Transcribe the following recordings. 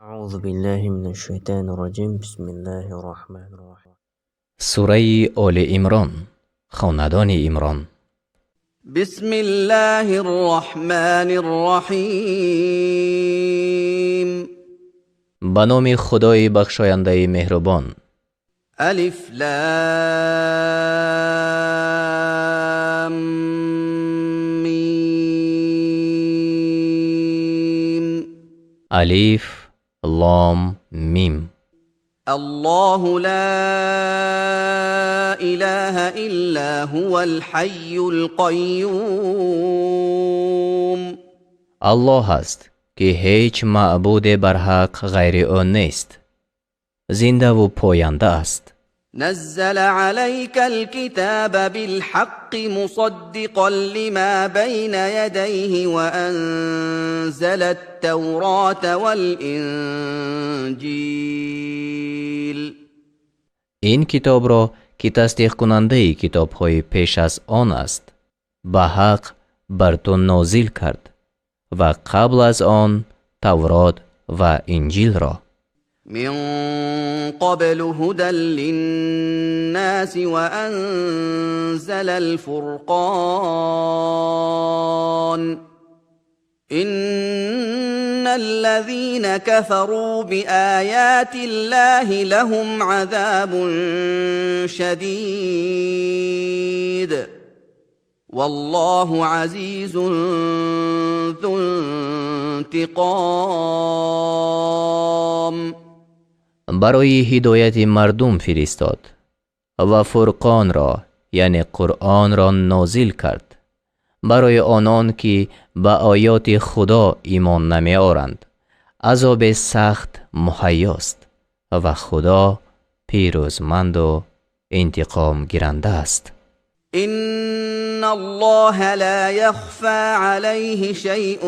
أعوذ بالله من الشيطان الرجيم. بسم الله الرحمن الرحيم. Сураи Оли Имрон, хонадони Имрон. بسم الله الرحمن الرحيم. Ба номи Худои бахшояндаи меҳрубон. ألف لام ميم. Алиф, Лом, Мим. الله لا إله إلا هو الحي القيوم. Аллоҳ аст, ки ҳеҷ маъбуде барҳақ ғайри ӯ нест, зиндаву поянда аст. نزل عليك الكتاب بالحق مصدقا لما بين يديه وأنزل التوراة والإنجيل. Ин китобро, ки тасдиқкунандаи китобҳои пеш аз он аст, ба ҳақ бар ту нозил кард ва қабл аз он Таврот ва Инҷилро. من قبل هدى للناس وأنزل الفرقان. إن الذين كفروا بآيات الله لهم عذاب شديد، والله عزيز ذو انتقام. Барои ҳидояти мардум фиристод ва Фурқонро, яъне Қуръонро, нозил кард. Барои онон, ки ба оёти Худо имон намеоранд, азоби сахт муҳайёст ва Худо пирӯзманду интиқомгиранда аст. إن الله لا يخفى عليه شيء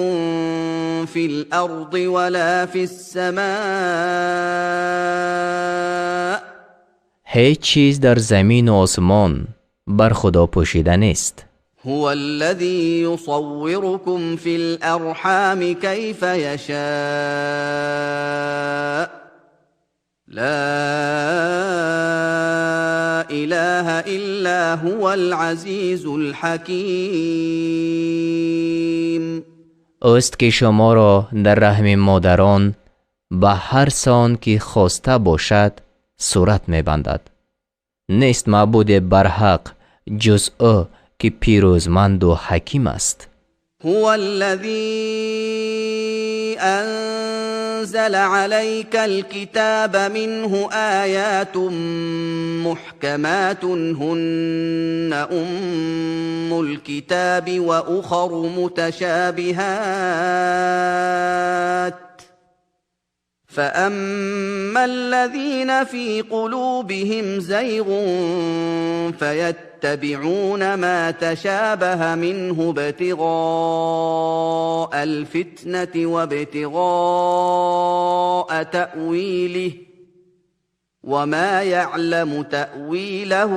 في الأرض ولا في السماء. Ҳеҷ чиз дар замину осмон бар Худо пӯшида нест. هو الذي يصوركم في الأرحام كيف يشاء، لا إله إلا هو العزيز الحكيم. Ӯст, ки шуморо дар раҳми модарон ба ҳар сон ки хоста бошад сурат мебандад. Нест маъбуде барҳақ ҷуз ӯ, ки пирӯзманду ҳаким аст. هو الذي أنزل عليك الكتاب منه آيات محكمات هن أم الكتاب وأخر متشابهات. فأما الذين في قلوبهم زيغ فيتبعون ما تشابه منه ابتغاء الفتنة وابتغاء تأويله، وما يعلم تأويله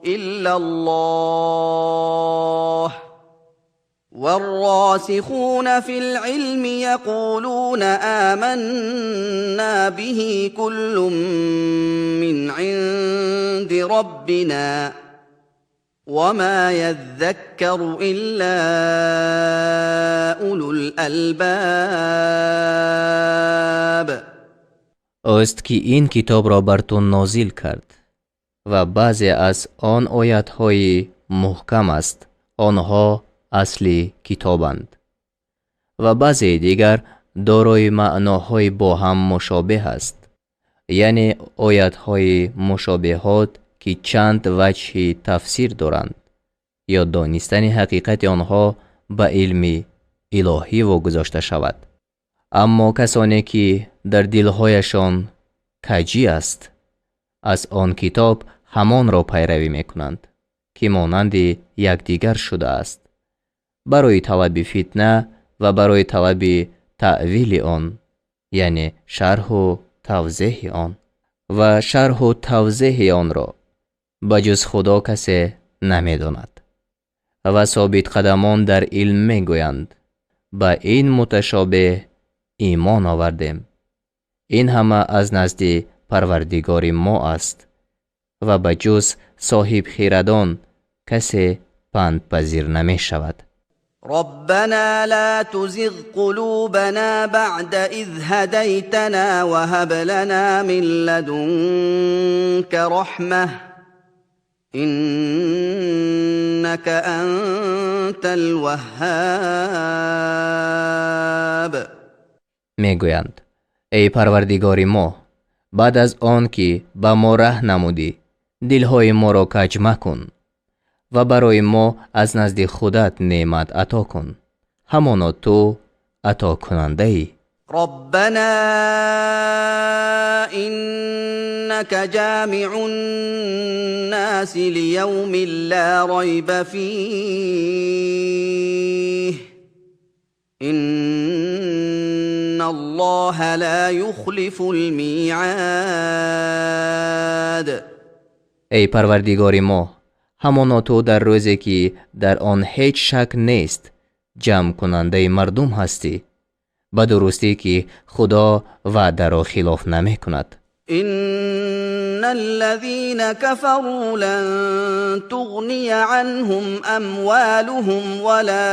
إلا الله. والراسخون في العلم يقولون آمنا به، كل من عند ربنا، وما يذكر إلا أولو الألباب. Ӯст, ки ин китобро бар ту нозил кард ва баъзе аз он оятҳои муҳкам аст, онҳо асли китобанд, ва баъзеи дигар дорои маъноҳои бо ҳам мушобеҳ аст, яъне оятҳои мушобиҳот, ки чанд ваҷҳи тафсир доранд ё донистани ҳақиқати онҳо ба илми илоҳӣ вогузошта шавад. Аммо касоне, ки дар дилҳояшон каҷӣ аст, аз он китоб ҳамонро пайравӣ мекунанд, ки монанди якдигар шудааст, барои талаби фитна ва барои талаби таъвили он, яъне шарҳу тавзеҳи он. Ва шарҳу тавзеҳи онро ба ҷуз Худо касе намедонад ва собитқадамон дар илм мегӯянд: ба ин муташобеҳ Имон овардем. Ин ҳама аз назди Парвардигори мо аст ва ба ҷуз соҳибхирадон касе пандпазир намешавад. ربنا لا تزغ قلوبنا بعد إذ هديتنا وهب لنا من لدنك رحمة إنك أنت الوهاب. Мегӯянд: эй Парвардигори мо, баъд аз он ки ба мо раҳ намудӣ, дилҳои моро каҷ макун ва барои мо аз назди худат неъмат ато кун, ҳамоно ту атокунандаӣ. ربنا إنك جامع الناس ليوم لا ريب فيه إن الله لا يخلف الميعاد. Эй Парвардигори мо, ҳамоно ту дар рӯзе ки дар он ҳеҷ шак нест, ҷамъкунандаи мардум ҳастӣ. Ба дурустӣ ки Худо ваъдаро хилоф намекунад. إن الذين كفروا لن تغني عنهم أموالهم ولا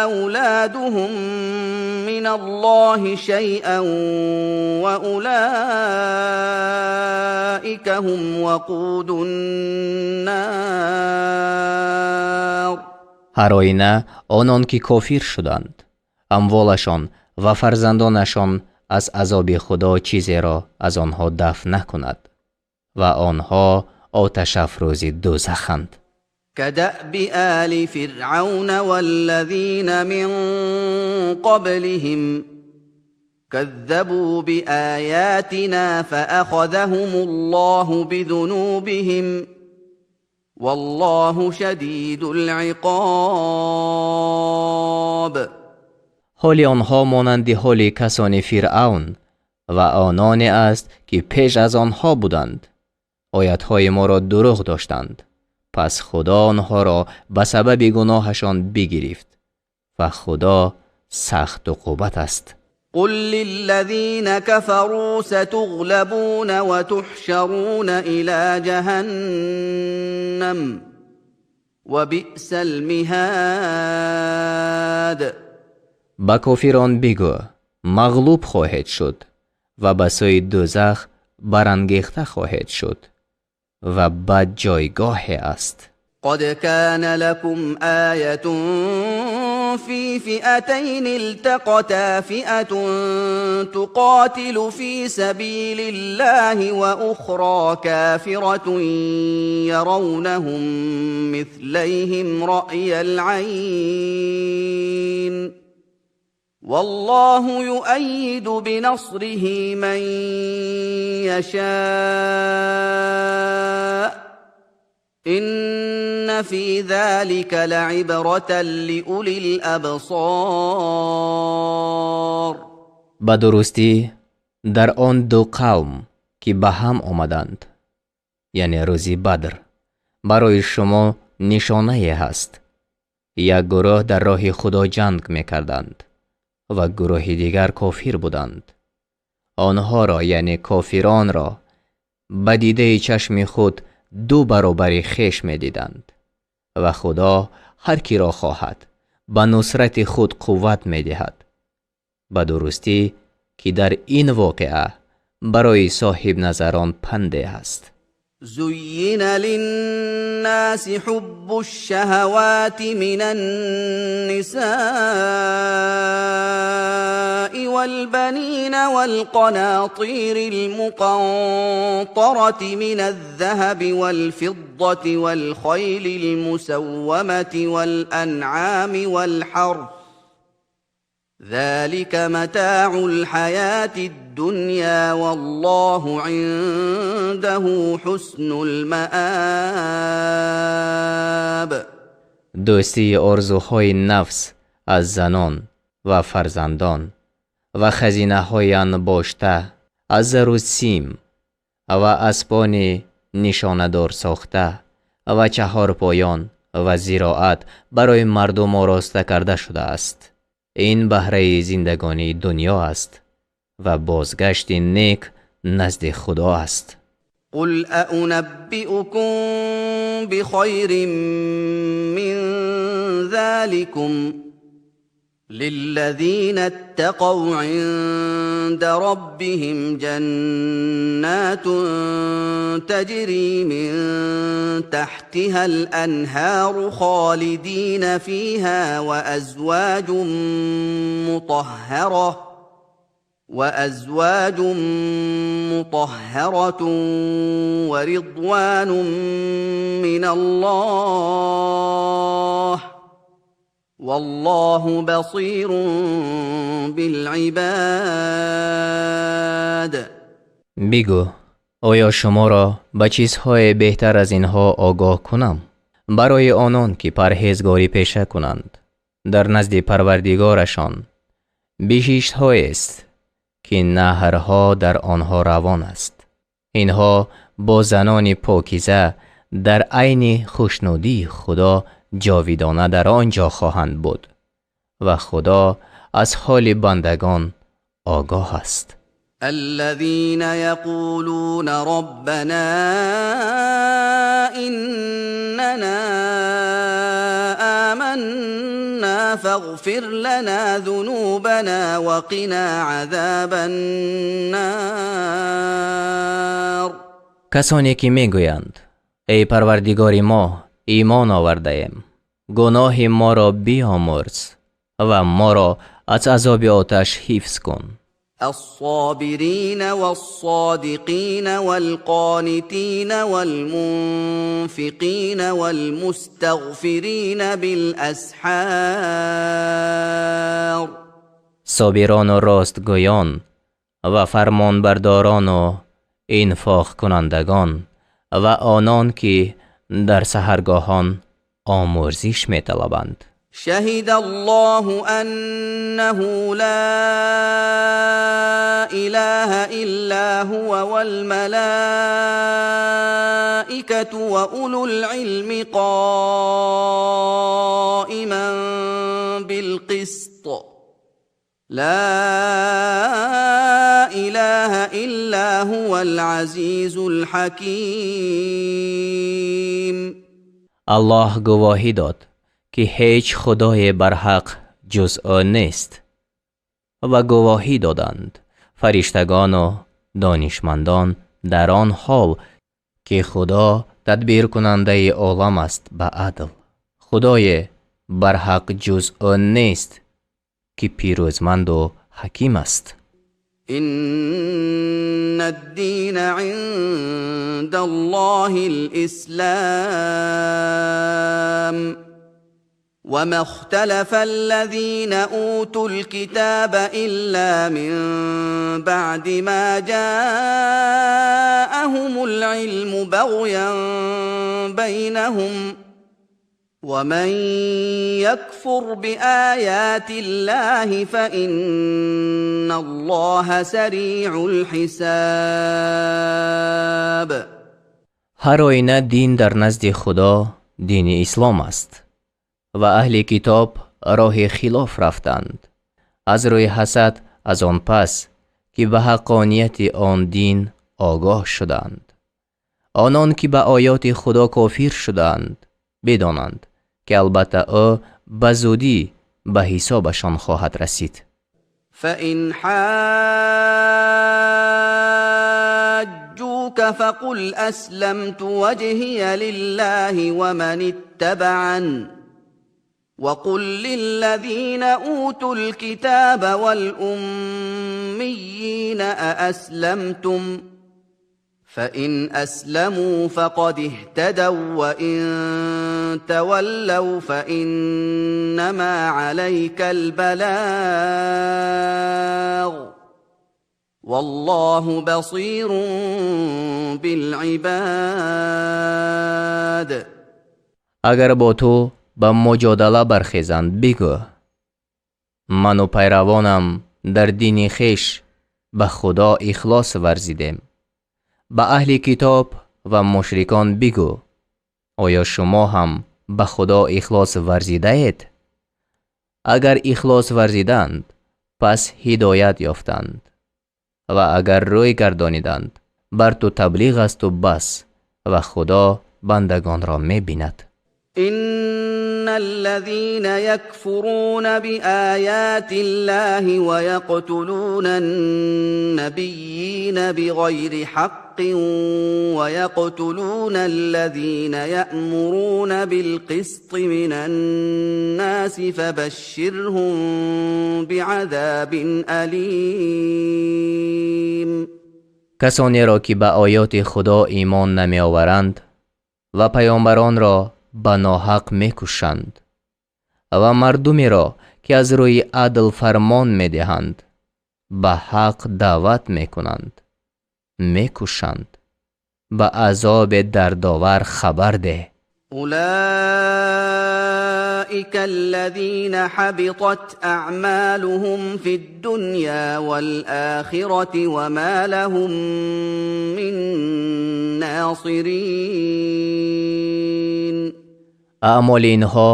أولادهم من الله شيئا وأولئك هم وقود النار. Ҳар оина онон ки кофир шуданд, амволашон ва фарзандонашон аз азоби Худо чизеро аз онҳо дафъ накунад ва онҳо оташафрӯзи дӯзаханд. كدأب آل فرعون والذين من قبلهم كذبوا بآياتنا فأخذهم الله بذنوبهم والله شديد العقاب. Ҳоли онҳо монанди ҳоли касони Фиръавн ва ононе аст ки пеш аз онҳо буданд. Оятҳои моро дурӯғ доштанд, пас Худо онҳоро ба сабаби гуноҳашон бигирифт ва Худо сахт уқубат аст. قل للذين كفروا ستغلبون وتحشرون إلى جهنم وبئس المهاد. Ба кофирон бигӯ: мағлуб хоҳед шуд ва ба сӯи дӯзах барангехта хоҳед шуд ва бад ҷойгоҳе аст. قد كان لكم آية في فئتين التقتا، فئة تقاتل في سبيل الله وأخرى كافرة يرونهم مثليهم رأي العين، والله يؤيد بنصره من يشاء، إن في ذلك لعبرة لأولي الأبصار. Ба дурустӣ дар он ду қавм ки ба ҳам омаданд, яъне рӯзи Бадр, барои шумо нишонае ҳаст. Як гурӯҳ дар роҳи Худо ҷанг мекарданд ва гурӯҳи дигар кофир буданд. Онҳоро, яъне кофиронро, ба дидаи чашми худ ду баробари хеш медиданд ва Худо ҳар киро хоҳад ба нусрати худ қувват медиҳад. Ба дурустӣ ки дар ин воқеа барои соҳибназарон панде ҳаст. زين للناس حب الشهوات من النساء والبنين والقناطير المقنطرة من الذهب والفضة والخيل المسومة والأنعام والحرث، ذلك متاع الحياة الدنيا والله عنده حسن المآب. Дӯстии орзуҳои нафс аз занон ва фарзандон ва хазинаҳои анбошта аз зару сим ва аспони нишонадорсохта ва чаҳорпоён ва зироат барои мардум ороста карда шудааст. Ин баҳраи зиндагонии дунё аст ва бозгашти нек назди Худо аст. قل أأنبئكم بخير من ذلكم للذين اتقوا عند ربهم جنات تجري من تحتها الأنهار خالدين فيها وأزواج مطهرة ورضوان من الله والله بصير بالعباد. Бигӯ, оё шуморо ба чизҳое беҳтар аз инҳо огоҳ кунам? Барои онон ки парҳезгорӣ пеша кунанд, дар назди Парвардигорашон биҳиштҳоест ки наҳрҳо дар онҳо равон аст. Инҳо бо занони покиза дар айни хушнудии Худо ҷовидона дар он ҷо хоҳанд буд ва Худо аз ҳоли бандагон огоҳ аст. الذين يقولون ربنا إننا آمنا فاغفر لنا ذنوبنا وقنا عذاب النار. Касоне ки мегӯянд: эй Парвардигори мо, имон овардаем, гуноҳи моро биомӯрз ва моро аз азоби оташ ҳифз кун. الصابرين والصادقين والقانتين والمنفقين والمستغفرين بالأسحار. Собирону ростгӯён ва фармонбардорону инфоқкунандагон ва онон ки дар саҳаргоҳон омӯрзиш металабанд. شهد الله أنه لا إله إلا هو والملائكة وأولو العلم قائما بالقسط لا إله إلا هو العزيز الحكيم. Аллоҳ гувоҳӣ дод, ки ҳеҷ худое барҳақ ҷуз ӯ нест, ва гувоҳӣ доданд фариштагону донишмандон дар он ҳол ки Худо тадбиркунандаи олам аст ба адл. Худое барҳақ ҷуз ӯ нест, ки пирӯзманду ҳаким аст. إن الدين عند الله الإسلام وما اختلف الذين أوتوا الكتاب إلا من بعد ما جاءهم العلم بغيا بينهم ومن يكفر بآيات الله فإن الله سريع الحساب. Ҳар оина дин дар назди Худо дини ислом аст ва аҳли китоб роҳи хилоф рафтанд аз рӯи ҳасад, аз он пас ки ба ҳаққонияти он дин огоҳ шуданд. Онон ки ба оёти Худо кофир шуданд, бидонанд, ки албатта ӯ ба зудӣ ба ҳисобашон хоҳад расид. فإن حاجوك فقل أسلمت وجهي لله ومن اتبعن وقل للذين أوتوا الكتاب والأميين أأسلمتم فإن أسلموا فقد اهتدوا وإن تولوا فإنما عليك البلاغ والله بصير بالعباد. Агар бо ту ба муҷодала бархезанд, бигӯ: ману пайравонам дар дини хеш ба Худо ихлос варзидем. Ба аҳли китоб ва мушрикон бигӯ: оё шумо ҳам ба Худо ихлос варзидаед? Агар ихлос варзиданд, пас ҳидоят ёфтанд, ва агар рӯй гардониданд, бар ту таблиғ аст ва бас, ва Худо бандагонро мебинад. إن الذين يكفرون بآيات الله ويقتلون النبيين بغير حق ويقتلون الذين يأمرون بالقسط من الناس فبشرهم بعذاب أليم. Касонеро ки ба оёти Худо имон намеоваранд ва паёмбаронро ба ноҳақ мекушанд ва мардумеро ки аз рӯи адл фармон медиҳанд, ба ҳақ даъват мекунанд, мекушанд, ба азоби дардовар хабар деҳ. أولئك الذين حبطت أعمالهم في الدنيا والآخرة وما لهم من ناصرين. Аъмоли инҳо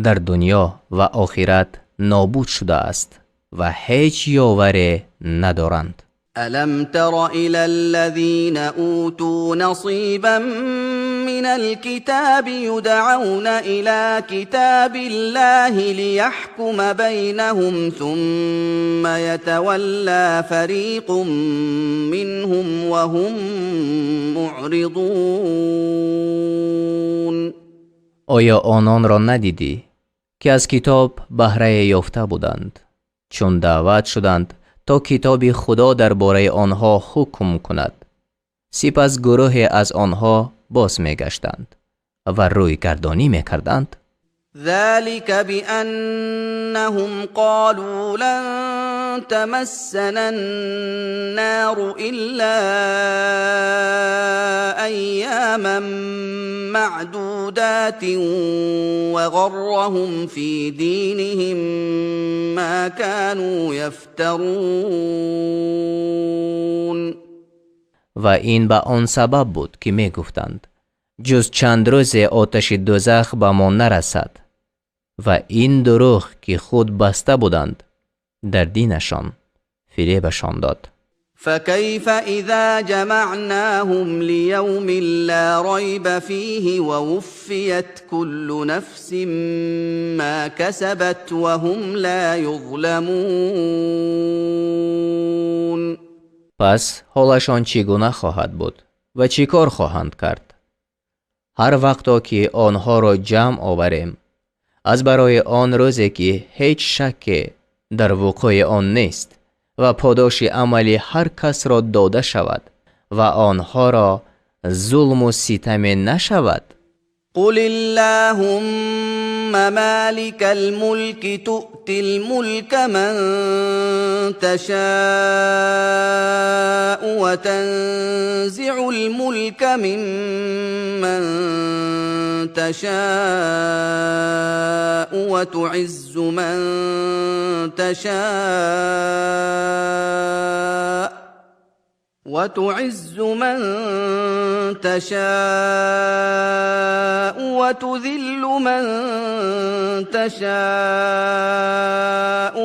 дар дунё ва охират нобуд шудааст ва ҳеҷ ёваре надоранд. ألم تر إلى الذين أوتوا نصيبا من الكتاب يدعون إلى كتاب الله ليحكم بينهم ثم يتولى فريق منهم وهم معرضون. Оё ононро надидӣ, ки аз китоб баҳрае ёфта буданд, чун даъват шуданд то китоби Худо дар бораи онҳо ҳукм кунад, сипас гурӯҳе аз онҳо боз мегаштанд ва рӯйгардонӣ мекарданд? ذلك بأنهم قالوا لن تمسنا النار إلا أياما معدودات وغرهم في دينهم ما كانوا يفترون. Ва ин ба он сабаб буд, ки мегуфтанд: ҷуз чанд рӯзе оташи дӯзах ба мо нарасад, ва ин дурӯғ, ки худ баста буданд, дар динашон фиребашон дод. فكيف إذا جمعناهم ليوم لا ريب فيه ووفيت كل نفس ما كسبت وهم لا يظلمون. Пас ҳолашон чӣ гуна хоҳад буд ва чӣ кор хоҳанд кард, ҳар вақто ки онҳоро ҷамъ оварем аз барои он рӯзе, ки ҳеҷ шакке дар вуқӯи он нест ва подоши амали ҳар касро дода шавад ва онҳоро зулму ситаме нашавад? قل اللهم مالك الملك تؤتي الملك من تشاء وتنزع الملك ممن تشاء وتعز من تشاء وتعز من تشاء وتذل من تشاء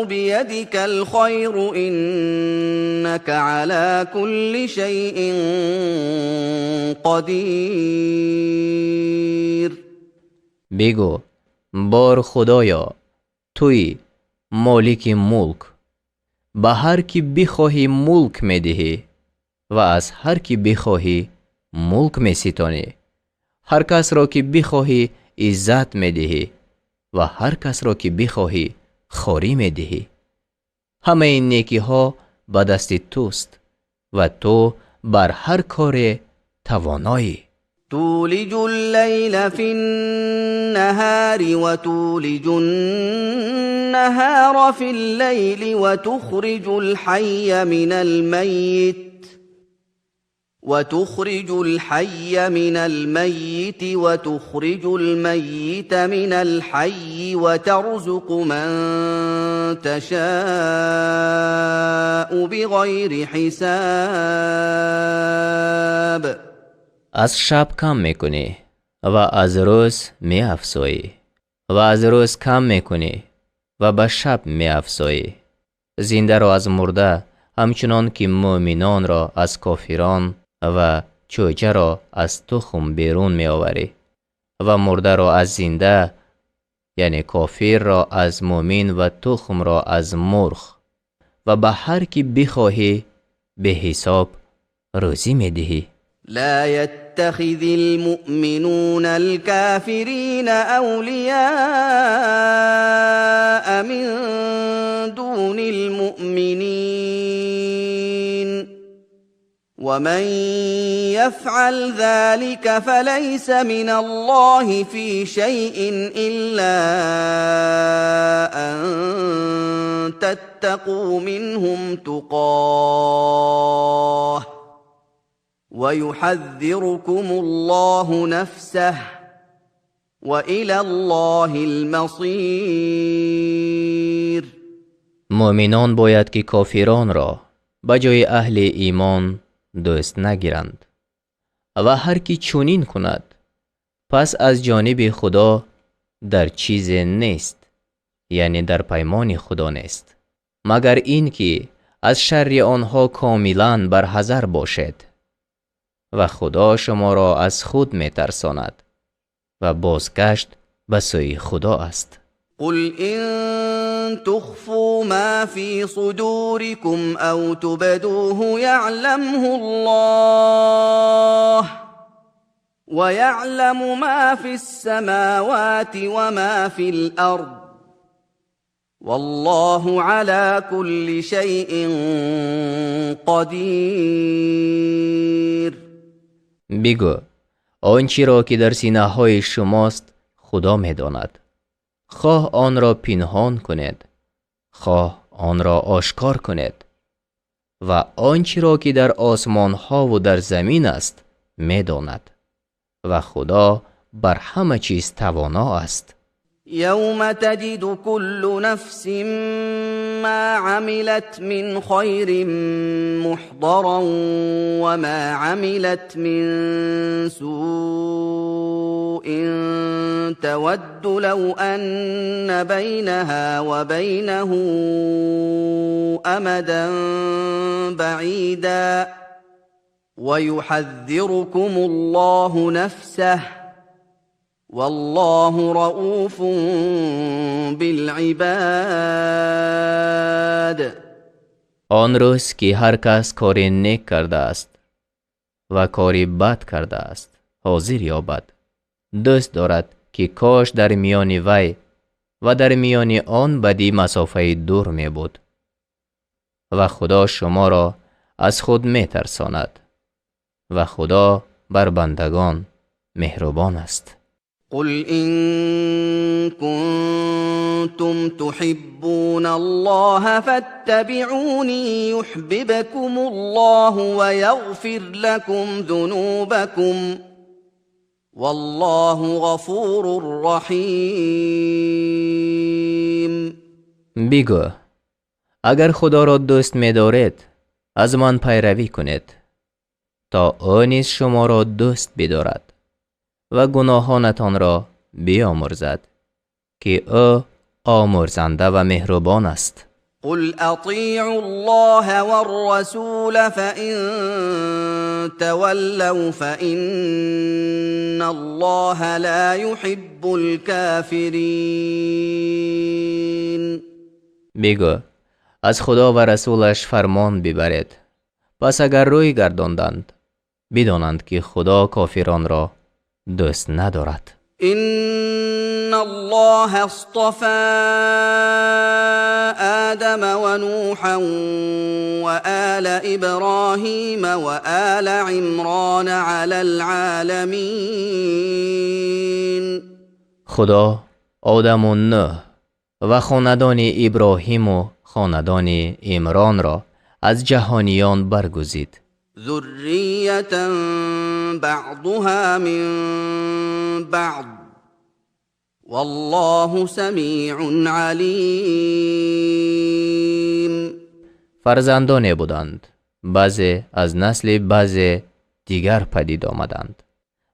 بيدك الخير إنك على كل شيء قدير. Бигӯ: бор Худоё, туӣ молики мулк, ба ҳар ки бихоҳӣ мулк медиҳӣ ва аз ҳар ки бихоҳӣ мулк меситонӣ, ҳар касро ки бихоҳӣ иззат медиҳӣ ва ҳар касро ки бихоҳӣ хорӣ медиҳӣ. Ҳамаи некиҳо ба дасти туст ва ту бар ҳар коре тавоноӣ. تولج الليل في النهار وتولج النهار في الليل وتخرج الحي من الميت وتخرج الحي من الميت وتخرج الميت من الحي وترزق من تشاء بغير حساب. Аз шаб кам мекунӣ ва аз рӯз меафзоӣ ва аз рӯз кам мекунӣ. Ва ба шаб меафзоӣ. Зиндаро аз мурда, ҳамчунон ки мӯъминонро аз кофирон ва чӯҷаро аз тухм берун меоварӣ ва мурдаро аз зинда, яъне кофирро аз мӯъмин ва тухмро аз мурғ, ва ба ҳар ки бихоҳӣ беҳисоб рӯзӣ медиҳӣ. لا يتخذ المؤمنون الكافرين أولياء من دون المؤمنين ومن يفعل ذلك فليس من الله في شيء إلا أن تتقوا منهم تقاه ويحذركم الله نفسه وإلى الله المصير. Мӯъминон бояд ки кофиронро ба ҷои аҳли имон дӯст нагиранд ва ҳар ки чунин кунад, пас аз ҷониби Худо дар чизе нест, яъне дар паймони Худо нест, магар ин ки аз шарри онҳо комилан барҳазар бошед ва Худо шуморо аз худ метарсонад ва бозгашт ба сӯи Худо аст. قل إن تخفوا ما في صدوركم أو تبدوه يعلمه الله ويعلم ما في السماوات وما في الأرض والله على كل شيء قدير. Бигӯ, он чиро ки дар синаҳои шумост, Худо медонад. Хоҳ онро пинҳон кунед, хоҳ онро ошкор кунед, ва он чиро ки дар осмонҳову дар замин аст, медонад ва Худо бар ҳама чиз тавоно аст. يوم تجد كل نفس ما عملت من خير محضرا وما عملت من سوء تود لو أن بينها وبينه أمدا بعيدا ويحذركم الله نفسه والله رؤوف بالعباد. Он рӯз ки ҳар кас кори нек кардааст ва кори бад кардааст ҳозир ёбад, дӯст дорад ки кош дар миёни вай ва дар миёни он бадӣ масофаи дур мебуд ва Худо шуморо аз худ метарсонад ва Худо бар бандагон меҳрубон аст. قل إن كنتم تحبون الله فاتبعوني يحببكم الله ويغفر لكم ذنوبكم والله غفور رحيم. Бигӯ, агар Худоро дӯст медоред, аз ман пайравӣ кунед, то ӯ низ шуморо дӯст бидорад ва гуноҳонатонро биомӯрзад, ки ӯ омӯрзанда ва меҳрубон аст. قل أطيعوا الله والرسول فإن تولوا فإن الله لا يحب الكافرين. Бигӯ, аз Худо ва расулаш фармон бибаред, пас агар рӯй гардонданд, бидонанд ки Худо кофиронро дӯст надорад. إن الله اصطفى آدم ونوحا وآل إبراهيم وآل عمران على العالمين. Худо Одаму Нӯҳ ва хонадони Иброҳиму хонадони Имронро аз ҷаҳониён баргузид. ذرية بعضها من بعض والله سميع عليم. Фарзандоне буданд, баъзе аз насли баъзе дигар падид омаданд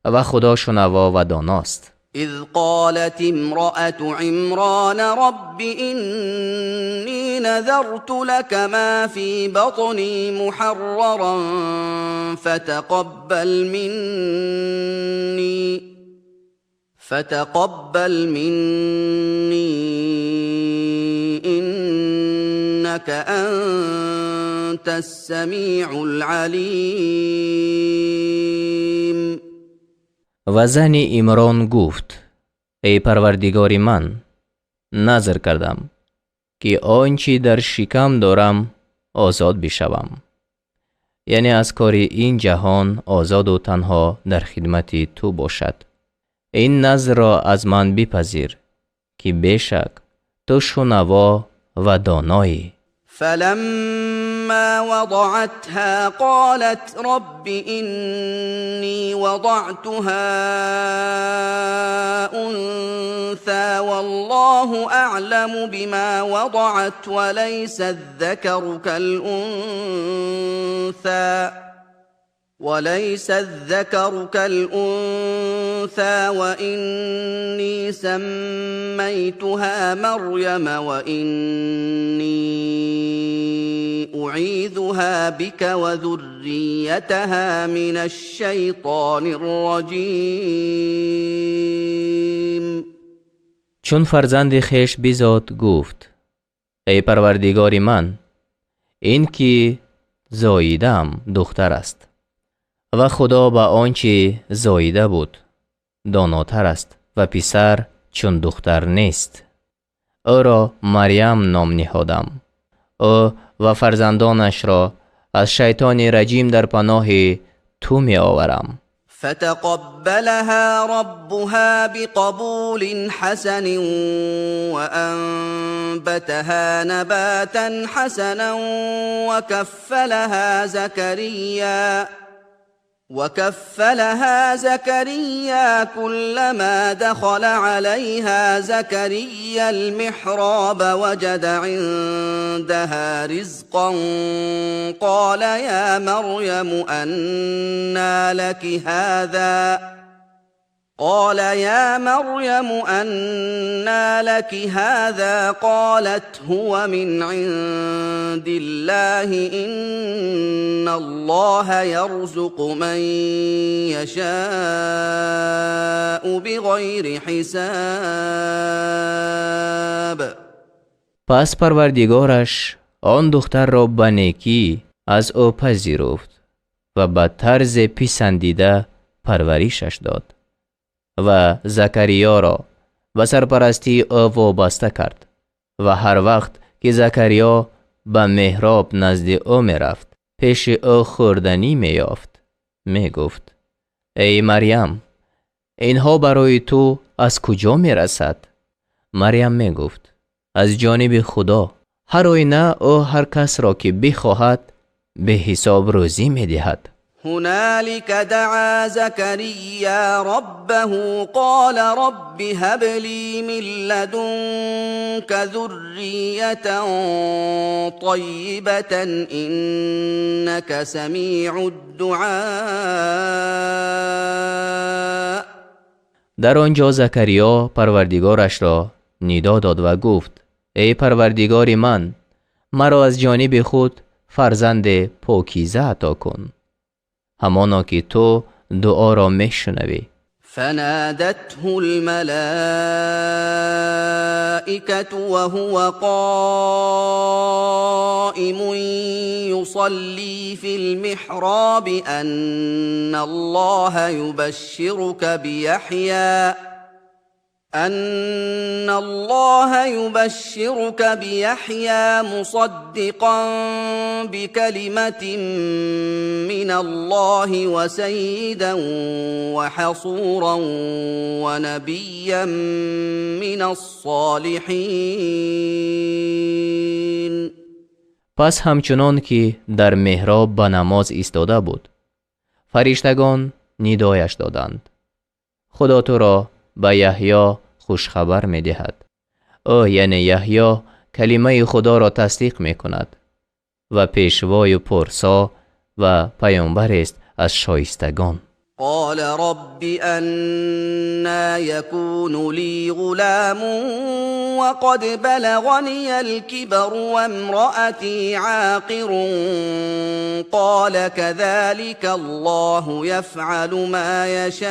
ва Худо шунаво ва доност. إذ قالت امرأة عمران رب إني نذرت لك ما في بطني محررا فتقبل مني إنك أنت السميع العليم. Ва зани Имрон гуфт: Эй Парвардигори ман, назр кардам, ки он чи дар шикам дорам озод бишавам, яъне аз кори ин ҷаҳон озоду танҳо дар хидмати ту бошад. Ин назрро аз ман бипазир, ки бешак ту шунаво ва доноӣ. فلما وضعتها قالت رب إني وضعتها أنثى والله أعلم بما وضعت وليس الذكر كالأنثى وإني سميتها مريم وإني أعيذها بك وذريتها من الشيطان الرجيم. Чун фарзанди хеш бизод, гуфт: Эй Парвардигори ман, ин ки зоидаам духтар аст ва Худо ба он чи зоида буд донотар аст ва писар чун духтар нест. Ӯро Марьям ном ниҳодам. Ӯ ва фарзандонашро аз шайтони раҷим дар паноҳи ту меоварам. فتقبلها ربها بقبول حسن وأنبتها نباتا حسنا وكفلها زكريا كلما دخل عليها زكريا المحراب وجد عندها رزقا قال يا مريم أنى لك هذا قال يا مريم أنى لك هذا قالت هو من عند الله إن الله يرزق من يشاء بغير حساب. Пас Парвардигораш он духтарро ба некӣ аз ӯ пазируфт ва ба тарзе писандида парваришаш дод ва Закариёро ба сарпарастии ӯ вобаста кард ва ҳар вақт ки Закариё ба меҳроб назди ӯ мерафт, пеши ӯ хӯрданӣ меёфт. Мегуфт: Эй Марьям, инҳо барои ту аз куҷо мерасад? Марьям мегуфт: аз ҷониби Худо. Ҳар оина ӯ ҳар касро ки бихоҳад беҳисоб рӯзӣ медиҳад. هنالك دعا زكريا ربه قال رب هب لي من لدنك ذرية طيبة إنك سميع الدعاء. Дар он ҷо Закариё Парвардигорашро нидо дод ва гуфт: Эй Парвардигори ман, маро аз ҷониби худ фарзанде покиза ато кун, ҳамоно ки ту дуоро мешунавӣ. فنادته الملائكة وهو قائم يصلي في المحراب أن الله يبشرك بيحيى مصدقا بكلمة من الله وسيدا وحصورا ونبيا من الصالحين. Пас ҳамчунон ки дар меҳроб ба намоз истода буд, фариштагон нидояш доданд: Худо туро ба Яҳьё хушхабар медиҳад. Ӯ, яъне Яҳьё, калимаи Худоро тасдиқ мекунад ва пешвою пурсо ва паёмбарест аз шоистагон. قال رب أنى يكون لي غلام وقد بلغني الكبر وامرأتي عاقر قال كذلك الله يفعل ما يشاء.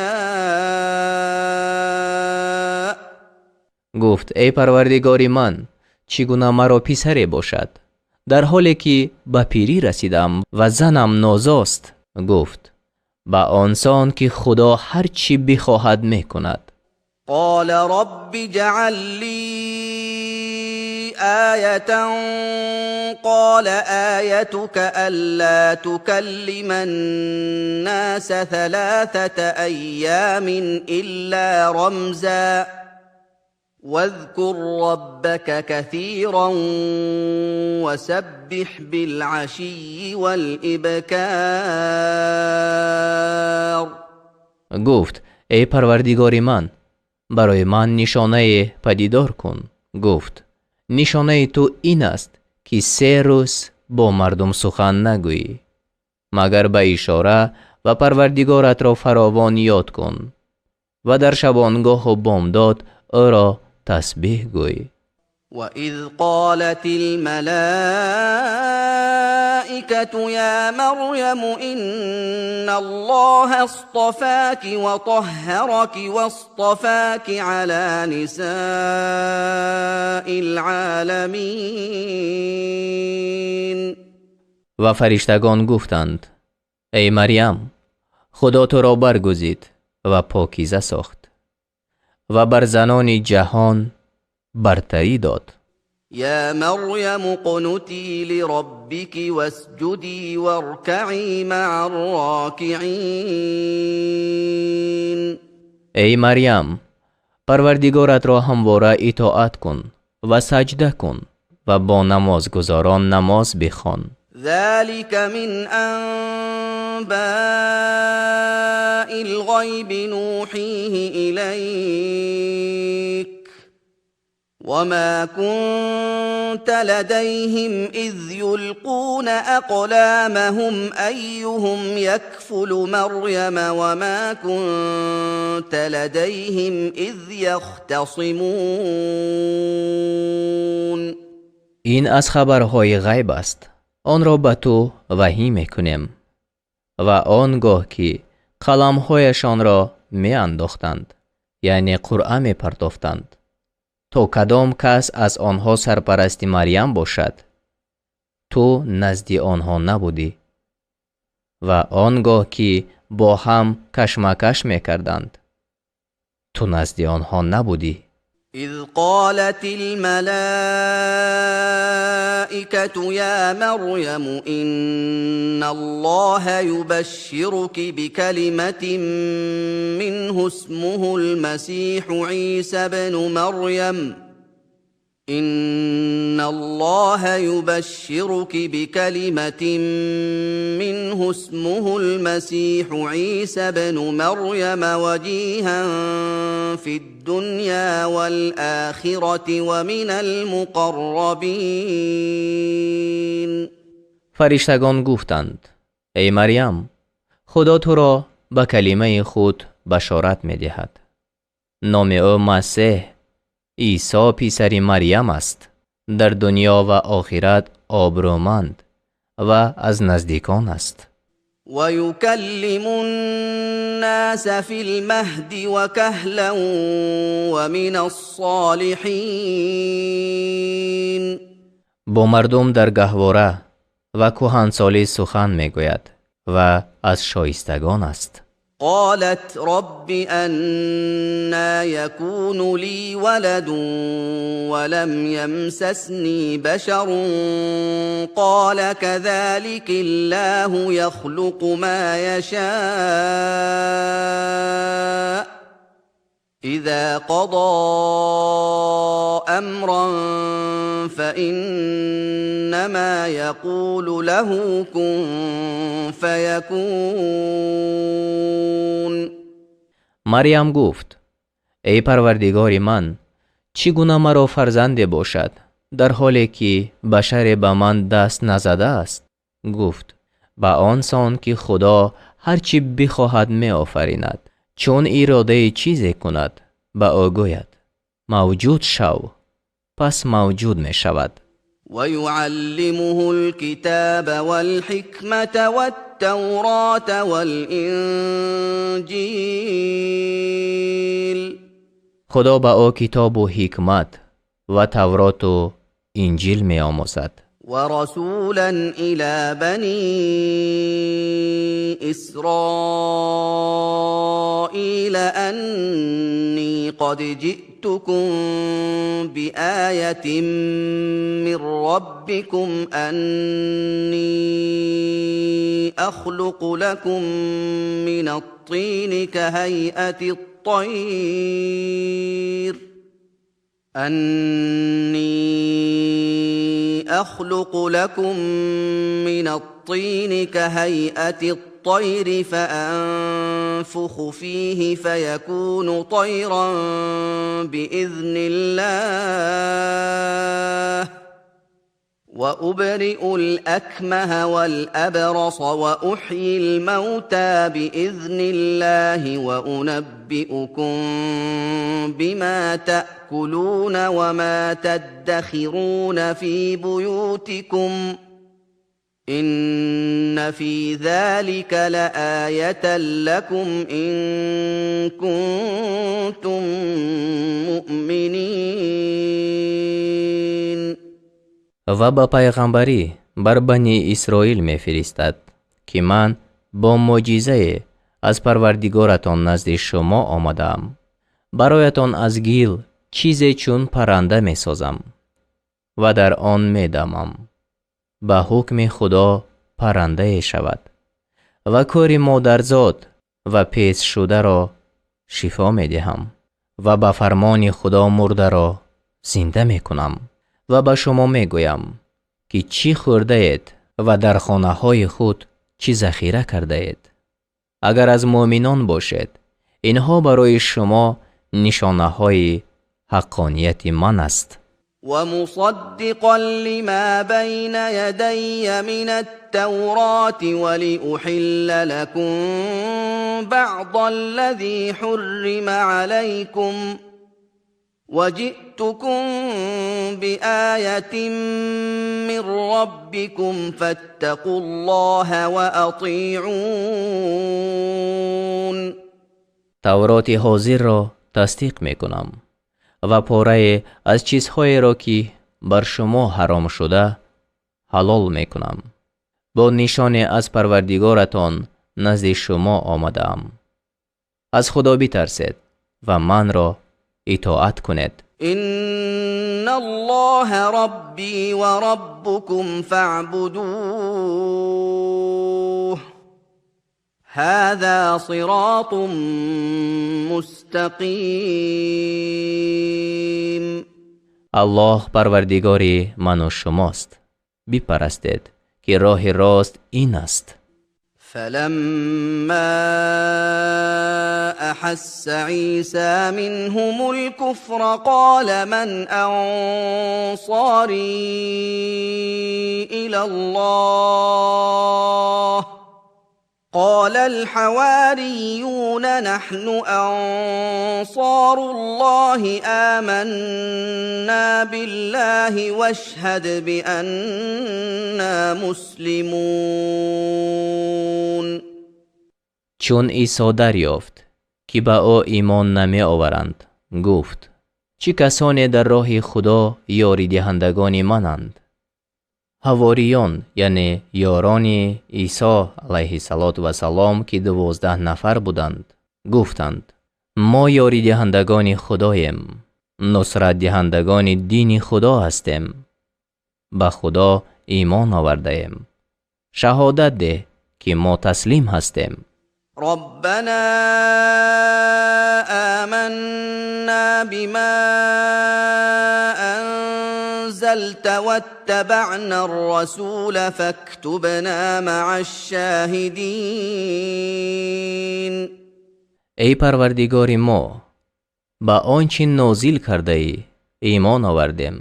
Гуфт: эй Парвардигори ман, чӣ гуна маро писаре бошад, дар ҳоле ки ба пирӣ расидам ва занам нозост? Гуфт: ба он сон ки Худо ҳар чӣ бихоҳад мекунад. قال رب اجعل لي آية قال آيتك ألا تكلم الناس 3 أيام إلا رمزا واذكر ربك كثيرا وسبح بالعشي والإبكار. Гуфт: эй Парвардигори ман, барои ман нишонае падидор кун. Гуфт: нишонаи ту ин аст, ки 3 рӯз бо мардум сухан нагӯӣ, магар ба ишора, ва Парвардигоратро фаровон ёд кун ва дар шабонгоҳу бомдод ӯро тасбиҳ гӯй. وإذ قالت الملائكة يا مريم إن الله اصطفاك وطهرك واصطفاك على نساء العالمين. Ва фариштагон гуфтанд: эй Марьям, Худо туро баргузид ва покиза сохт ва бар занони ҷаҳон бартарӣ дод. يا مريم اقنتي لربك واسجدي واركعي مع الراكعين. Эй Марьям, Парвардигоратро ҳамвора итоат кун ва саҷда кун ва бо намозгузорон намоз бихон. ذلك من أنباء الغيب نوحيه إليك وما كنت لديهم إذ يلقون أقلامهم أيهم يكفل مريم وما كنت لديهم إذ يختصمون. Ин аз хабарҳои ғайб аст, онро ба ту ваҳӣ мекунем. Ва он гоҳ ки қаламҳояшонро меандохтанд, яъне қуръа мепартофтанд, то кадом кас аз онҳо сарпарасти Марьям бошад, ту назди онҳо набудӣ. Ва он гоҳ ки бо ҳам кашмакаш мекарданд, ту назди онҳо набудӣ. إذ قالت الملائكة يا مريم إن الله يبشرك بكلمة منه اسمه المسيح عيسى ابن مريم إن الله يبشرك بكلمة منه اسمه المسيح عيسى ابن مريم وجيها في الدنيا والآخرة ومن المقربين. Фариштагон гуфтанд: эй Марьям, Худо туро ба калимаи худ башорат медиҳад. Номи ӯ Масеҳ, Исо писари Марьям аст. Дар дунё ва охират обрӯманд ва аз наздикон аст. ويكلم الناس في المهد وكهلا ومن الصالحين. Бо мардум дар гаҳвора ва кӯҳансолӣ сухан мегӯяд ва аз шоистагон аст. قالت رب أنى يكون لي ولد ولم يمسسني بشر قال كذلك الله يخلق ما يشاء إذا قضى أمرا فإنما يقول له كن فيكون. Марьям гуфт: эй Парвардигори ман, чӣ гуна маро фарзанде бошад, дар ҳоле ки башаре ба ман даст назадааст? Гуфт: ба он сон ки Худо Ҳар чӣ бихоҳад меофаринад. Чун иродаи чизе кунад, ба ӯ гӯяд: мавҷуд шав, пас мавҷуд мешавад. ويعلمه الكتاب والحكمة والتوراة والإنجيل. Худо ба ӯ китобу ҳикмат ва Тавроту Инҷил меомӯзад. ورسولا إلى بني إسرائيل أني قد جئتكم بآية من ربكم أني أخلق لكم من الطين كهيئة الطير أني أخلق لكم من الطين كهيئة الطير فأنفخ فيه فيكون طيرا بإذن الله وأبرئ الأكمه والأبرص وأحيي الموتى بإذن الله وأنبئكم بما تأكلون وما تدخرون في بيوتكم إن في ذلك لآية لكم إن كنتم مؤمنين. Ва ба пайғамбарӣ бар Бани Исроил мефиристад, ки ман бо мӯъҷизае аз Парвардигоратон назди шумо омадаам. Бароятон аз гил чизе чун парранда месозам ва дар он медамам. Ба ҳукми Худо паррандае шавад ва кӯри модарзод ва песшударо шифо медиҳам ва ба фармони Худо мурдаро зинда мекунам ва ба шумо мегӯям, ки чӣ хӯрдаед ва дар хонаҳои худ чӣ захира кардаед. Агар аз муъминон бошед, инҳо барои шумо нишонаҳои ҳаққонияти ман аст. ومصدقا لما بين يدي من التوراة ولأحل لكم بعض الذي حرم عليكم وجئتكم بآية من ربكم فاتقوا الله وأطيعون. Тавроти ҳозирро тасдиқ мекунам ва порае аз чизҳоеро, ки бар шумо ҳаром шуда, ҳалол мекунам. Бо нишоне аз Парвардигоратон назди шумо омадаам. Аз Худо битарсед ва манро итоат кунед. إن الله ربي وربكم فاعبدوه هذا صراط مستقيم. Аллоҳ Парвардигори ману шумост, бипарастед, ки роҳи рост ин аст. فلما أحس عيسى منهم الكفر قال من أنصاري إلى الله؟ قال الحواريون نحن أنصار الله آمنا بالله واشهد بأنا مسلمون. Чун Исо дарёфт, ки ба ӯ имон намеоваранд, гуфт: чӣ касоне дар роҳи Худо ёридиҳандагони мананд? Ҳавориён, яъне ёрони Исо алайҳиссалоту вассалом, ки 12 нафар буданд, гуфтанд: мо ёридиҳандагони Худоем, нусратдиҳандагони дини Худо ҳастем, ба Худо имон овардаем, шаҳодат деҳ, ки мо таслим ҳастем. ربنا آمنا بما أنزلت واتبعنا الرسول فاكتبنا مع الشاهدين. Эй Парвардигори мо, ба он чӣ нозил кардаӣ имон овардем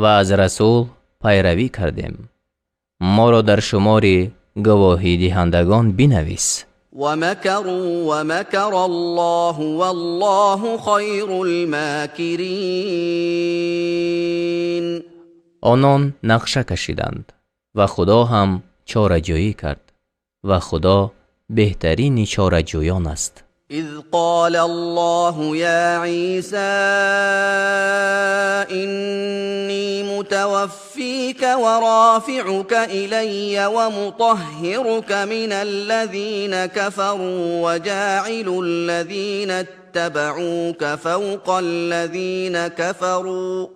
ва аз расул пайравӣ кардем, моро дар шумори Гувоҳидиҳандагон бинавис. ومكروا ومكر الله والله خير الماكرين. Онон нақша кашиданд ва Худо ҳам чораҷӯӣ кард ва Худо беҳтарини чораҷӯён аст. إذ قال الله يا عيسى إني متوفيك ورافعك إلي ومطهرك من الذين كفروا وجاعل الذين اتبعوك فوق الذين كفروا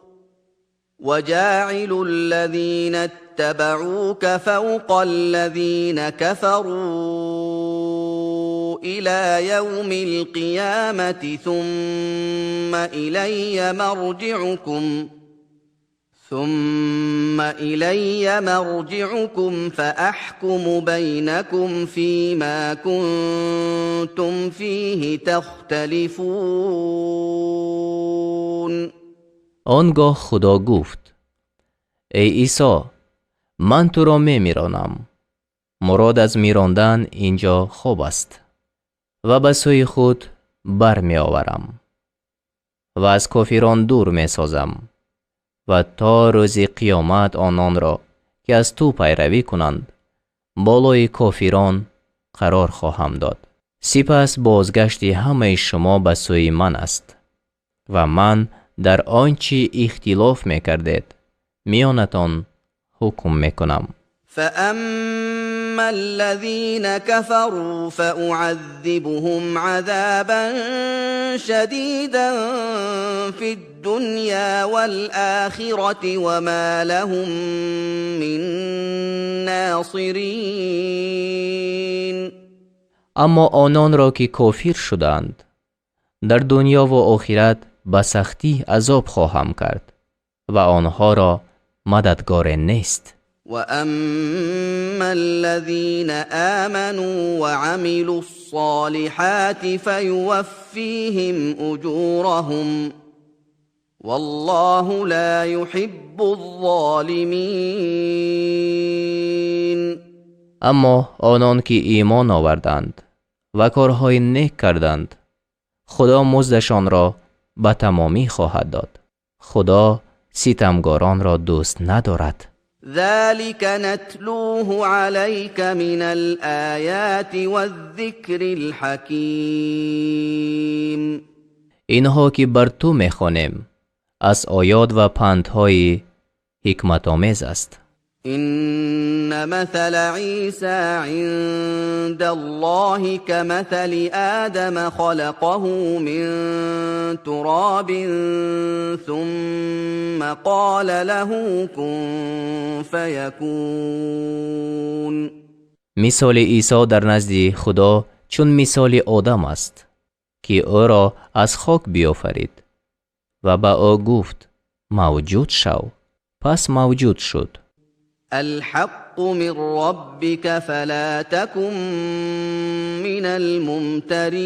وجاعل الذين اتبعوك فوق الذين كفروا إلى يوم القيامة ثم إلي مرجعكم فأحكم بينكم فيما كنتم فيه تختلفون. Он гоҳ Худо гуфт: Эй Исо, ман туро мемиронам. Мурод аз мирондан ин ҷо хоб аст, ва ба сӯи худ бармеоварам ва аз кофирон дур месозам ва то рӯзи қиёмат ононро, ки аз ту пайравӣ кунанд, болои кофирон қарор хоҳам дод. Сипас бозгашти ҳамаи шумо ба сӯи ман аст ва ман дар он чӣ ихтилоф мекардед миёнатон ҳукм мекунам. فأما الذين كفروا فأعذبهم عذابا شديدا في الدنيا والآخرة وما لهم من ناصرين. Аммо ононро, ки кофир шуданд, дар дунёву охират ба сахтӣ азоб хоҳам кард ва онҳоро мададгоре нест. وأما الذين آمنوا وعملوا الصالحات فيوفيهم أجورهم والله لا يحب الظالمين. Аммо онон, ки имон оварданд ва корҳои нек карданд, Худо муздашонро ба тамомӣ хоҳад дод. Худо ситамгоронро дӯст надорад. ذلك نتلوه عليك من الآيات والذكر الحكيم. Инҳо, ки бар ту мехонем, аз оёт ва пандҳои ҳикматомез аст. إن مثل عيسى عند الله كمثل آدم خلقه من تراب ثم قال له كن فيكون. Мисоли Исо дар назди Худо чун мисоли Одам аст, ки ӯро аз хок биёфарид ва ба ӯ гуфт: «Мавҷуд шав». Пас мавҷуд шуд. الحق من ربك فلا تكن من الممترين.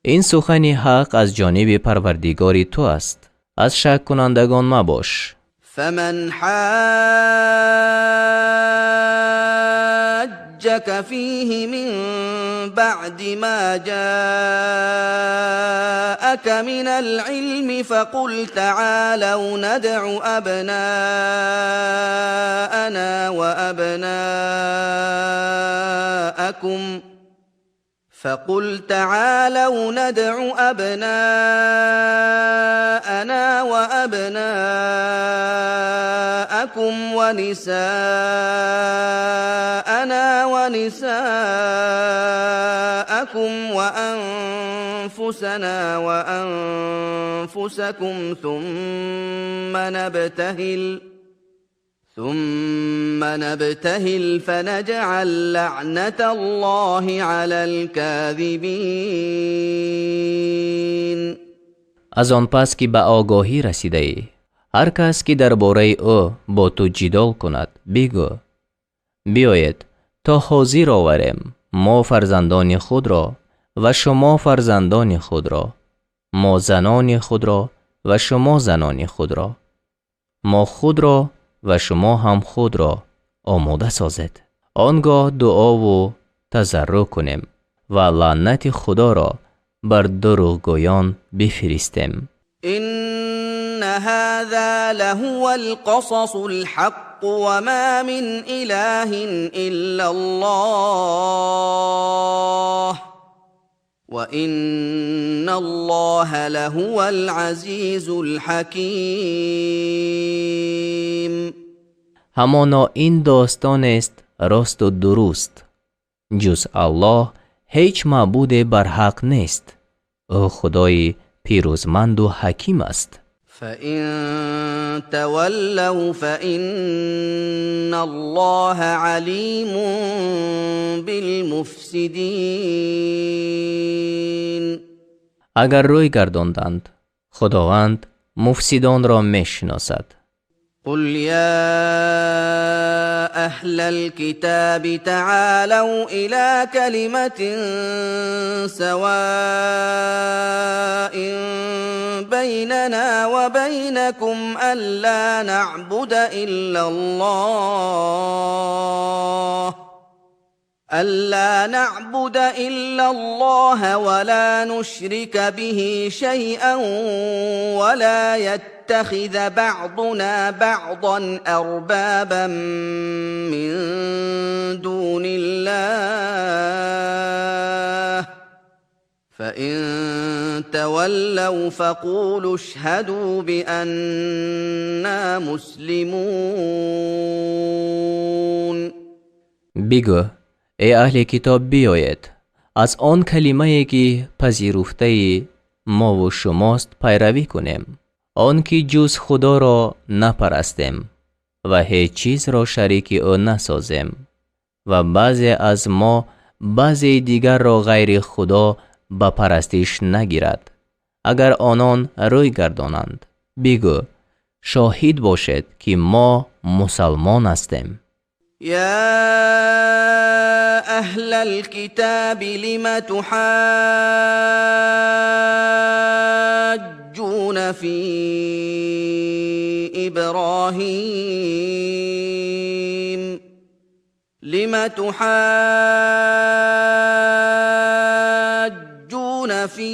Ин сухани ҳақ аз ҷониби Парвардигори ту аст. Аз шаккунандагон мабош. فمن حاجك فيه من بعد ما جاءك من العلم فقل تعالوا ندع أبناءنا وأبناءكم فقل تعالوا ندع أبناءنا وأبناءكم ونساءنا ونساءكم وأنفسنا وأنفسكم ثم نبتهل فنجعل لعنة الله على الكاذبين. Аз он пас ки ба огоҳӣ расидаӣ, ҳар кас, ки дар бораи ӯ бо ту ҷидол кунад, бигӯ: «Биёед, то ҳозир оварем мо фарзандони худро ва шумо фарзандони худро, мо занони худро ва шумо занони худро, мо худро Ва шумо ҳам худро омода созед. Он гоҳ дуову тазарруъ кунем ва лаънати Худоро бар дурӯғгӯён бифиристем. إن هذا لهو القصص الحق وما من إله إلا الله وإن الله لهو العزيز الحكيم. Ҳамоно ин достонест росту дуруст. Ҷуз Аллоҳ ҳеҷ маъбуде барҳақ нест. Ӯ Худои пирӯзманду ҳаким аст. فإن تولوا فإن الله عليم بالمفسدين. Агар рӯй гардонданд, Худованд муфсидонро мешиносад. قل يا أهل الكتاب تعالوا إلى كلمة سواء بيننا وبينكم ألا نعبد إلا الله ألا نعبد إلا الله ولا نشرك به شيئا ولا يتخذ بعضنا بعضا أربابا من دون الله فإن تولوا فقولوا اشهدوا بأنا مسلمون. Бигӯ: эй аҳли китоб, биёед, аз он калимае, ки пазируфтаи мову шумост, пайравӣ кунем, он ки ҷуз Худоро напарастем ва ҳеҷ чизро шарики ӯ насозем ва баъзе аз мо баъзеи дигарро ғайри Худо ба парастиш нагирад. Агар онон рӯй гардонанд, бигӯ: шоҳид бошед, ки мо мусалмон ҳастем. يا أهل الكتاب لم تحاجون في إبراهيم لم تحاجون في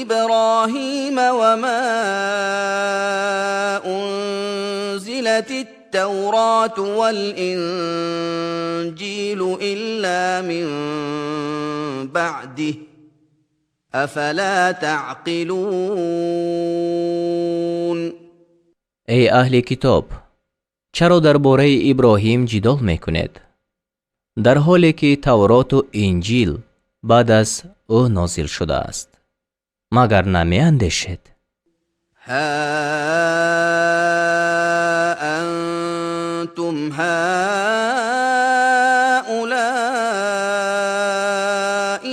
إبراهيم وما أنزلت التوراة والإنجيل إلا من بعده أفلا تعقلون. Эй аҳли китоб, чаро дар бораи Иброҳим ҷидол мекунед, дар ҳоле ки Тавроту Инҷил баъд аз ӯ нозил шудааст? Магар намеандешед? ها أنتم هؤلاء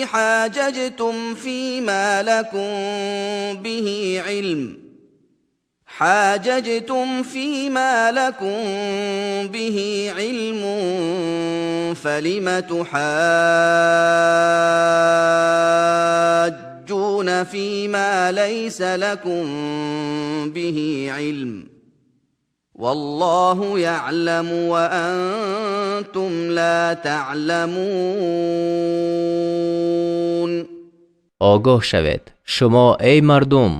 حاججتم فيما لكم به علم حاججتم فيما لكم به علم فلم تحاجون فيما ليس لكم به علم والله يعلم وأنتم لا تعلمون. Огоҳ шавед, шумо, эй мардум,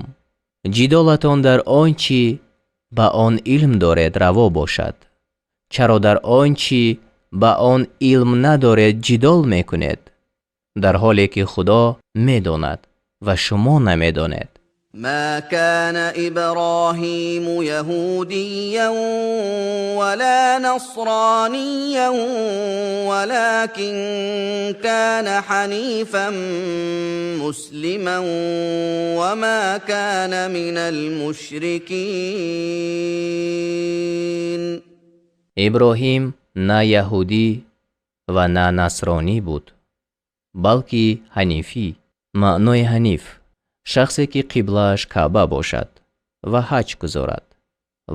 ҷидолатон дар он чӣ ба он илм доред раво бошад. Чаро дар он чӣ ба он илм надоред ҷидол мекунед, дар ҳоле ки Худо медонад ва шумо намедонед? ما كان إبراهيم يهوديا ولا نصرانيا ولكن كان حنيفا مسلما وما كان من المشركين. Иброҳим на яҳудӣ ва на насронӣ буд, балки ҳанифӣ. Маънои ҳаниф: шахсе ки қиблааш Каъба бошад ва ҳаҷ гузорад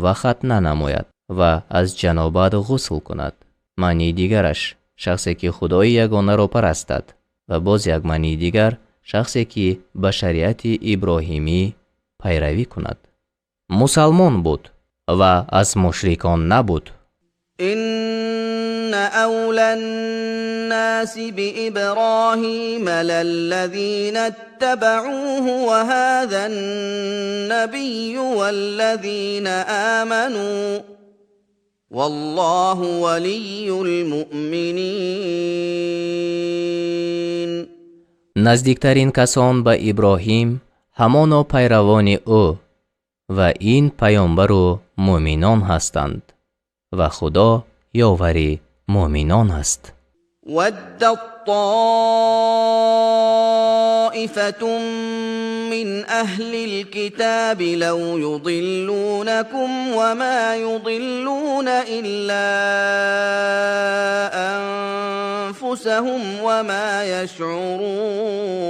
ва хатна намояд ва аз ҷанобат ғусл кунад. Маънии дигараш: шахсе ки Худои ягонаро парастад. Ва боз як маънии дигар: шахсе ки ба шариати иброҳимӣ пайравӣ кунад, мусалмон буд. Ва аз мушрикон набуд. إن أولى الناس بإبراهيم للذين اتبعوه وهذا النبي والذين آمنوا والله ولي المؤمنين. Наздиктарин касон ба Иброҳим ҳамоно пайравони ӯ ва ин паёмбару муъминон ҳастанд, ва Худо ёвари муъминон аст. ودت طائفة من أهل الكتاب لو يضلونكم وما يضلون إلا أنفسهم وما يشعرون.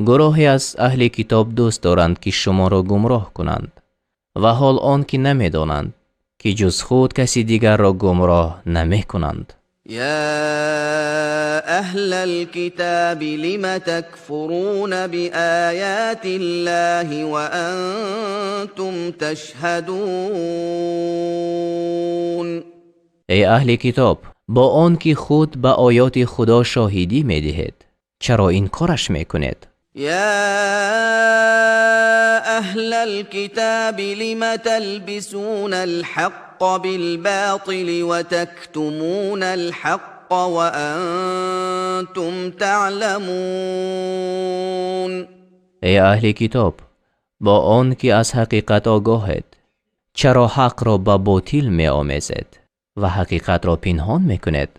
Гурӯҳе аз аҳли китоб дӯст доранд, ки шуморо гумроҳ кунанд, ва ҳол он ки намедонанд, ки ҷуз худ каси дигарро гумроҳ намекунанд. يا أهل الكتاب لم تكفرون بآيات الله وأنتم تشهدون. Эй аҳли китоб, бо он ки худ ба оёти Худо шоҳидӣ медиҳед, чаро инкораш мекунед? يا أهل الكتاب لم تلبسون الحق بالباطل وتكتمون الحق وأنتم تعلمون. Эй аҳли китоб, бо он ки аз ҳақиқат огоҳед, чаро ҳақро ба ботил меомезед ва ҳақиқатро пинҳон мекунед?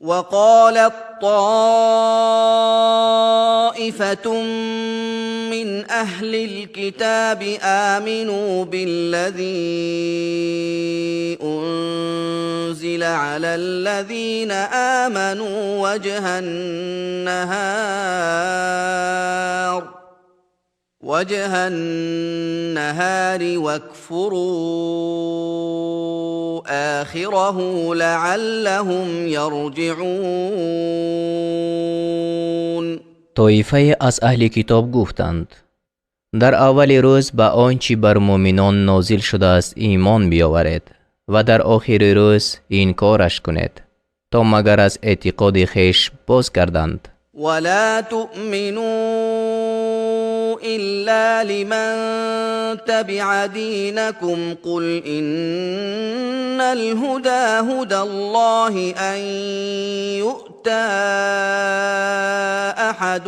وقالت طائفة من أهل الكتاب آمنوا بالذي أنزل على الذين آمنوا وجه النهار واكفروا آخره لعلهم يرجعون. Тоифае аз аҳли китоб гуфтанд: дар аввали рӯз ба он чӣ бар муъминон нозил шудааст имон биёваред ва дар охири рӯз инкораш кунед, то магар аз эътиқоди хеш боз гарданд. ولا تؤمنوا إلا لمن تبع دينكم قل إن الهدى هدى الله أن يؤتى أحد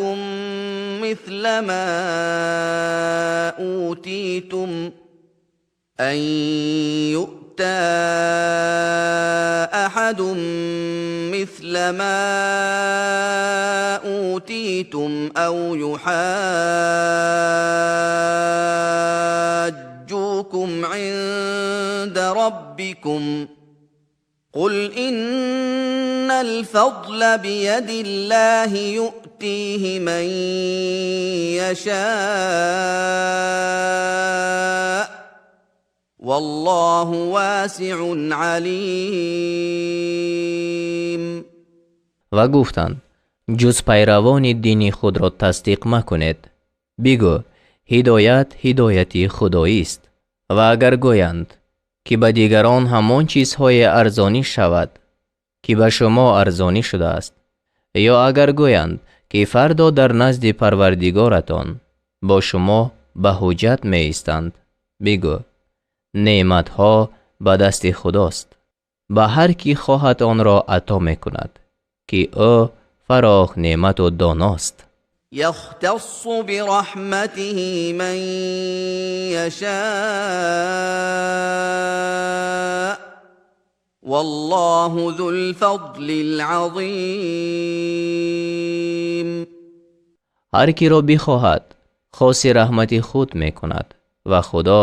مثل ما أوتيتم أن يؤتى أحد مثل ما أوتيتم أو يحاجوكم عند ربكم قل إن الفضل بيد الله يؤتيه من يشاء والله واسع عليم. Ва гуфтанд: ҷуз пайравони дини худро тасдиқ макунед. Бигӯ: ҳидоят ҳидояти худоист. Ва агар гӯянд, ки ба дигарон ҳамон чизҳое арзонӣ шавад, ки ба шумо арзонӣ шудааст, ё агар гӯянд, ки фардо дар назди Парвардигоратон бо шумо ба ҳуҷҷат меистанд, бигӯ: неъматҳо ба дасти Худост, ба ҳар кӣ хоҳад онро ато мекунад, ки ӯ фароғ неъмату доност. يختص برحمته من يشاء والله ذو الفضل العظيم. Ҳар киро бихоҳад, хоси раҳмати худ мекунад, ва Худо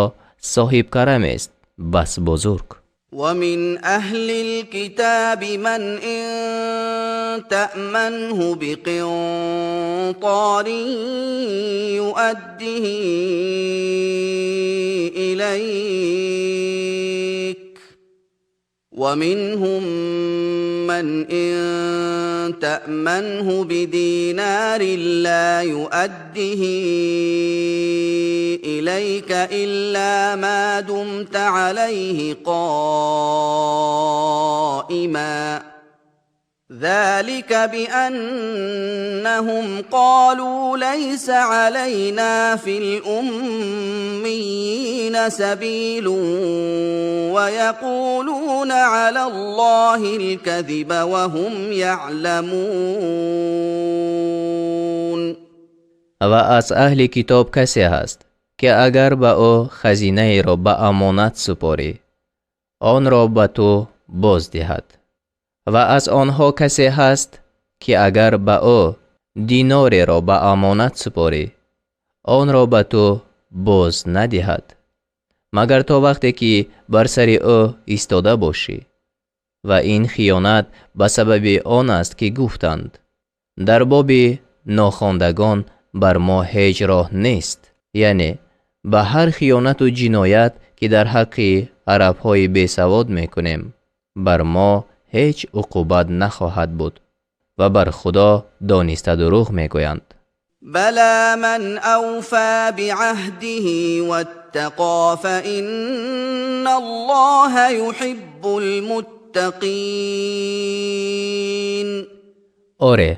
соҳибкарамест бас бузург. ومن أهل الكتاب من إن تأمنه بقنطار يؤده إليك. ومنهم من إن تأمنه بدينار لا يؤده إليك إلا ما دمت عليه قائما ذلك بأنهم قالوا ليس علينا في الأميين سبيل ويقولون على الله الكذب وهم يعلمون. Ва аз аҳли китоб касе ҳаст, ки агар ба ӯ хазинаеро ба амонат супорӣ, онро ба ту боз диҳад. Ва аз онҳо касе ҳаст, ки агар ба ӯ динореро ба амонат супорӣ, онро ба ту боз надиҳад, магар то вақте ки бар сари ӯ истода бошӣ. Ва ин хиёнат ба сабаби он аст, ки гуфтанд: дар боби нохондагон бар мо ҳеҷ роҳ нест, яъне ба ҳар хиёнату ҷиноят, ки дар ҳаққи арабҳои бесавод мекунем, бар мо ҳеҷ уқубат нахоҳад буд ва бар Худо дониста дурӯғ мегӯянд. بلى من أوفى بعهده واتقى فإن الله يحب المتقين. Оре,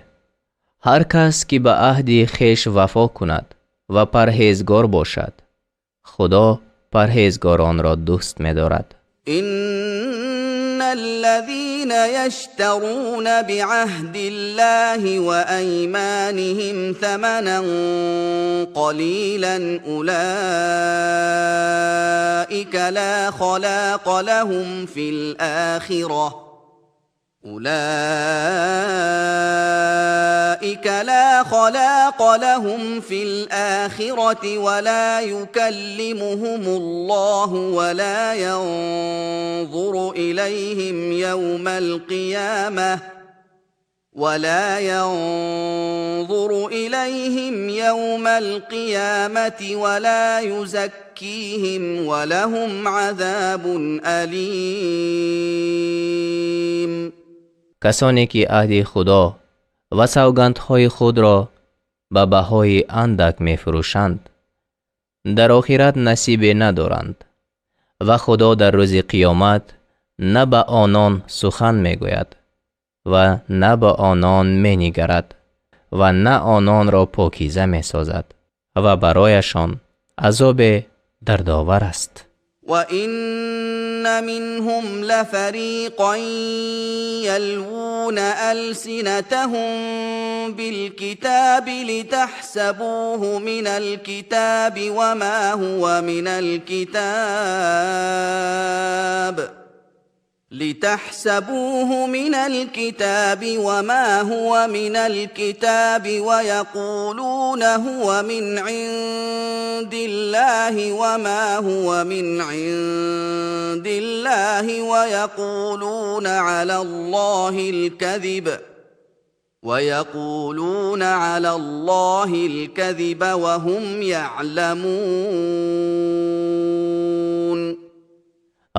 ҳар кас ки ба аҳди хеш вафо кунад ва парҳезгор бошад, Худо парҳезгоронро дӯст медорад. إن الذين يشترون بعهد الله وأيمانهم ثمنا قليلا أولئك لا خلاق لهم في الآخرة أولئك لا خلاق لهم في الآخرة ولا يكلمهم الله ولا ينظر إليهم يوم القيامة ولا ينظر إليهم يوم القيامة ولا يزكيهم ولهم عذاب أليم. Касоне ки аҳди Худо ва савгандҳои худро ба баҳои андак мефурӯшанд, дар охират насибе надоранд ва Худо дар рӯзи қиёмат на ба онон сухан мегӯяд ва на ба онон менигарад ва на ононро покиза месозад ва барояшон азобе дардовар аст. وإن منهم لفريقا يلوون ألسنتهم بالكتاب لتحسبوه من الكتاب وما هو من الكتاب لتحسبوه من الكتاب وما هو من الكتاب ويقولون هو من عند الله وما هو من عند الله ويقولون على الله الكذب ويقولون على الله الكذب وهم يعلمون.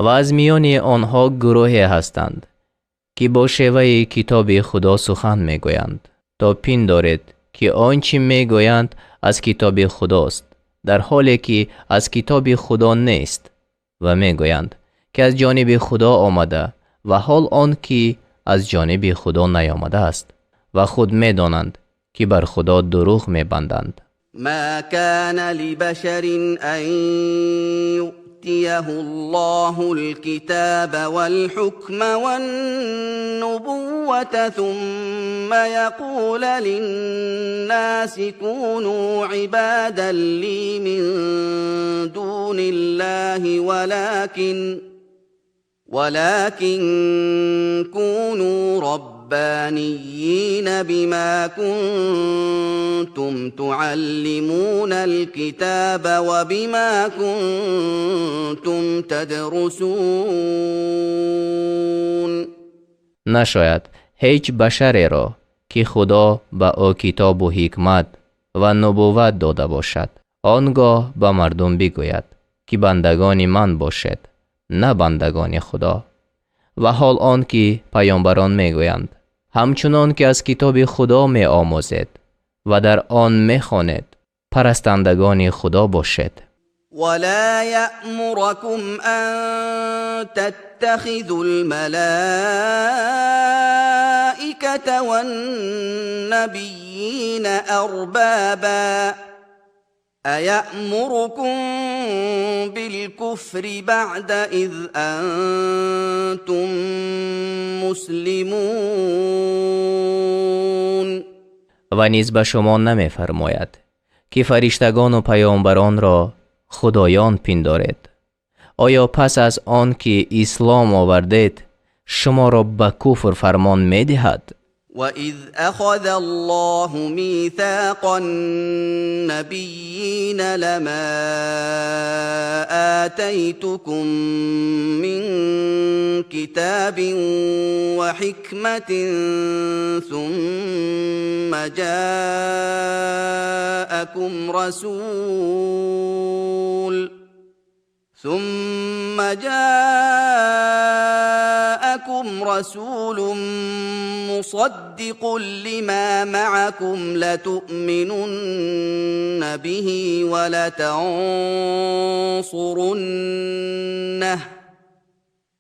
Ва аз миёни онҳо гурӯҳе ҳастанд, ки бо шеваи китоби Худо сухан мегӯянд, то пиндоред, ки он чӣ мегӯянд аз китоби Худост, дар ҳоле ки аз китоби Худо нест, ва мегӯянд, ки аз ҷониби Худо омада ва ҳол он ки аз ҷониби Худо наёмадааст ва худ медонанд, ки бар Худо дурӯғ мебанданд. ما كان لبشر أن يؤتيه الله الكتاب والحكم والنبوة ثم يقول للناس كونوا عبادا لي من دون الله ولكن كونوا ربانيين بما كنتم تعلمون الكتاب وبما كنتم تدرسون. Нашояд ҳеҷ башареро, ки Худо ба ӯ китобу ҳикмат ва нубувват дода бошад, он гоҳ ба мардум бигӯяд, ки бандагони ман бошед, на бандагони Худо, Ва ҳол он ки паёмбарон мегӯянд, ҳамчунон ки аз китоби Худо меомӯзед ва дар он мехонед, парастандагони Худо бошед. ولا يأمركم أن تتخذوا الملائكة والنبيين أربابا أيأمركم بالكفر بعد إذ أنتم مسلمون. Ва низ ба шумо намефармояд, ки фариштагону паёмбаронро худоён пиндоред. Оё пас аз он ки ислом овардед, шуморо ба куфр фармон медиҳад? وإذ أخذ الله ميثاق النبيين لما آتيتكم من كتاب وحكمة ثم جاءكم رسول مصدق لما معكم لتؤمنن به ولتنصرنه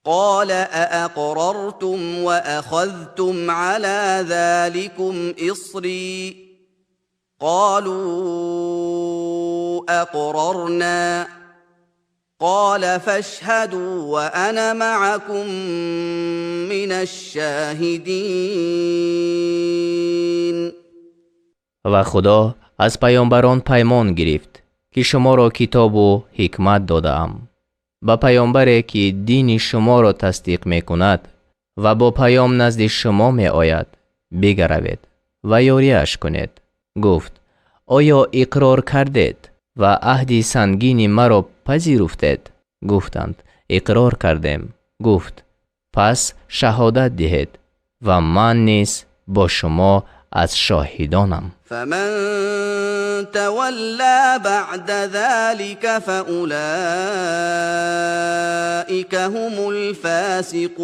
قال أأقررتم وأخذتم على ذلكم إصري قالوا أقررنا قال فاشهدوا وأنا معكم من الشاهدين. Ва Худо аз паёмбарон паймон гирифт, ки шуморо китобу ҳикмат додаам, ба паёмбаре ки дини шуморо тасдиқ мекунад ва бо паём назди шумо меояд, бигаравед ва ёрияш кунед. Гуфт: оё иқрор кардед ва аҳди сангини маро пазируфтед? Гуфтанд: иқрор кардем. Гуфт: пас шаҳодат диҳед ва ман низ бо шумо аз шоҳидонам. فمن تولى بعد ذلك فأولئك هم الفاسقون.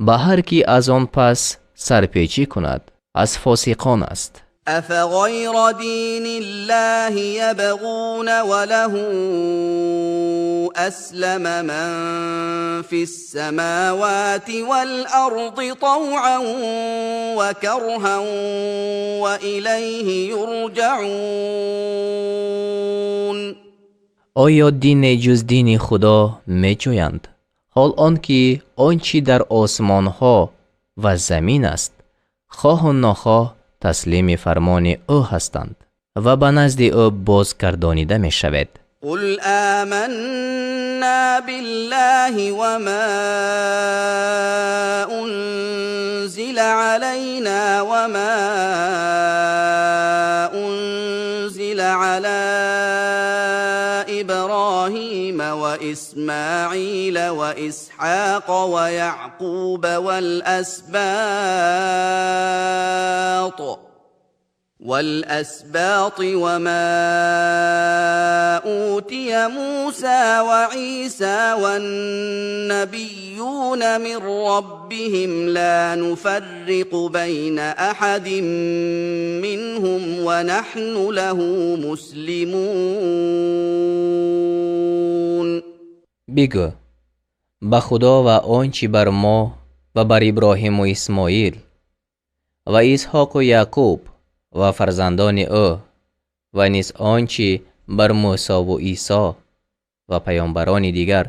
Ба ҳар кӣ аз он пас сарпечӣ кунад, аз фосиқон аст. أفغير دين الله يبغون وله أسلم من في السماوات والأرض طوعا وكرها وإليه يرجعون. Оё дине ҷуз дини Худо меҷӯянд, ҳол он ки он чӣ дар осмонҳо ва замин аст, хоҳу нохоҳ таслими фармони ӯ ҳастанд ва ба назди ӯ бозгардонида мешавед? قل آمنا بالله وما أنزل علينا وما أنزل على إبراهيم وإسماعيل وإسحاق ويعقوب والأسباط وما أوتي موسى وعيسى والنبيون من ربهم لا نفرق بين أحد منهم ونحن له مسلمون. Бигӯ: ба Худо ва он чӣ бар мо ва бар Иброҳиму Исмоил ва Исҳоқу Яъқуб ва фарзандони ӯ ва низ он чӣ бар Мӯсову Исо ва паёмбарони дигар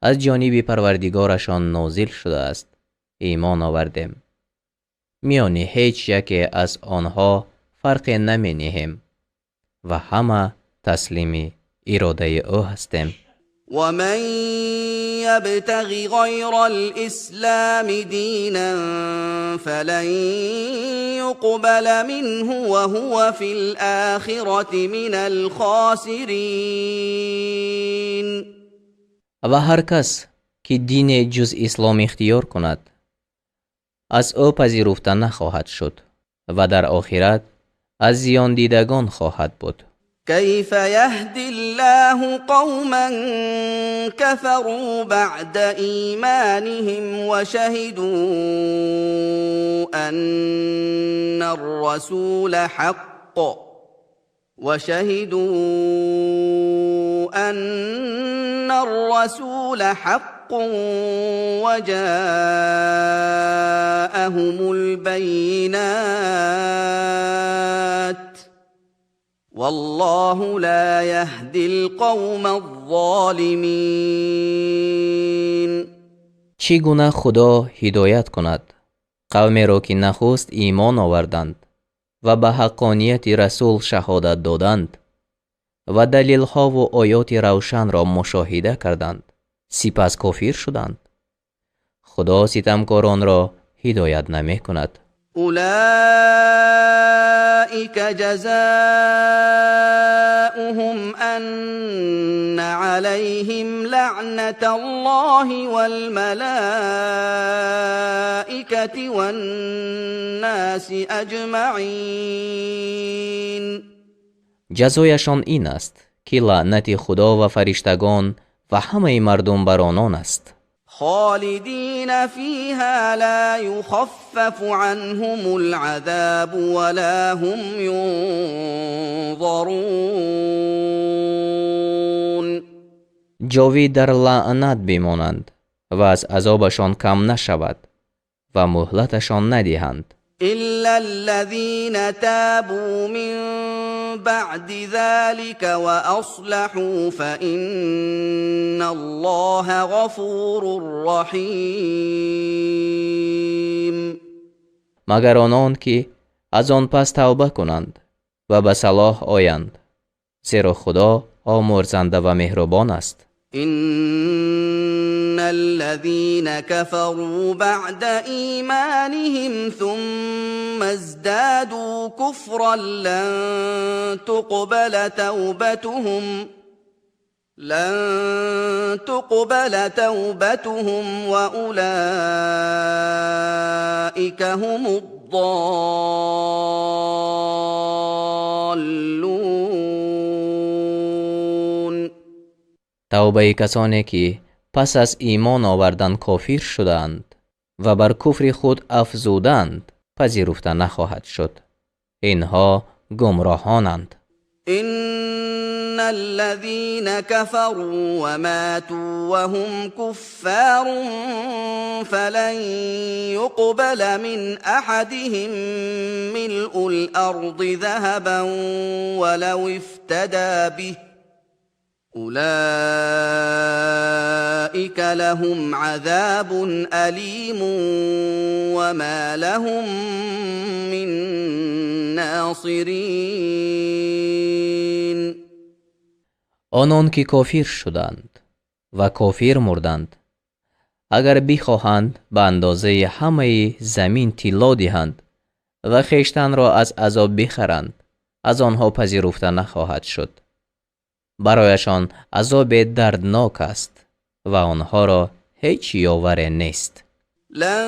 аз ҷониби Парвардигорашон нозил шудааст, имон овардем. Миёни ҳеҷ яке аз онҳо фарқе намениҳем ва ҳама таслими иродаи ӯ ҳастем. ومن يبتغ غير الإسلام دينا فلن يقبل منه وهو في الآخرة من الخاسرين. Ва ҳар кас ки дине ҷуз ислом ихтиёр кунад, аз ӯ пазируфта нахоҳад шуд ва дар охират аз зиёндидагон хоҳад буд. كيف يهدي الله قوما كفروا بعد إيمانهم وشهدوا أن الرسول حق وشهدوا أن الرسول حق وجاءهم البينات والله لا يهدي القوم الظالمين. Чӣ гуна Худо ҳидоят кунад қавмеро, ки нахуст имон оварданд ва ба ҳаққонияти расул шаҳодат доданд ва далилҳову оёти равшанро мушоҳида карданд, сипас кофир шуданд? Худо ситамкоронро ҳидоят намекунад. أولئك جزاؤهم أن عليهم لعنة الله والملائكة والناس أجمعين. Ҷазояшон ин аст, ки лаънати Худо ва фариштагон ва ҳамаи мардум бар онон аст. خالدين فيها لا يخفف عنهم العذاب ولا هم ينظرون. Ҷовид дар лаънат бимонанд ва аз азобашон кам нашавад ва муҳлаташон надиҳанд. إلا الذين تابوا من بعد ذلك وأصلحوا فإن الله غفور رحيم. Магар онон, ки аз он пас тавба кунанд ва ба салоҳ оянд, зеро Худо омӯрзанда ва меҳрубон аст. إن الذين كفروا بعد إيمانهم ثم ازدادوا كفرا لن تقبل توبتهم وأولئك هم الضالون. Тавбаи касоне, ки пас аз имон овардан кофир шудаанд ва бар куфри худ афзуданд, пазируфта нахоҳад шуд. Инҳо гумроҳонанд. إن الذين كفروا وماتوا وهم كفار فلن يقبل من أحدهم ملء الأرض ذهبا ولو افتدى به أولئك لهم عذاب أليم وما لهم من ناصرين. Онон ки кофир шуданд ва кофир мурданд, агар бихоҳанд ба андозаи ҳамаи замин тилло диҳанд ва хештанро аз азоб бихаранд, аз онҳо пазируфта нахоҳад шуд. Барояшон азобе дарднок аст ва онҳоро ҳеҷ ёваре нест. لن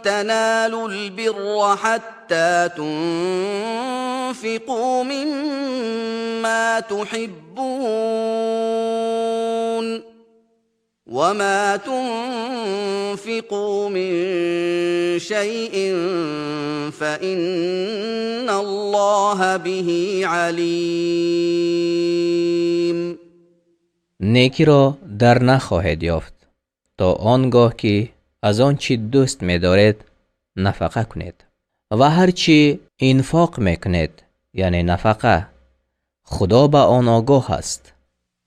تنالوا البر حتى تنفقوا مما تحبون وما تنفقوا من شيء فإن الله به عليم. Некиро дар нахоҳед ёфт то он гоҳ, ки аз он чӣ дӯст медоред нафақа кунед, ва ҳар чӣ инфоқ мекунед, яъне нафақа, Худо ба он огоҳ аст.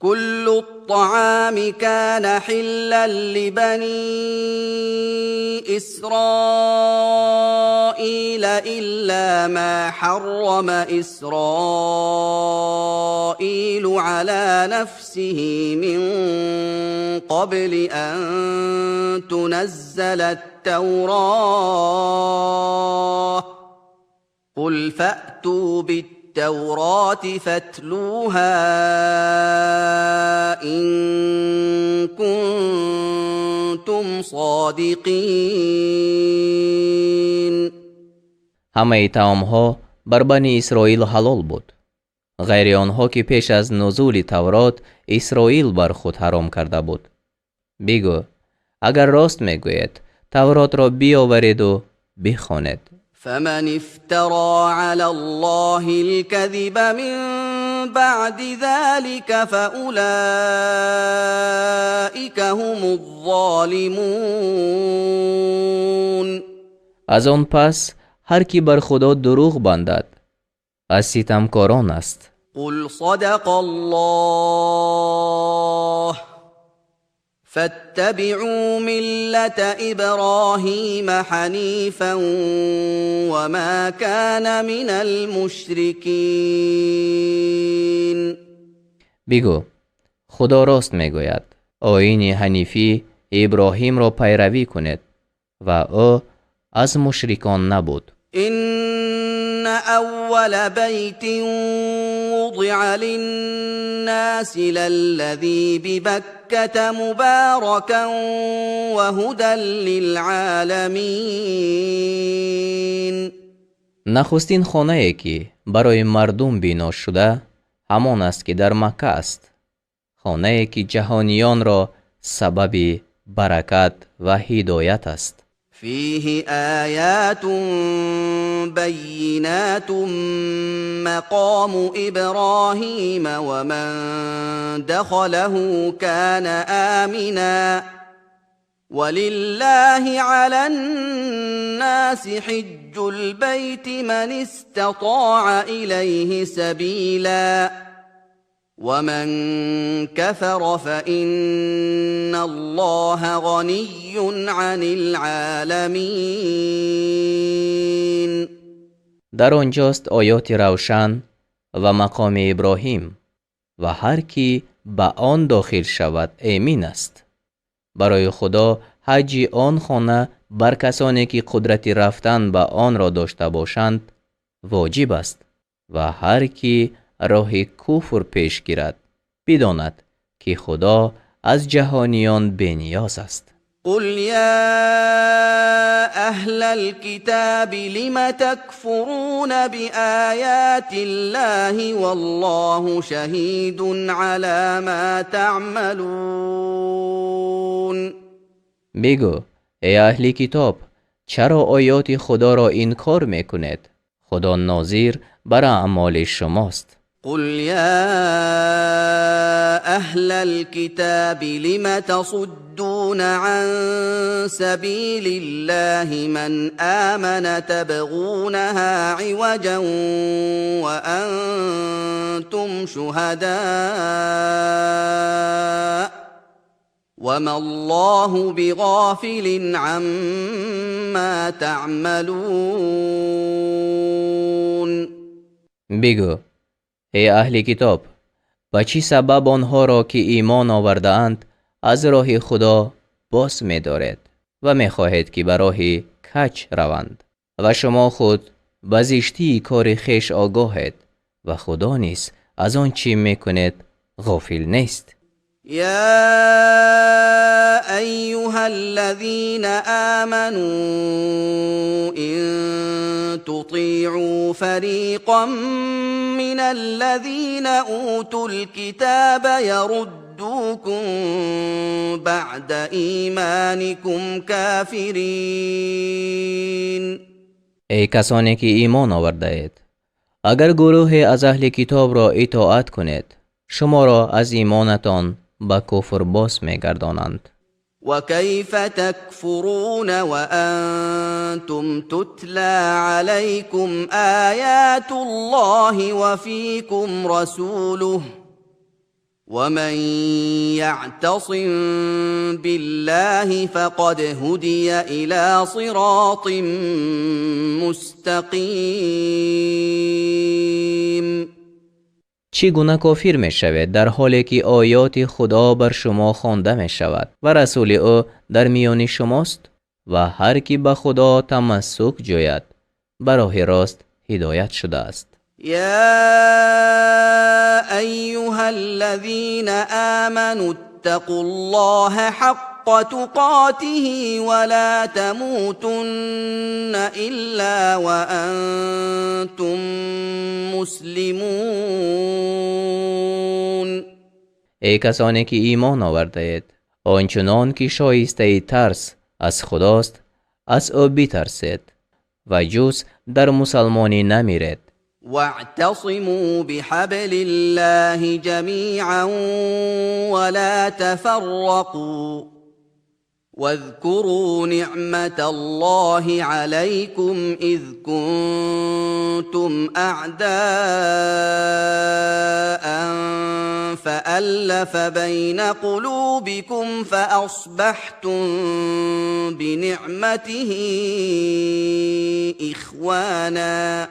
كل الطعام كان حلا لبني إسرائيل إلا ما حرم إسرائيل على نفسه من قبل أن تنزل التوراة قل فأتوا بالتوراة فاتلوها إن كنتم صادقين. Ҳамаи таомҳо бар Бани Исроил ҳалол буд, Ғайри онҳо ки пеш аз нузули Таврот Исроил бар худ ҳаром карда буд. Бигӯ, агар рост мегӯед, Тавротро биёвареду бихонед. فمن افترى على الله الكذب من بعد ذلك فأولئك هم الظالمون. Аз он пас ҳар ки бар Худо дурӯғ бандад, аз ситамкорон аст. قل صدق الله فاتبعوا ملة إبراهيم حنيفا وما كان من المشركين. Бигӯ, Худо рост мегӯяд, оини ҳанифӣ Иброҳимро пайравӣ кунед ва ӯ аз мушрикон набуд. إن أول بيت وضع للناس للذي ببكة مباركا وهدى للعالمين. Нахустин хонае ки барои мардум бино шуда, ҳамон аст ки дар Макка аст, хонае ки ҷаҳониёнро сабаби баракат ва ҳидоят аст. فيه آيات بينات مقام إبراهيم ومن دخله كان آمنا ولله على الناس حج البيت من استطاع إليه سبيلا ومن كفر فإن الله غني عن العالمين. Дар он ҷост оёти равшан ва мақоми Иброҳим, ва ҳар кӣ ба он дохил шавад эмин аст. Барои Худо ҳаҷи он хона бар касоне ки қудрати рафтан ба онро дошта бошанд воҷиб аст, ва ҳар кӣ роҳи куфр пеш гирад бидонад ки Худо аз ҷаҳониён бениёз аст. قل يا أهل الكتاب لم تكفرون بآيات الله والله شهيد على ما تعملون. Бигӯ, эй аҳли китоб, чаро оёти Худоро инкор мекунед? Худо нозир бар аъмоли шумост. قل يا أهل الكتاب لم تصدون عن سبيل الله من آمن تبغونها عوجا وأنتم شهداء وما الله بغافل عما تعملون. Бигӯ, эй аҳли китоб, ба чӣ сабаб онҳоро ки имон овардаанд аз роҳи Худо боз медоред ва мехоҳед ки ба роҳи кач раванд, ва шумо худ ба зиштии кори хеш огоҳед ва Худо низ аз он чӣ мекунед ғофил нест. يا أيها الذين آمنوا إن تطيعوا فريقا من الذين أوتوا الكتاب يردوكم بعد إيمانكم كافرين. Эй касоне ки имон овардаед, агар гурӯҳе аз аҳли китобро итоат кунед, шуморо аз имонатон ба куфр боз мегардонанд. وكيف تكفرون وأنتم تتلى عليكم آيات الله وفيكم رسوله ومن يعتصم بالله فقد هدي إلى صراط مستقيم. Чӣ гуна кофир мешавед, дар ҳоле ки оёти Худо бар шумо хонда мешавад ва расули ӯ дар миёни шумост, ва ҳар кӣ ба Худо тамассук ҷӯяд ба роҳи рост ҳидоят шудааст. يا أيها الذين آمنوا اتقوا الله حق حق تقاته ولا تموتن إلا وأنتم مسلمون. Эй касоне ки имон овардаед, он чунон ки шоистаи тарс аз Худост, аз ӯ битарсед ва ҷуз дар мусалмонӣ намиред. واعتصموا بحبل الله جميعا ولا تفرقوا واذكروا نعمة الله عليكم إذ كنتم أعداء فألف بين قلوبكم فأصبحتم بنعمته إخوانا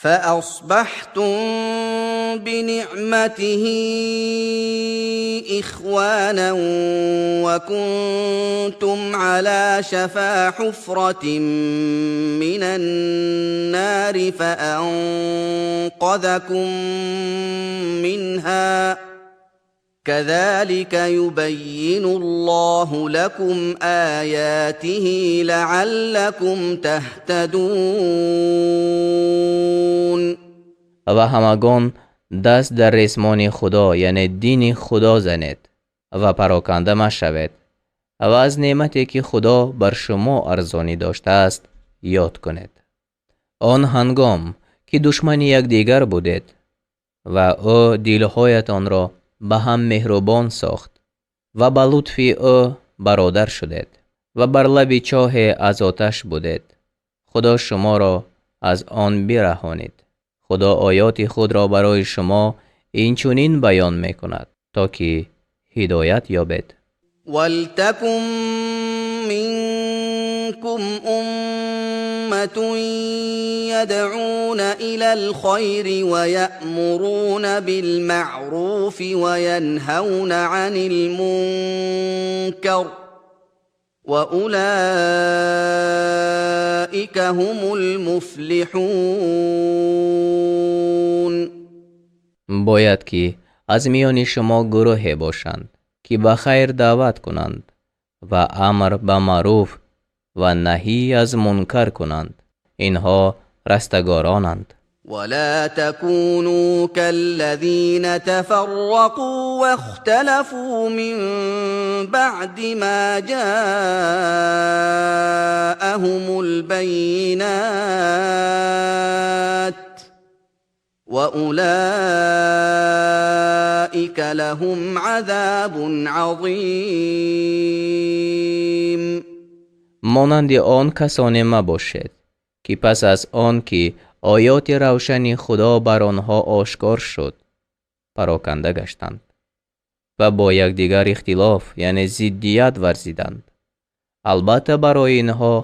فأصبحتم بنعمته إخوانا وكنتم على شفا حفرة من النار فأنقذكم منها كذلك يبين الله لكم آياته لعلكم تهتدون. Ва ҳамагон даст дар ресмони Худо, яъне дини Худо занед ва пароканда машавед ва аз неъмате ки Худо бар шумо арзонӣ доштааст ёд кунед. Он ҳангом ки душмани якдигар будед ва ӯ дилҳоятонро ба ҳам меҳрубон сохт ва ба лутфи ӯ бародар шудед ва бар лаби чоҳе аз оташ будед, Худо шуморо аз он бираҳонид. Худо оёти худро барои шумо инчунин баён мекунад, то ки ҳидоят ёбед. ولتكن منكم أمة يدعون إلى الخير ويأمرون بالمعروف وينهون عن المنكر وأولئك هم المفلحون. Бояд ки аз миёни шумо гурӯҳе бошанд ки ба хайр даъват кунанд ва амр ба маъруф ва наҳӣ аз мункар кунанд. Инҳо растагоронанд. ولا تكونوا كالذين تفرقوا واختلفوا من بعد ما جاءهم البينات وأولئك لهم عذاب عظيم. Монанди он касоне мабошед ки пас аз он ки оёти равшани Худо бар онҳо ошкор шуд, пароканда гаштанд ва бо якдигар ихтилоф, яъне зиддият варзиданд. Албатта барои инҳо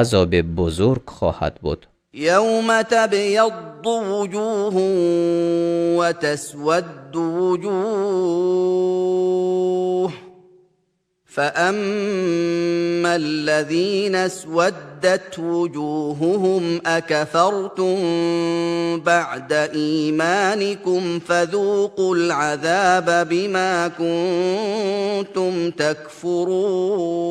азоби бузург хоҳад буд. يوم تبيض وجوه وتسود وجوه فأما الذين اسودت وجوههم أكفرتم بعد إيمانكم فذوقوا العذاب بما كنتم تكفرون.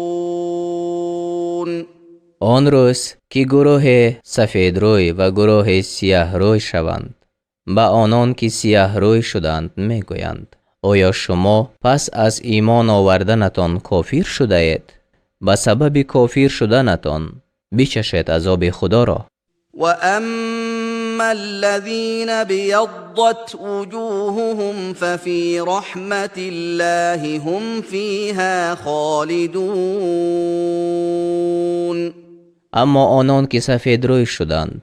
Он рӯз ки гурӯҳе сафедрӯй ва гурӯҳе сияҳрӯй шаванд, ба онон ки сияҳрӯй шуданд мегӯянд: оё шумо пас аз имон оварданатон кофир шудаед? Ба сабаби кофир шуданатон бичашед азоби Худоро. وأما الذين ابيضت وجوههم ففي رحمة الله هم فيها خالدون. Аммо онон ки сафедрӯй шуданд,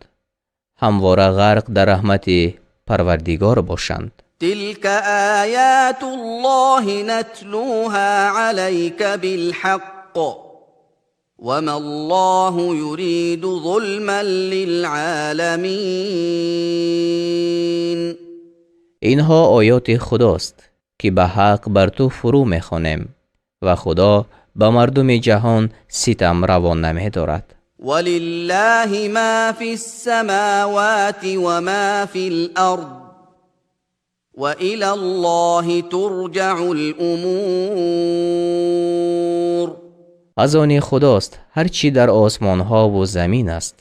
ҳамвора ғарқ дар раҳмати Парвардигор бошанд. تلك آيات الله نتلوها عليك بالحق وما الله يريد ظلما للعالمين. Инҳо оёти Худост ки ба ҳақ бар ту фурӯ мехонем ва Худо ба мардуми ҷаҳон ситам равон намедорад. ولله ما في السماوات وما في الأرض وإلى الله ترجع الأمور. Аз они Худост ҳар чӣ дар осмонҳову замин аст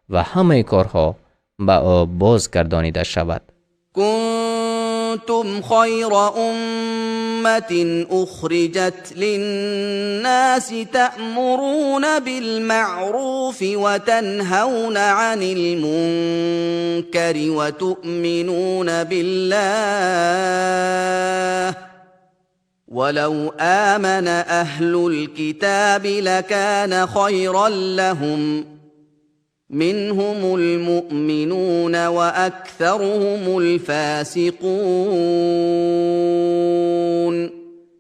ва ҳамаи корҳо ба ӯ бозгардонида шавад. كنتم خير أمة أخرجت للناس تأمرون بالمعروف وتنهون عن المنكر وتؤمنون بالله ولو آمن أهل الكتاب لكان خيرا لهم منهم المؤمنون وأكثرهم الفاسقون.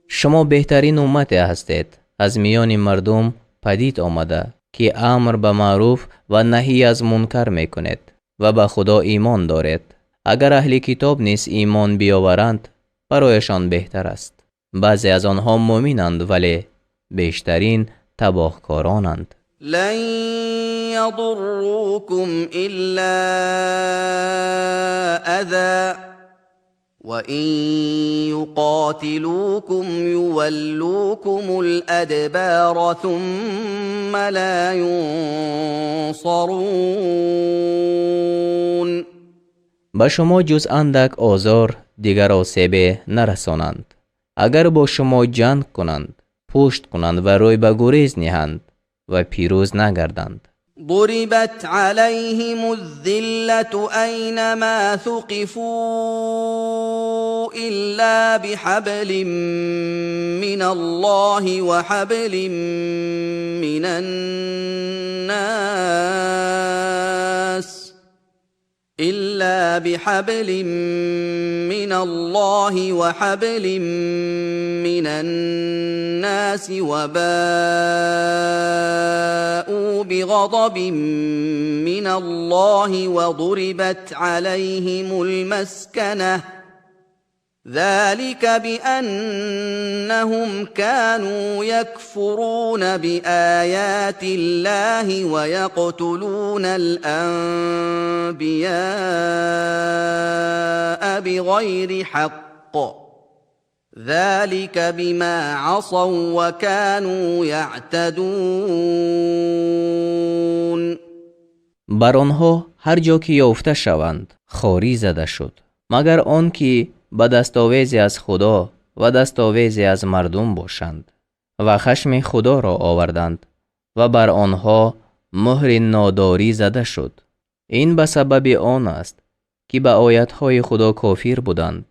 Шумо беҳтарин уммате ҳастед, аз миёни мардум падид омада, ки амр ба маъруф ва наҳӣ аз мункар мекунед ва ба Худо имон доред. Агар аҳли китоб низ имон биёваранд, барояшон беҳтар аст. Баъзе аз онҳо муъминанд, вале бештарин табоҳкоронанд. لن يضروكم إلا أذى وإن يقاتلوكم يولوكم الأدبار ثم لا ينصرون. Ба шумо ҷуз андак озор дигар осебе нарасонанд. Агар бо шумо ҷанг кунанд, пушт кунанд ва рӯй ба гурез ниҳанд ва пирӯз нагарданд. ضربت عليهم الذلة أينما ثقفوا إلا بحبل من الله وحبل من الناس إلا بحبل من الله وحبل من الناس وباءوا بغضب من الله وضربت عليهم المسكنة ذلك بأنهم كانوا يكفرون بآيات الله ويقتلون الأنبياء بغير حق ذلك بما عصوا وكانوا يعتدون. Бар онҳо ҳар ҷо ки ёфта шаванд, хорӣ зада шуд, магар он ки ба дастовезе аз Худо ва дастовезе аз мардум бошанд ва хашми Худоро оварданд ва бар онҳо муҳри нодорӣ зада шуд. Ин ба сабаби он аст, ки ба оятҳои Худо кофир буданд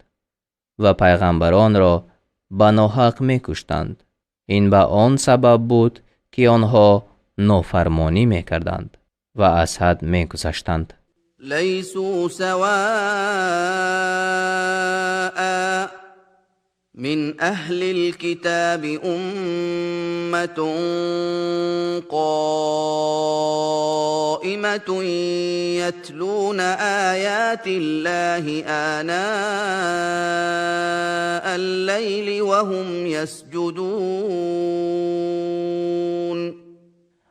ва пайғамбаронро ба ноҳақ мекуштанд. Ин ба он сабаб буд, ки онҳо нофармонӣ мекарданд ва аз ҳад мегузаштанд. ليسوا سواء من أهل الكتاب أمة قائمة يتلون آيات الله آناء الليل وهم يسجدون.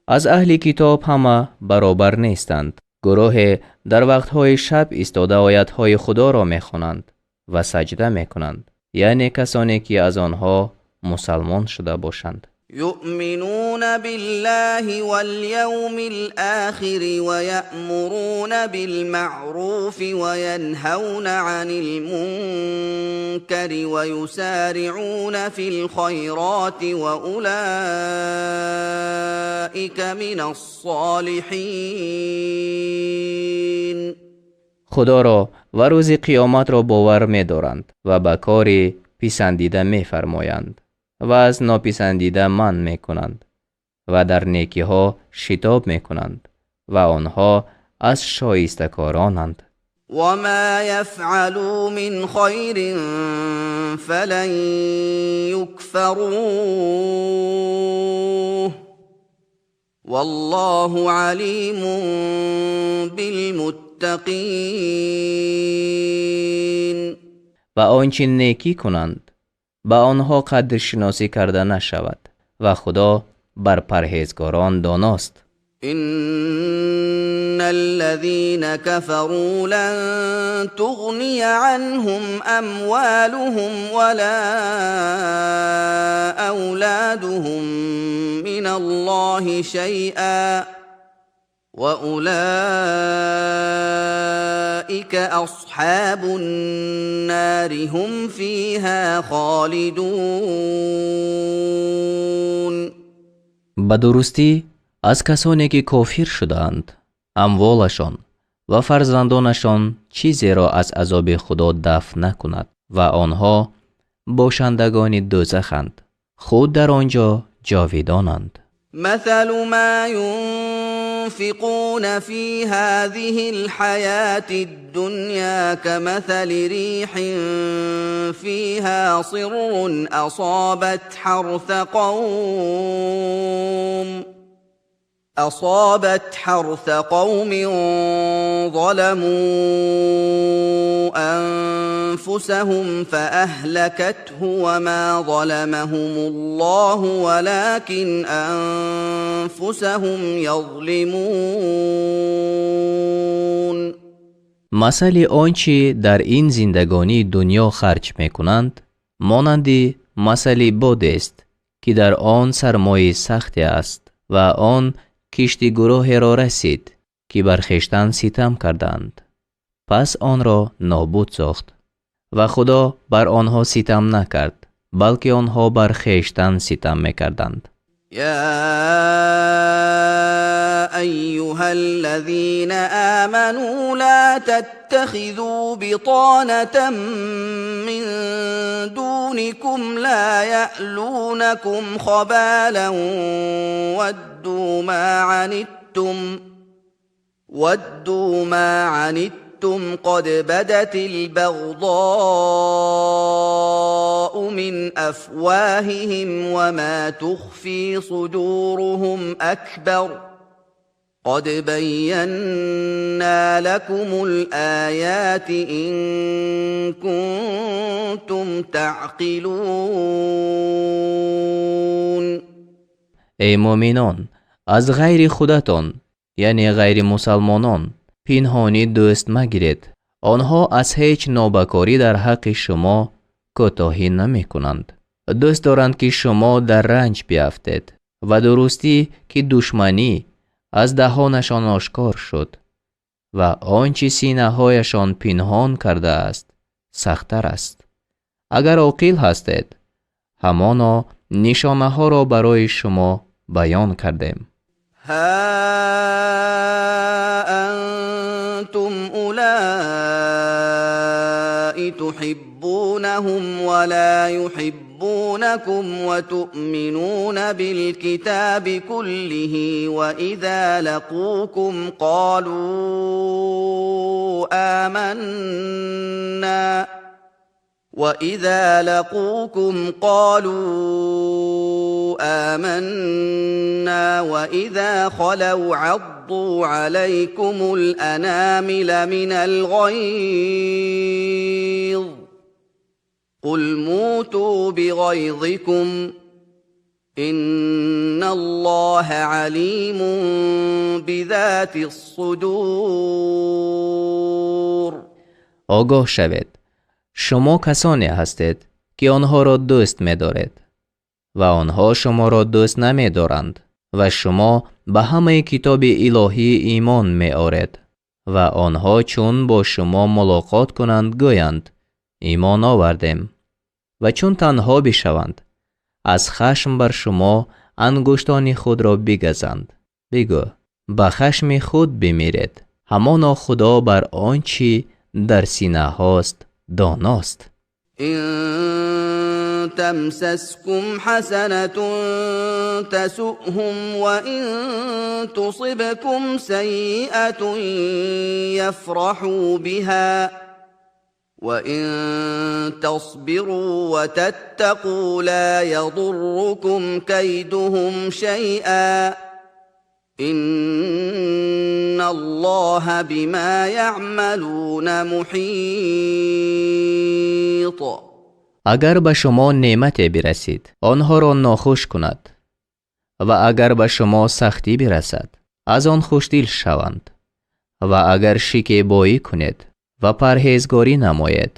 Аз аҳли китоб ҳама баробар нестанд. Гурӯҳе дар вақтҳои шаб истода оятҳои Худоро мехонанд ва саҷда мекунанд, яъне касоне ки аз онҳо мусалмон шуда бошанд. يؤمنون بالله واليوم الآخر ويأمرون بالمعروف وينهون عن المنكر ويسارعون في الخيرات وأولئك من الصالحين. Худоро ва рӯзи қиёматро бовар медоранд ва ба кори писандида мефармоянд ва аз нописандида манъ мекунанд ва дар некиҳо шитоб мекунанд ва онҳо аз шоистакоронанд. وما يفعلوا من خير فلن يكفروه والله عليم بالمتقين. Ва он чӣ некӣ кунанд, ба онҳо қадршиносӣ карда нашавад ва Худо бар парҳезгорон доност. إن الذين كفروا لن تغني عنهم أموالهم ولا أولادهم من الله شيئا وأولئك أصحاب النار هم فيها خالدون. Ба дурустӣ, аз касоне ки кофир шудаанд, амволашон ва фарзандонашон чизеро аз азоби Худо дафъ накунад ва онҳо бошандагони дӯзаханд, худ дар он ҷо ҷовидонанд. مثل ما ينفقون في هذه الحياة الدنيا كمثل ريح فيها صر أصابت حرث قوم ظلموا أنفسهم فأهلكته وما ظلمهم الله ولكن أنفسهم يظلمون. Масали он чӣ дар ин зиндагонии дунё харҷ мекунанд, монанди масали бодест, ки дар он сармои сахте аст ва он кишти гурӯҳеро расид, ки бар хештан ситам карданд, пас онро нобуд сохт ва Худо бар онҳо ситам накард, балки онҳо бар хештан ситам мекарданд. يا أيها الذين آمنوا لا تتخذوا بطانة من دونكم لا يألونكم خبالا ودوا ما عنتم قد بدت البغضاء من أفواههم وما تخفي صدورهم أكبر قد بينا لكم الآيات إن كنتم تعقلون. Эй муъминон, аз ғайри худатон, яъне ғайри мусалмонон, пинҳонӣ дӯст магиред. Онҳо аз ҳеҷ нобакорӣ дар ҳаққи шумо кӯтоҳӣ намекунанд, дӯст доранд, ки шумо дар ранҷ биафтед, ва дурустӣ, ки душманӣ аз даҳонашон ошкор шуд ва он чӣ синаҳояшон пинҳон кардааст, сахттар аст. Агар оқил ҳастед, ҳамоно нишонаҳоро барои шумо баён кардем. ها أنتم أولئك تحبونهم ولا يحبونكم وتؤمنون بالكتاب كله وإذا لقوكم قالوا آمنا وإذا لقوكم قالوا آمنا وإذا خلوا عضوا عليكم الأنامل من الغيظ قل موتوا بغيظكم إن الله عليم بذات الصدور. Огоҳ шавед, шумо касоне ҳастед, ки онҳоро дӯст медоред ва онҳо шуморо дӯст намедоранд ва шумо ба ҳамаи китоби илоҳӣ имон меоред ва онҳо чун бо шумо мулоқот кунанд, гӯянд: «Имон овардем», ва чун танҳо бишаванд, аз хашм бар шумо ангуштони худро бигазанд. Бигӯ: «Ба хашми худ бимиред. Ҳамоно Худо бар он чӣ дар синаҳост доност. إن تمسسكم حسنة تسؤهم وإن تصبكم سيئة يفرحوا بها وإن تصبروا وتتقوا لا يضركم كيدهم شيئا إن الله بما يعملون محيط. Агар ба шумо неъмате бирасид, онҳоро нохуш кунад ва агар ба шумо сахтӣ бирасад, Аз он хушдил шаванд ва агар шикебоӣ кунед ва парҳезгорӣ намоед,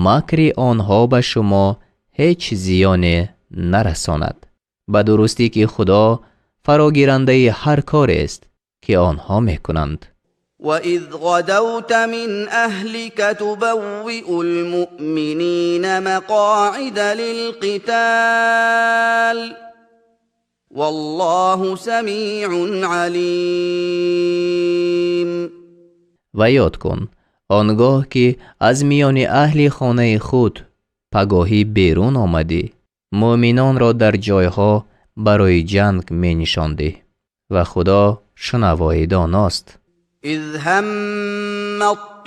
макри онҳо ба шумо ҳеҷ зиёне нарасонад. Ба дурустӣ ки Худо фарогирандаи ҳар корест, ки онҳо мекунанд. وإذ غدوت من أهلك تبوئ المؤمنين مقاعد للقتال والله سميع عليم. Ва ёд кун он гоҳ ки аз миёни аҳли хонаи худ пагоҳӣ берун омадӣ, мӯъминонро дар ҷойҳо барои ҷанг менишондӣ ва Худо шунавои доност. إذ هم الطائفتان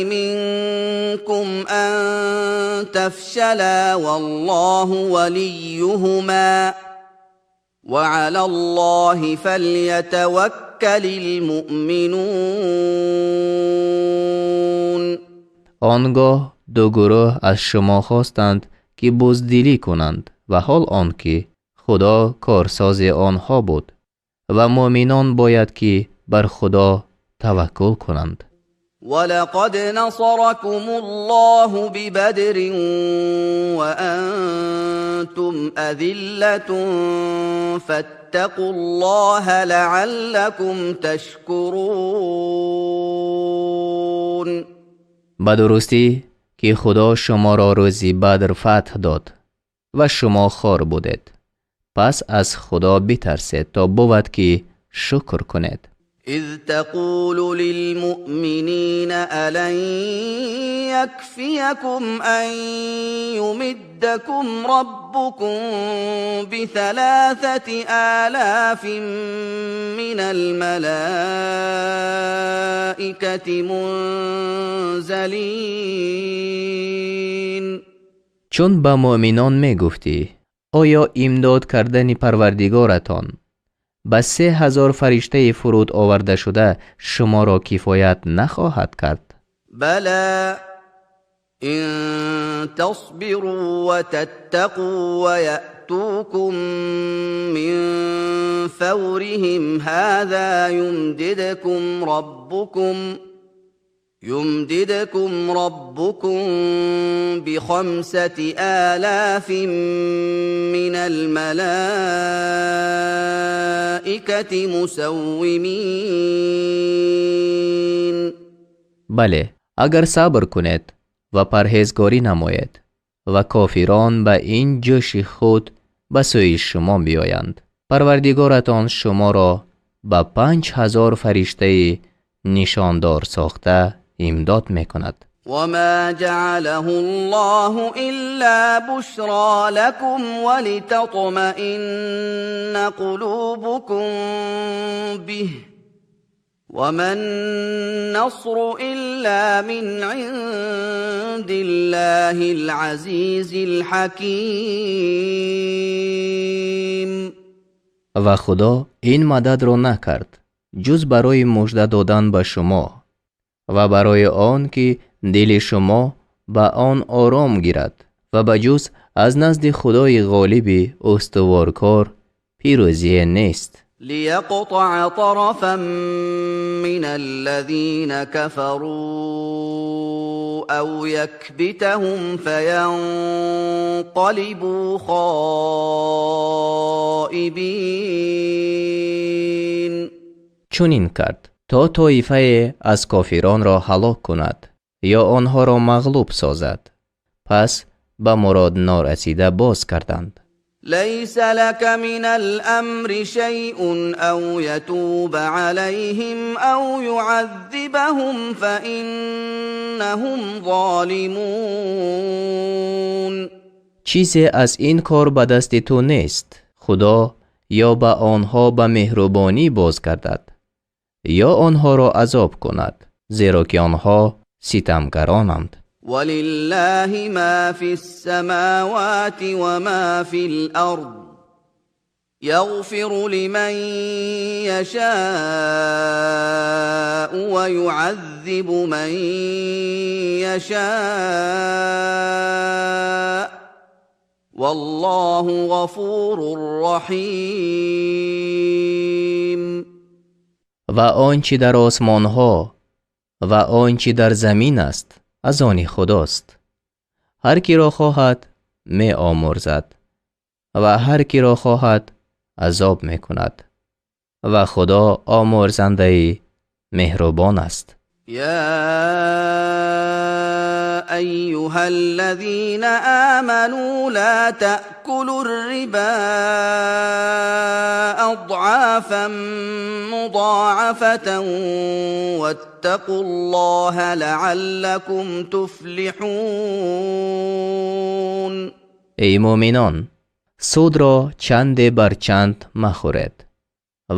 منكم أن تفشلا والله وليهما وعلى الله فليتوكل المؤمنون. Он гоҳ ду гурӯҳ аз шумо хостанд, ки буздилӣ кунанд ва ҳол он ки Худо корсози онҳо буд ва мӯъминон бояд ки бар Худо таваккул кунанд. ولقد نصركم الله ببدر وأنتم أذلة فاتقوا الله لعلكم تشكرون. Ба дурустӣ ки Худо шуморо рӯзи Бадр фатҳ дод ва шумо хор будед. Пас аз Худо битарсед, то бувад ки шукр кунед. إذ تقول للمؤمنين ألن يكفيكم أن يمدكم ربكم ب3,000 من الملائكة منزلين. Чун ба мӯъминон мегуфтӣ: оё имдод кардани Парвардигоратон ба 3000 фариштаи фуруд овардашуда шуморо кифоят нахоҳад кард? بلى إن تصبروا وتتقوا ويأتوكم من فورهم هذا يمددكم ربكم ب5,000 من الملائكة مسومين. Бале, агар сабр кунед ва парҳезгорӣ намоед ва кофирон ба ин ҷӯши худ ба сӯи шумо биёянд, Парвардигоратон шуморо ба 5000 фариштаи нишондор сохта имдод мекунад. وما جعله الله إلا بشرى لكم ولتطمئن قلوبكم به وما النصر إلا من عند الله العزيز الحكيم. Ва Худо ин мададро накард, ҷуз барои мужда додан ба шумо ва барои он ки дили шумо ба он ором гирад ва ба ҷуз аз назди Худои ғолиби устуворкор пирӯзие нест. ليقطع طرفا من الذين كفروا أو يكبتهم فينقلبوا خائبين. Чунин кард, то тоифае аз кофиронро ҳалок кунад ё онҳоро мағлуб созад, пас ба мурод норасида боз карданд. ليس لك من الأمر شيء أو يتوب عليهم أو يعذبهم فإنهم ظالمون. Чизе аз ин кор ба дасти ту нест. Худо ё ба онҳо ба меҳрубонӣ боз гардад ё онҳоро азоб кунад, зеро ки онҳо ситамгаронанд. ولله ما في السماوات وما في الأرض يغفر لمن يشاء ويعذب من يشاء والله غفور رحيم. Ва он чи дар осмонҳо ва он чи дар замин аст, аз они Худост. Ҳар киро хоҳад меомӯрзад ва ҳар киро хоҳад азоб мекунад. Ва Худо омӯрзандаи меҳрубон аст. يا أيها الذين آمنوا لا تأكلوا الربا أضعافا مضاعفة واتقوا الله لعلكم تفلحون. Эй муъминон, судро чанде бар чанд махӯред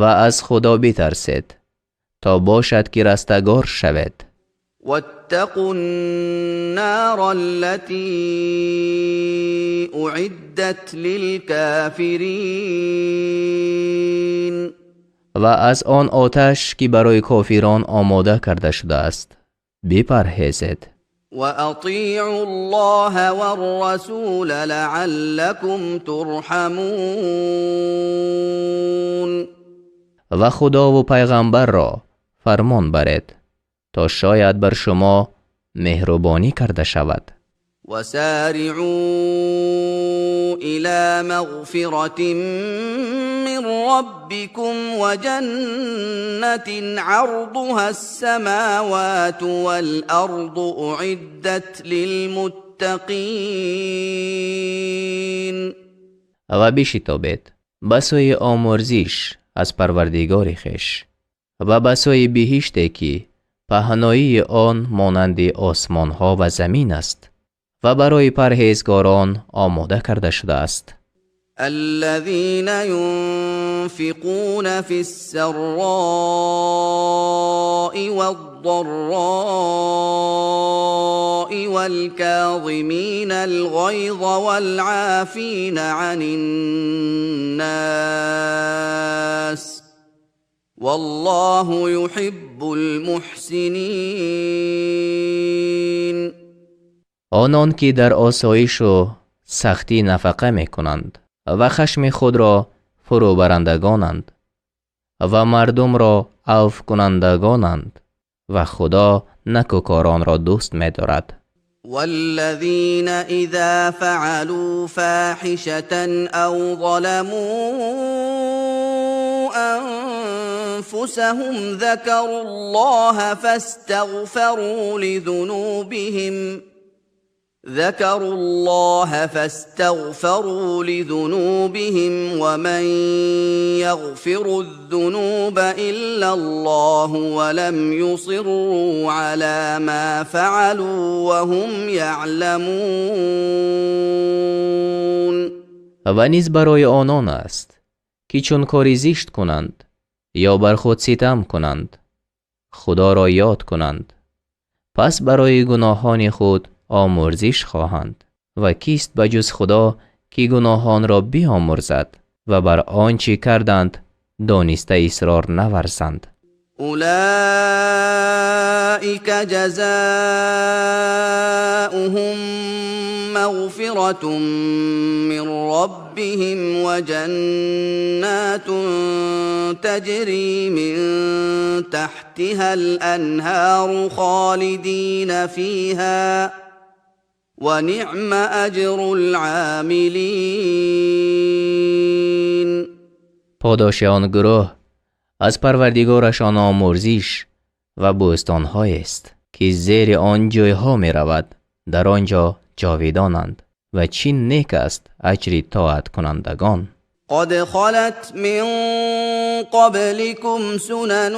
ва аз Худо битарсед, то бошад ки растагор шавед. واتقوا النار التي أعدت للكافرين. Ва аз он оташ, ки барои кофирон омода карда шудааст, бипарҳезед. وأطيعوا الله والرسول لعلكم ترحمون. Ва Худову пайғамбарро фармон баред, то шояд бар шумо меҳрубонӣ карда шавад. وسارعوا إلى مغفرة من ربكم وجنة عرضها السماوات والأرض أعدت للمتقين. Ва бишитобед ба сӯи омӯрзиш аз Парвардигори хеш ва ба сӯи биҳиште, ки паҳноии он монанди осмонҳо ва замин аст ва барои парҳезгорон омода карда шудааст. الذين ينفقون في السراء والضراء والكاظمين الغيظ والعافين عن الناس والله يحب المحسنين. Онон ки дар осоишу сахтӣ нафақа мекунанд ва хашми худро фурӯбарандагонанд ва мардумро авфкунандагонанд, ва Худо накӯкоронро дӯст медорад. والذين إذا فعلوا فاحشة أو ظلموا أنفسهم ذكروا الله فاستغفروا لذنوبهم ذكروا الله فاستغفروا لذنوبهم ومن يغفر الذنوب إلا الله ولم يصروا على ما فعلوا وهم يعلمون. Ва низ барои онон аст, ки чун кори зишт кунанд ё бар худ ситам кунанд, Худоро ёд кунанд, пас барои гуноҳони худ омӯрзиш хоҳанд. Ва кист ба ҷуз Худо, ки гуноҳонро биомӯрзад ва бар он чӣ карданд дониста исрор наварзанд? أولئك جزاؤهم مغفرة من ربهم وجنات تجري من تحتها الأنهار خالدين فيها ونعم أجر العاملين. Подоши он гурӯҳ аз Парвардигорашон омӯрзиш ва бӯстонҳоест, ки зери он ҷойҳо меравад, дар он ҷо ҷовидонанд, ва чӣ нек аст аҷри тоаткунандагон. قد خلت من قبلكم سنن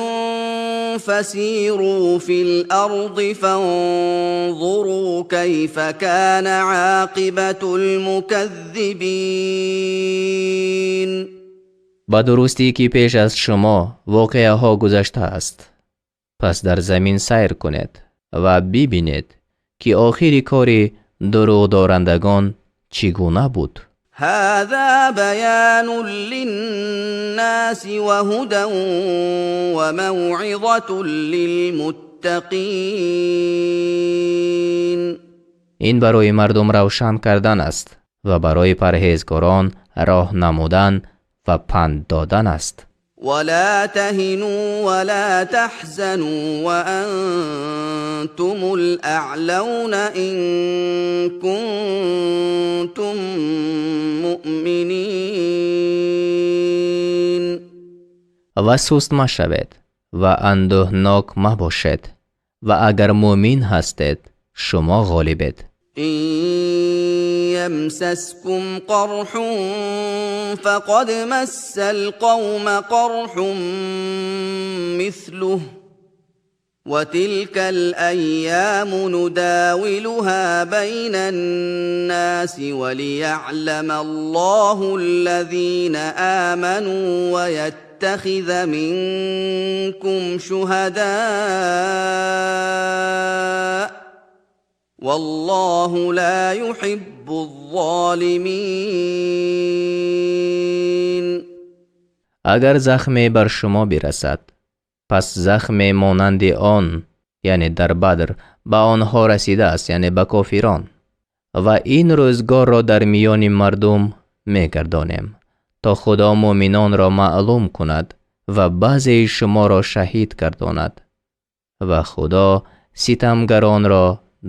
فسيروا في الأرض فانظروا كيف كان عاقبة المكذبين. Ба дурустӣ, ки пеш аз шумо воқеаҳо гузаштааст. Пас дар замин сайр кунед ва бибинед, ки охири кори дурӯғдорандагон чӣ гуна буд. هذا بيان للناس وهدى وموعظة للمتقين. Ин барои мардум равшан кардан аст Ва барои парҳезгорон роҳ намудан ва панд додан аст. ولا تهنوا ولا تحزنوا وأنتم الأعلون إن كنتم مؤمنين. Ва суст машавед ва андӯҳнок мабошед, ва агар мӯмин ҳастед, шумо ғолибед. إن يمسسكم قرح فقد مس القوم قرح مثله وتلك الأيام نداولها بين الناس وليعلم الله الذين آمنوا ويتخذ منكم شهداء والله لا يحب الظالمين. Агар захме бар шумо бирасад, пас захме монанди он, яъне дар Бадр, ба онҳо расидааст, яъне ба кофирон. Ва ин рӯзгорро дар миёни мардум мегардонем, то Худо мӯминонро маълум кунад ва баъзеи шуморо шаҳид гардонад. Ва Худо ситамгаронро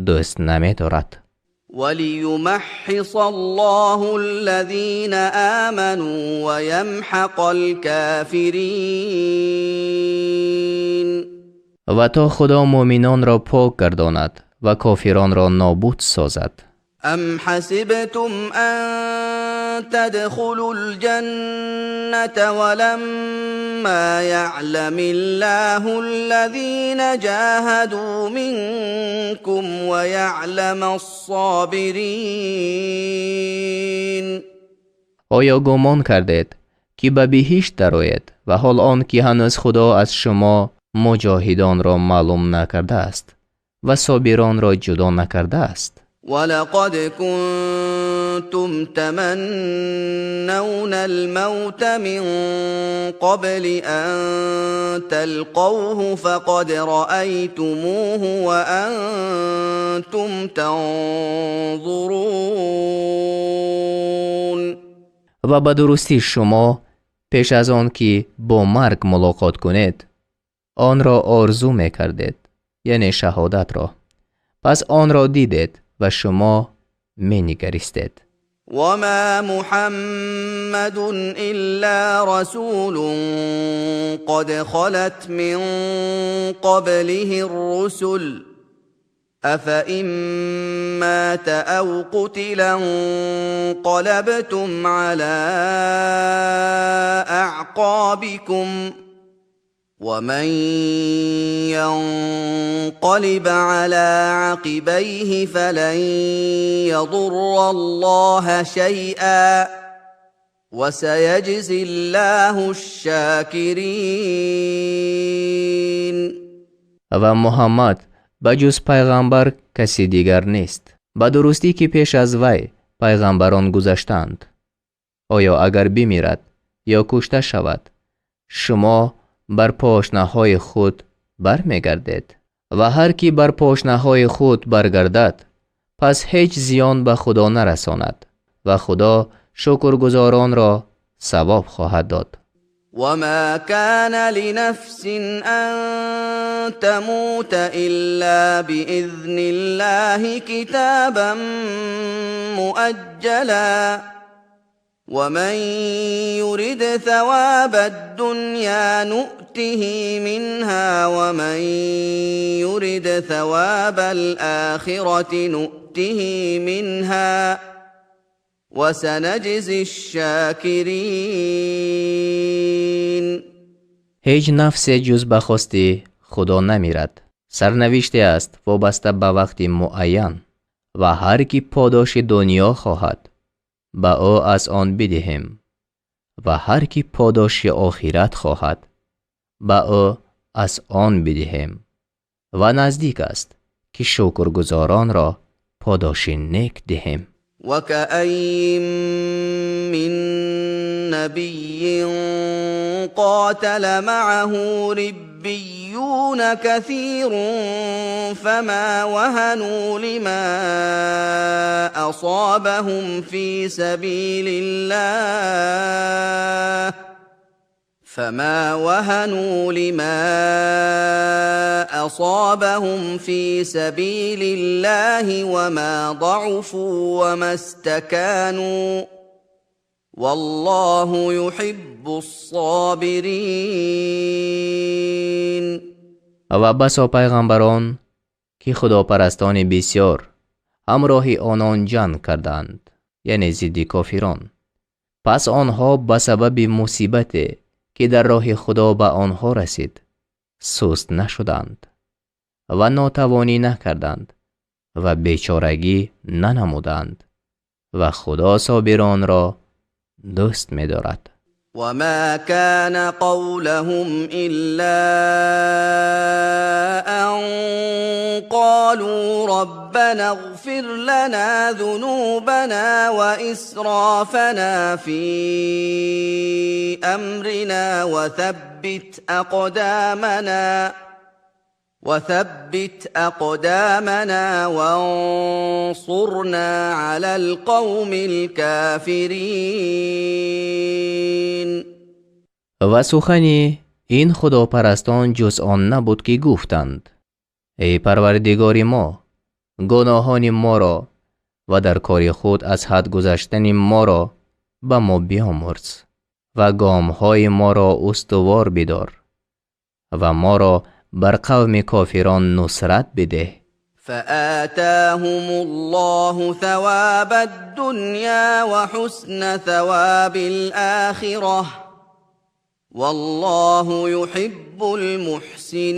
дӯст намедорад. وليمحص الله الذين آمنوا ويمحق الكافرين. Ва то Худо мӯминонро пок гардонад ва кофиронро нобуд созад. أم حسبتم أن تدخلوا الجنة ولما يعلم الله الذين جاهدوا منكم ويعلم الصابرين. Оё гумон кардед, ки ба биҳишт дароед ва ҳол он ки ҳанӯз Худо аз шумо муҷоҳидонро маълум накардааст ва собиронро ҷудо накардааст? ولقد كنتم تمنون الموت من قبل أن تلقوه فقد رأيتموه وأنتم تنظرون. Ва ба дурустӣ шумо пеш аз он ки бо марг мулоқот кунед, онро орзу мекардед, яъне шаҳодатро. Пас онро дидед ва шумо менигаристед. وما محمد إلا رسول قد خلت من قبله الرسل أفإن مات أو قتل انقلبتم على أعقابكم ومن ينقلب على عقبيه فلن يضر الله شيئا وسيجزي الله الشاكرين. Ва Муҳаммад ба ҷуз пайғамбар каси дигар нест. Ба дурустӣ ки пеш аз вай пайғамбарон гузаштаанд. Оё агар бимирад ё кушта шавад, шумо бар пошнаҳои худ бармегардед? Ва ҳар ки бар пошнаҳои худ баргардад, пас ҳеҷ зиён ба Худо нарасонад ва Худо шукргузоронро савоб хоҳад дод. وما كان لنفس أن تموت إلا بإذن الله كتابا مؤجلا ومن يرد ثواب الدنيا نؤته منها ومن يرد ثواب الآخرة نؤته منها وسنجزي الشاكرين. Ҳеҷ нафсе ҷуз ба хости Худо намирад. Сарнавиште аст вобаста ба вақти муайян, ва ҳар ки подоши дунё хоҳад, ба ӯ аз он бидиҳем, ва ҳар ки подоши охират хоҳад, ба ӯ аз он бидиҳем. Ва наздик аст, ки шукргузоронро подоши нек диҳем. وكأين من نبي قاتل معه ربيون ربيون كثير فما وهنوا لما أصابهم في سبيل الله فما وهنوا لما أصابهم في سبيل الله وما ضعفوا وما استكانوا والله يحب الصابرين. Ва басо пайғамбарон, ки худопарастони бисёр ҳамроҳи онон ҷанг карданд, яъне зидди кофирон. Пас онҳо ба сабаби мусибате, ки дар роҳи Худо ба онҳо расид, суст нашуданд ва нотавонӣ накарданд ва бечорагӣ нанамуданд, ва Худо собиронро дӯст медорад. وما كان قولهم إلا أن قالوا ربنا اغفر لنا ذنوبنا وإسرافنا في أمرنا وثبت أقدامنا وانصرنا على القوم الكافرين. Ва сухани ин худопарастон ҷуз он набуд, ки гуфтанд: «Эй Парвардигори мо, гуноҳони моро ва дар кори худ аз ҳад гузаштани моро ба мо биомӯрз ва гомҳои моро устувор бидор ва моро бар қавми кофирон нусрат бидеҳ». فآتاهم الله ثواب الدنيا وحسن ثواب الآخرة والله يحب المحسنين.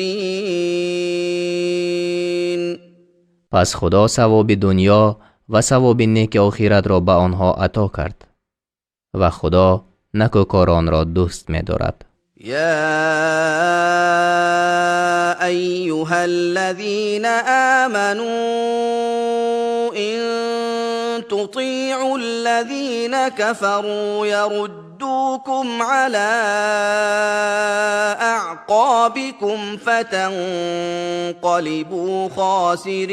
Пас Худо савоби дунё ва савоби неки охиратро ба онҳо ато кард, ва Худо накӯкоронро дӯст медорад. يا أيها الذين آمنوا إن تطيعوا الذين كفروا يردوكم على أعقابكم فتنقلبوا خاسرين.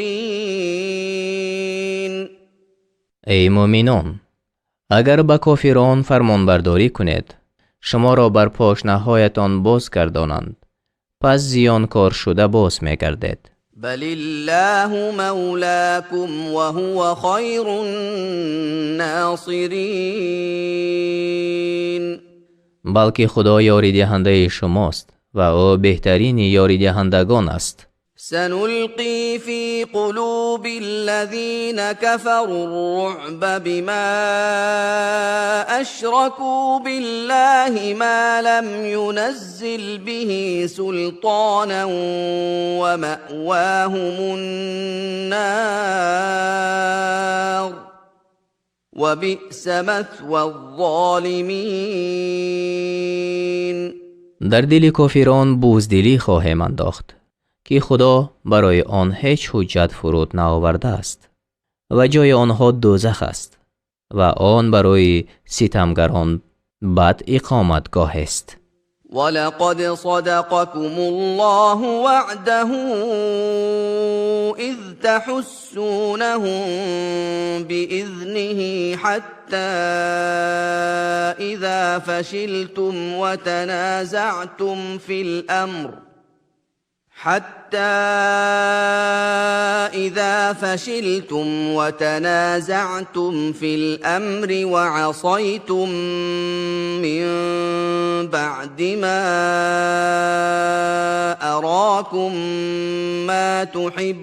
Эй муъминон, агар ба кофирон фармонбардорӣ кунед, шуморо бар пошнаҳоятон боз гардонанд, пас зиёнкор шуда боз мегардед. بل الله مولاكم وهو خير الناصرين. Балки Худо ёридиҳандаи шумост ва ӯ беҳтарини ёридиҳандагон аст. سنلقي في قلوب الذين كفروا الرعب بما أشركوا بالله ما لم ينزل به سلطانا ومأواهم النار وبئس مثوى الظالمين. Дар дили кофирон буздилӣ хоҳем андохт, ки Худо барои он ҳеҷ ҳуҷҷат фуруд наовардааст, ва ҷои онҳо дӯзах аст, ва он барои ситамгарон бад иқоматгоҳест. ولقد صدقكم الله وعده إذ تحسونهم بإذنه حتى إذا فشلتم وتنازعتم في الأمر حتى إذا فشلتم وتنازعتم في الأمر وعصيتم من بعد ما أراكم ما تحبون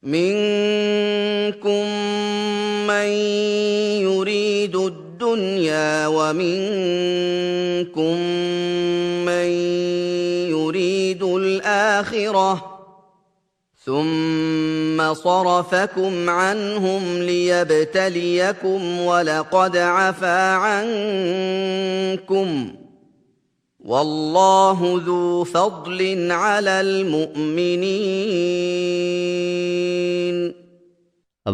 منكم من يريد الدنيا ومنكم من يريد الآخرة ثم صرفكم عنهم ليبتليكم ولقد عفا عنكم والله ذو فضل على المؤمنين.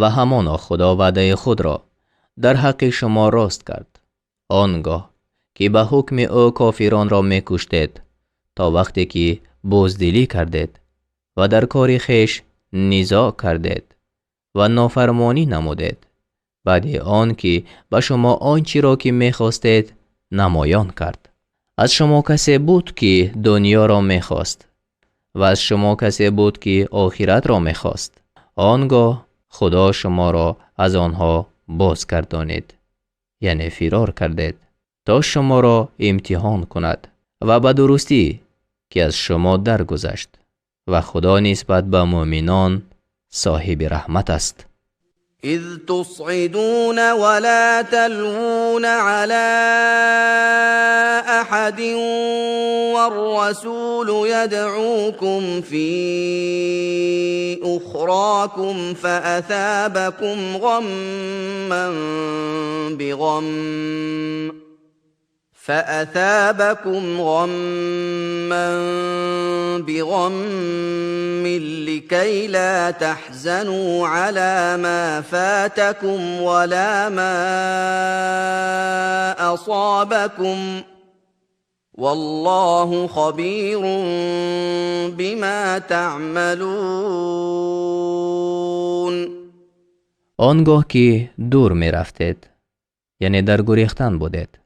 Ва ҳамоно Худо ваъдаи худро дар ҳаққи шумо рост кард, он гоҳ Ки ба ҳукми ӯ кофиронро мекуштед, то вақте ки буздилӣ кардед ва дар кори хеш низоъ кардед ва нофармонӣ намудед, баъд аз он ки ба шумо он чиро ки мехостед намоён кард. Аз шумо касе буд ки дунёро мехост ва аз шумо касе буд ки охиратро мехост. Он гоҳ Худо шуморо аз онҳо бозгардонид, яъне фирор кардед, то шуморо имтиҳон кунад ва ба дурустӣ ки аз шумо даргузашт ва Худо нисбат ба мӯъминон соҳиби раҳмат аст. إذ تصعدون ولا تلوون على أحد والرسول يدعوكم في أخراكم فأثابكم غما بغم لكي لا تحزنوا على ما فاتكم ولا ما أصابكم والله خبير بما تعملون. Он гоҳ ки дур мерафтед, яъне дар гурехтан будед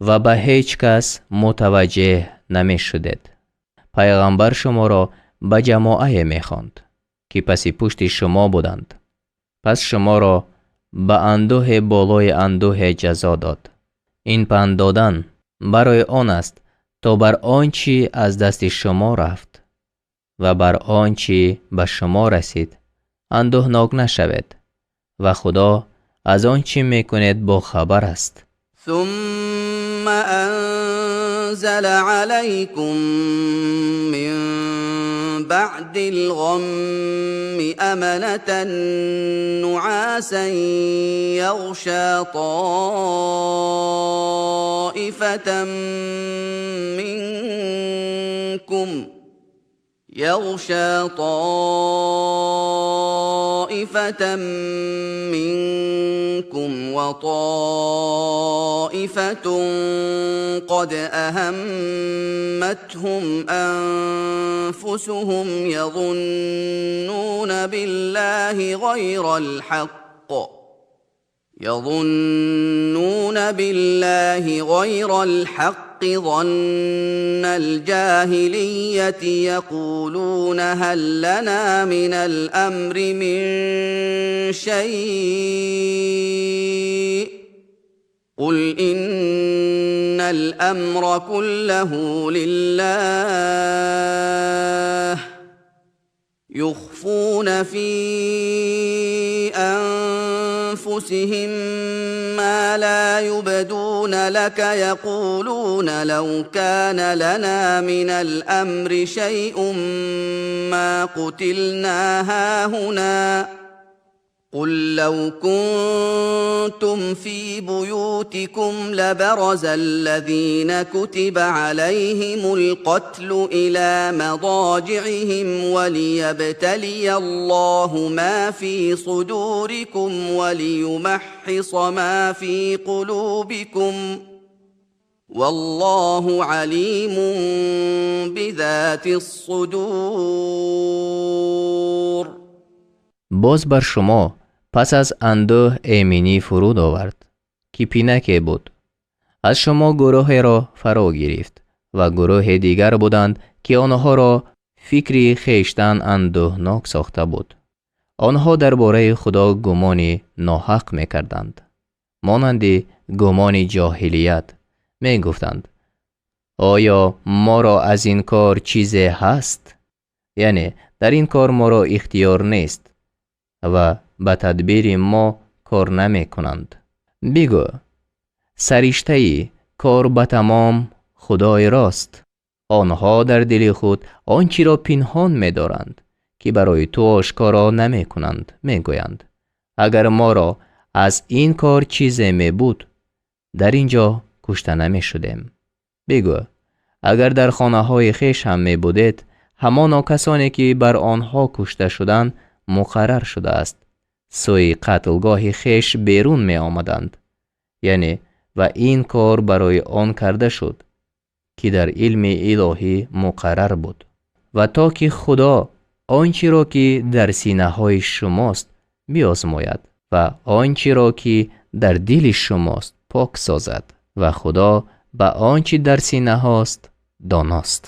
ва ба ҳеҷ кас мутаваҷҷеҳ намешудед, пайғамбар шуморо ба ҷамоае мехонд, ки паси пушти шумо буданд. Пас шуморо ба андӯҳе болои андӯҳе ҷазо дод. Ин панд додан барои он аст, то бар он чӣ аз дасти шумо рафт ва бар он чӣ ба шумо расид андӯҳнок нашавед ва Худо аз он чӣ мекунед бохабар аст. ثم أنزل عليكم من بعد الغم أمنة نعاسا يغشى طائفة منكم وطائفة قد أهمتهم أنفسهم يظنون بالله غير الحق ظن الجاهلية يقولون هل لنا من الأمر من شيء قل إن الأمر كله لله يخفون في أنفسهم ما لا يبدون لك يقولون لو كان لنا من الأمر شيء ما قتلنا هاهنا قل لو كنتم في بيوتكم لبرز الذين كتب عليهم القتل إلى مضاجعهم وليبتلي الله ما في صدوركم وليمحص ما في قلوبكم والله عليم بذات الصدور. Боз бар шумо пас аз андӯҳ эминӣ фуруд овард, ки пинаке буд. Аз шумо гурӯҳеро фаро гирифт ва гурӯҳи дигар буданд, ки онҳоро фикри хештан андӯҳнок сохта буд. Онҳо дар бораи Худо гумони ноҳақ мекарданд, монанди гумони ҷоҳилият. Мегуфтанд: оё моро аз ин кор чизе ҳаст? Яъне дар ин кор моро ихтиёр нест ва ба тадбири мо кор намекунанд. Бигӯ: сариштаи кор ба тамом Худои рост. Онҳо дар дили худ он чиро пинҳон медоранд, ки барои ту ошкоро намекунанд. Мегӯянд: агар моро аз ин кор чизе мебуд, дар ин ҷо кушта намешудем. Бигӯ: агар дар хонаҳои хеш ҳам мебудед, ҳамоно касоне ки бар онҳо кушта шудан муқаррар шудааст, сӯи қатлгоҳи хеш берун меомаданд, яъне Ва ин кор барои он карда шуд, ки дар илми илоҳӣ муқаррар буд, ва то ки Худо он чиро ки дар синаҳои шумост биозмояд ва он чиро ки дар дили шумост пок созад, ва Худо ба он чи дар синаҳост доност.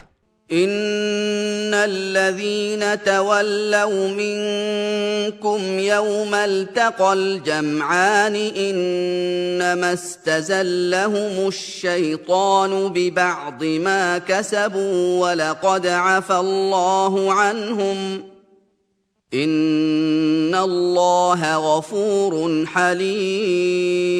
إن الذين تولوا منكم يوم التقى الجمعان إنما استزلهم الشيطان ببعض ما كسبوا ولقد عفا الله عنهم إن الله غفور حليم.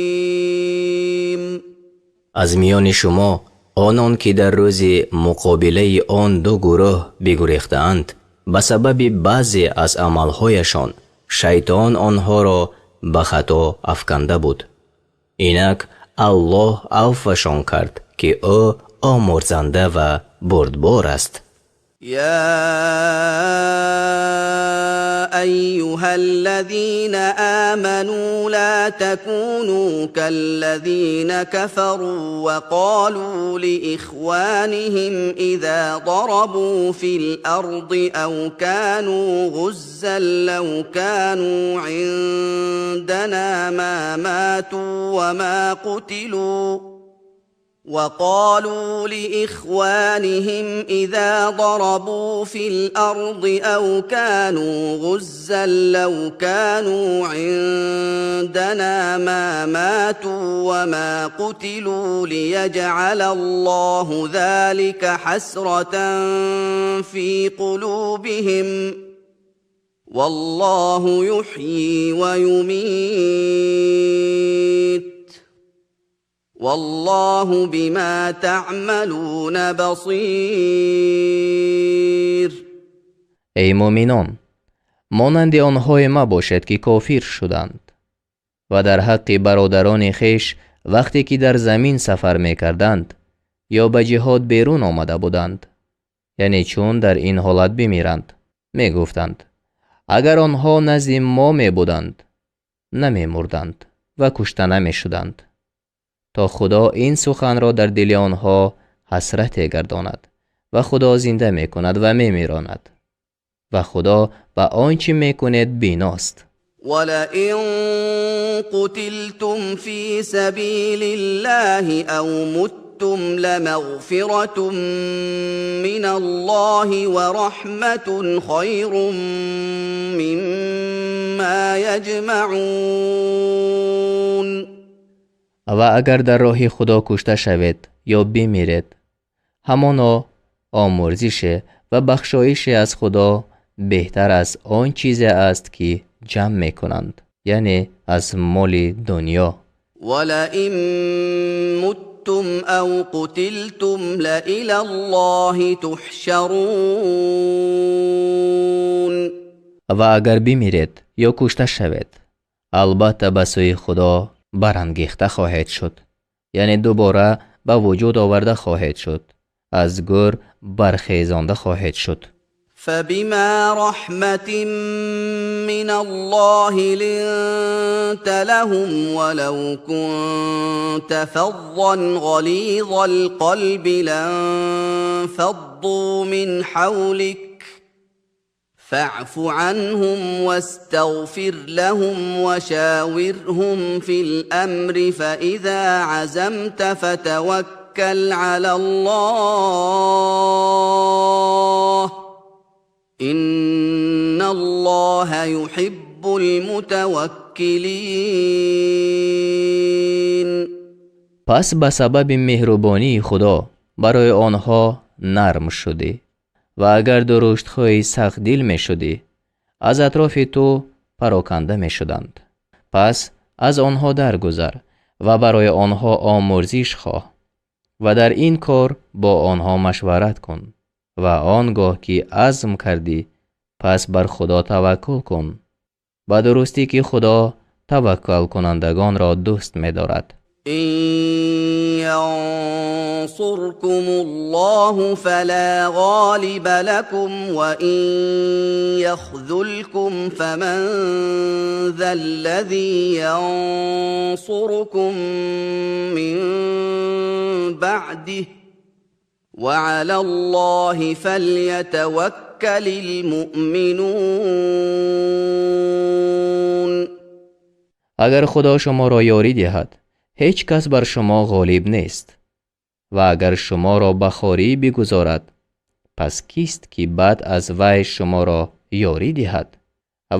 Аз миёни шумо онон ки дар рӯзи муқобилаи он ду гурӯҳ бигурехтаанд, ба сабаби баъзе аз амалҳояшон шайтон онҳоро ба хато афканда буд. Инак Аллоҳ авфашон кард, ки ӯ омурзанда ва бурдбор аст. يا ايها الذين امنوا لا تكونوا كالذين كفروا وقالوا لاخوانهم اذا ضربوا في الارض او كانوا غزا لو كانوا عندنا ما ماتوا وما قتلوا، وقالوا لاخوانهم اذا ضربوا في الارض او كانوا غزا لو كانوا عندنا ما ماتوا وما قتلوا ليجعل الله ذلك حسره في قلوبهم والله يحيي ويميت والله بما تعملون بصير. Эй муъминон, монанди онҳое мабошед, ки кофир шуданд ва дар ҳаққи бародарони хеш вақте ки дар замин сафар мекарданд ё ба ҷиҳод берун омада буданд, яъне чун дар ин ҳолат бимиранд, мегуфтанд: агар онҳо назди мо мебуданд, намемурданд ва кушта намешуданд, то Худо ин суханро дар дили онҳо ҳасрате гардонад. Ва Худо зинда мекунад ва мемиронад, ва Худо ба он чӣ мекунед биност. ولئن قتلتم في سبيل الله او متم لمغفره من الله ورحمه خير مما يجمعون. Ва агар дар роҳи Худо кушта шавед ё бимиред, ҳамоно омурзише ва бахшоише аз Худо беҳтар аз он чизе аст, ки ҷамъ мекунанд, яъне аз моли дунё. ولئن متم او قتلتم لالى الله تحشرون. Ва агар бимиред ё кушта шавед, албатта ба сӯи Худо барангехта хоҳед шуд, яъне дубора ба вуҷуд оварда хоҳед шуд, аз гӯр бархезонда хоҳед шуд. فبما رحمة من الله لنت لهم ولو كنت فظا غليظ القلب لانفضوا من حولك فاعف عنهم واستغفر لهم وشاورهم في الامر، فاذا عزمت فتوكل على الله، ان الله يحب المتوكلين. Пас ба сабаби меҳрубонии Худо барои онҳо нарм шудӣ, ва агар дуруштхӯи сахтдил мешудӣ, аз атрофи ту пароканда мешуданд. Пас аз онҳо даргузар ва барои онҳо омурзиш хоҳ ва дар ин кор бо онҳо машварат кун, ва он гоҳ ки азм кардӣ, пас бар Худо таваккул кун. Ба дурустӣ ки Худо таваккалкунандагонро дӯст медорад. إن ينصركم الله فلا غالب لكم وإن يخذلكم فمن ذا الذي ينصركم من بعده وعلى الله فليتوكل المؤمنون. Агар Худо шуморо ёрӣ диҳад, ҳеҷ кас бар шумо ғолиб нест, ва агар шуморо ба хорӣ бигузорад, пас кист ки баъд аз вай шуморо ёрӣ диҳад?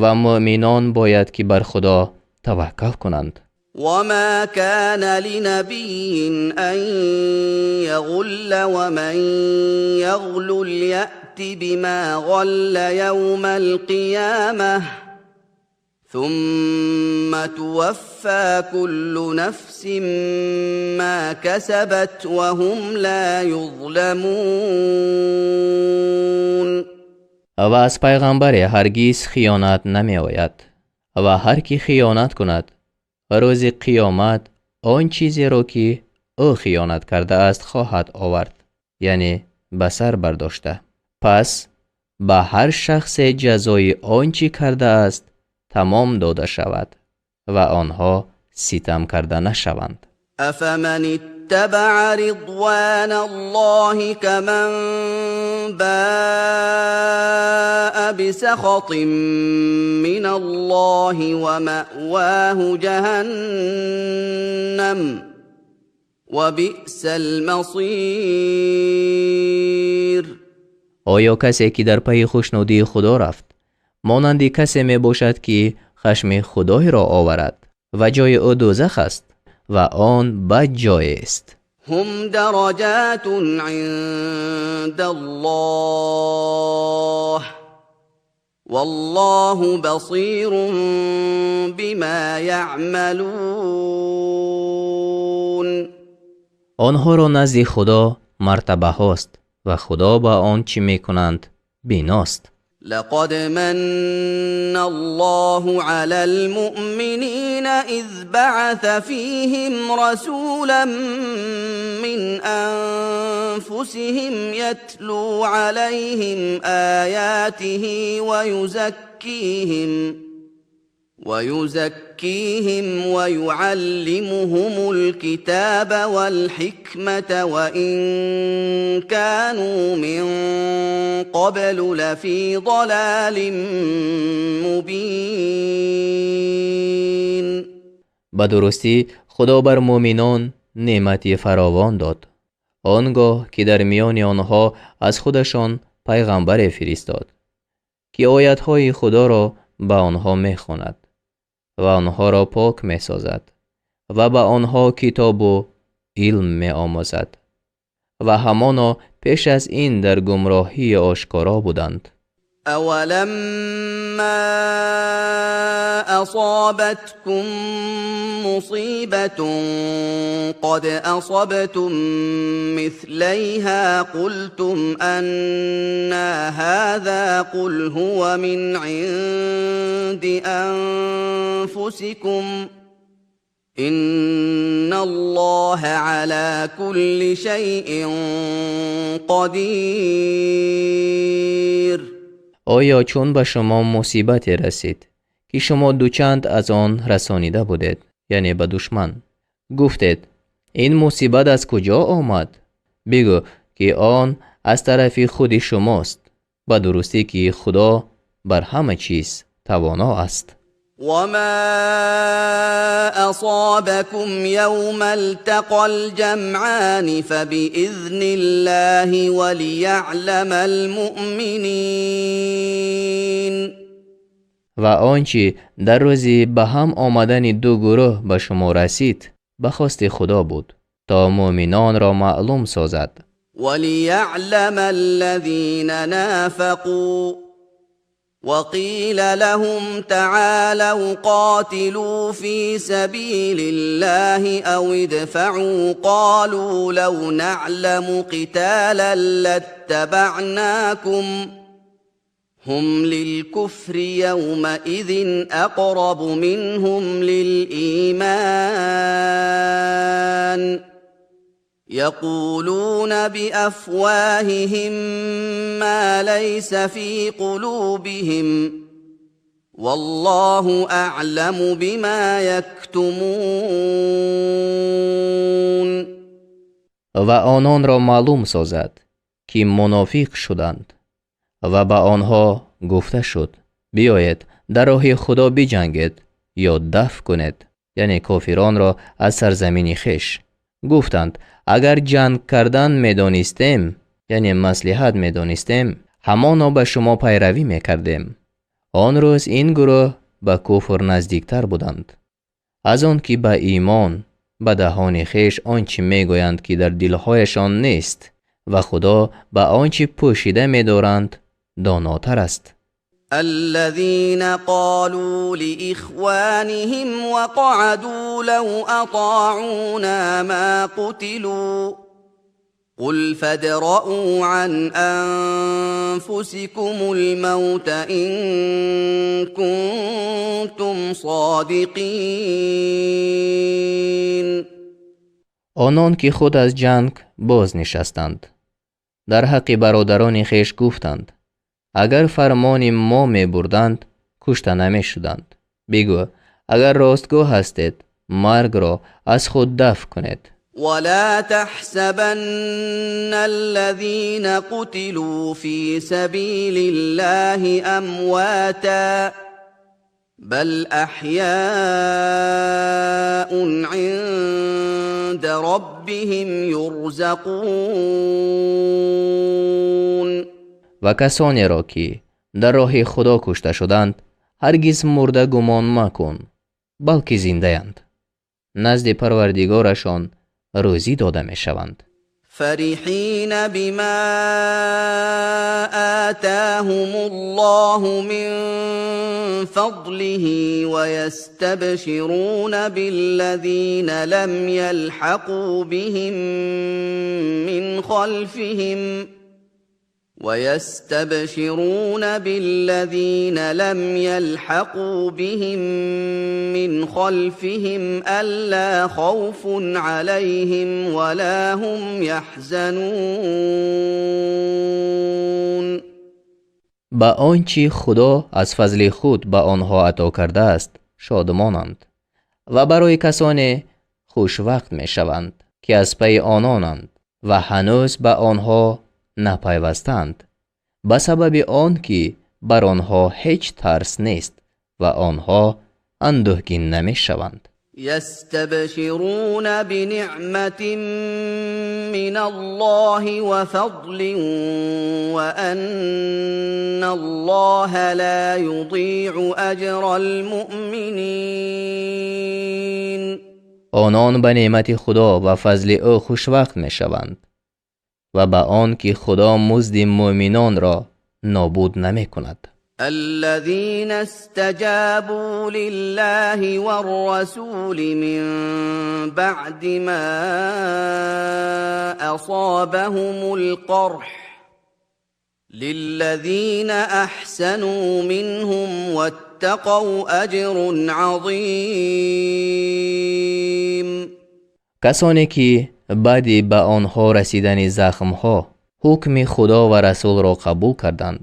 Ва муъминон бояд ки бар Худо таваккал кунанд. وما كان لنبي أن يغل ومن يغلل يأت بما غل يوم القيامة ثم توفى كل نفس ما كسبت وهم لا يظلمون. Ва аз пайғамбаре ҳаргиз хиёнат намеояд, ва ҳар ки хиёнат кунад, рӯзи қиёмат он чизеро ки ӯ хиёнат кардааст хоҳад овард, яъне ба сар бардошта. Пас ба ҳар шахсе ҷазои он чӣ кардааст тамом дода шавад ва онҳо ситам карда нашаванд. أفمن اتبع رضوان الله كمن باء بسخط من الله ومأواه جهنم وبئس المصير. Оё касе ки дар пайи хушнудии Худо рафт, монанди касе мебошад ки хашми Худойро оварад ва ҷои ӯ дӯзах аст, ва он бад ҷоест. هم درجات عند الله والله بصير بما يعملون. Онҳоро назди Худо мартабаҳост ва Худо ба он чӣ мекунанд биност. لقد من الله على المؤمنين إذ بعث فيهم رسولا من أنفسهم يتلو عليهم آياته ويزكيهم ويعلمهم الكتاب والحكمة وإن كانوا من قبل لفي ضلال مبين. Ба дурустӣ Худо бар муъминон неъмати фаровон дод, он гоҳ ки дар миёни онҳо аз худашон пайғамбаре фиристод, ки оятҳои Худоро ба онҳо мехонад ва онҳоро пок месозад ва ба онҳо китобу илм меомӯзад, ва ҳамоно пеш аз ин дар гумроҳии ошкоро буданд. أولما أصابتكم مصيبة قد أصبتم مثليها قلتم أنى هذا قل هو من عند أنفسكم إن الله على كل شيء قدير. Оё чун ба шумо мусибате расид, ки шумо дучанд аз он расонида будед, яъне ба душман, гуфтед: ин мусибат аз куҷо омад? Бигӯ ки он аз тарафи худи шумост. Ба дурустӣ ки Худо бар ҳама чиз тавоно аст. وما أصابكم يوم التقى الجمعان فبإذن الله وليعلم المؤمنين. Ва он чӣ дар рӯзи ба ҳам омадани ду гурӯҳ ба шумо расид, ба хости Худо буд, то муъминонро маълум созад. وليعلم الذين نافقوا. وقيل لهم تعالوا قاتلوا في سبيل الله أو ادفعوا قالوا لو نعلم قتالا لاتبعناكم هم للكفر يومئذ أقرب منهم للإيمان يقولون بأفواههم ما ليس في قلوبهم والله أعلم بما يكتمون. Ва ононро маълум созад, ки мунофиқ шуданд, ва ба онҳо гуфта шуд: биёед дар роҳи Худо биҷангед ё дафъ кунед, яъне кофиронро аз сарзамини хеш. Гуфтанд: агар ҷанг кардан медонистем, яъне маслиҳат медонистем, ҳамоно ба шумо пайравӣ мекардем. Он рӯз ин гурӯҳ ба куфр наздиктар буданд аз он ки ба имон, ба даҳони хеш он чӣ мегӯянд, ки дар дилҳояшон нест, ва Худо ба он чӣ пӯшида медоранд донотар аст. الذين قالوا لإخوانهم وقعدوا لو أطاعونا ما قتلوا قل فادرءوا عن أنفسكم الموت إن كنتم صادقين. Онон ки худ аз ҷанг боз нишастанд, дар ҳаққи бародарони хеш гуфтанд: агар фармони мо мебурданд, кушта намешуданд. Бигӯ: агар ростгӯ ҳастед, маргро аз худ дафъ кунед. ولا تحسبن الذين قتلوا في سبيل الله أمواتا بل أحياء عند ربهم يرزقون. Ва касонеро, ки дар роҳи Худо кушта шуданд, ҳаргиз мурда гумон макун, балки зиндаянд, назди Парвардигорашон рӯзӣ дода мешаванд. فرحين بما آتاهم الله من فضله ويستبشرون بالذين لم يلحقوا بهم من خلفهم ويستبشرون بالذين لم يلحقوا بهم من خلفهم ألا خوف عليهم ولا هم يحزنون. Ба он чӣ Худо аз фазли худ ба онҳо ато кардааст шодмонанд ва барои касоне хушвақт мешаванд, ки аз пайи ононанд ва ҳанӯз ба онҳо напайвастанд, ба сабаби он ки бар онҳо ҳеҷ тарс нест ва онҳо андӯҳгин намешаванд. يستبشرون بنعمة من الله وفضل وأن الله لا يضيع أجر المؤمنين. Онон ба неъмати Худо ва фазли ӯ хушвақт мешаванд ва ба он ки Худо музди мӯъминонро нобуд намекунад. الذين استجابوا لله والرسول من بعد ما أصابهم القرح للذين أحسنوا منهم واتقوا أجر عظيم. Касоне ки баъди ба онҳо расидани захмҳо ҳукми Худо ва расулро қабул карданд,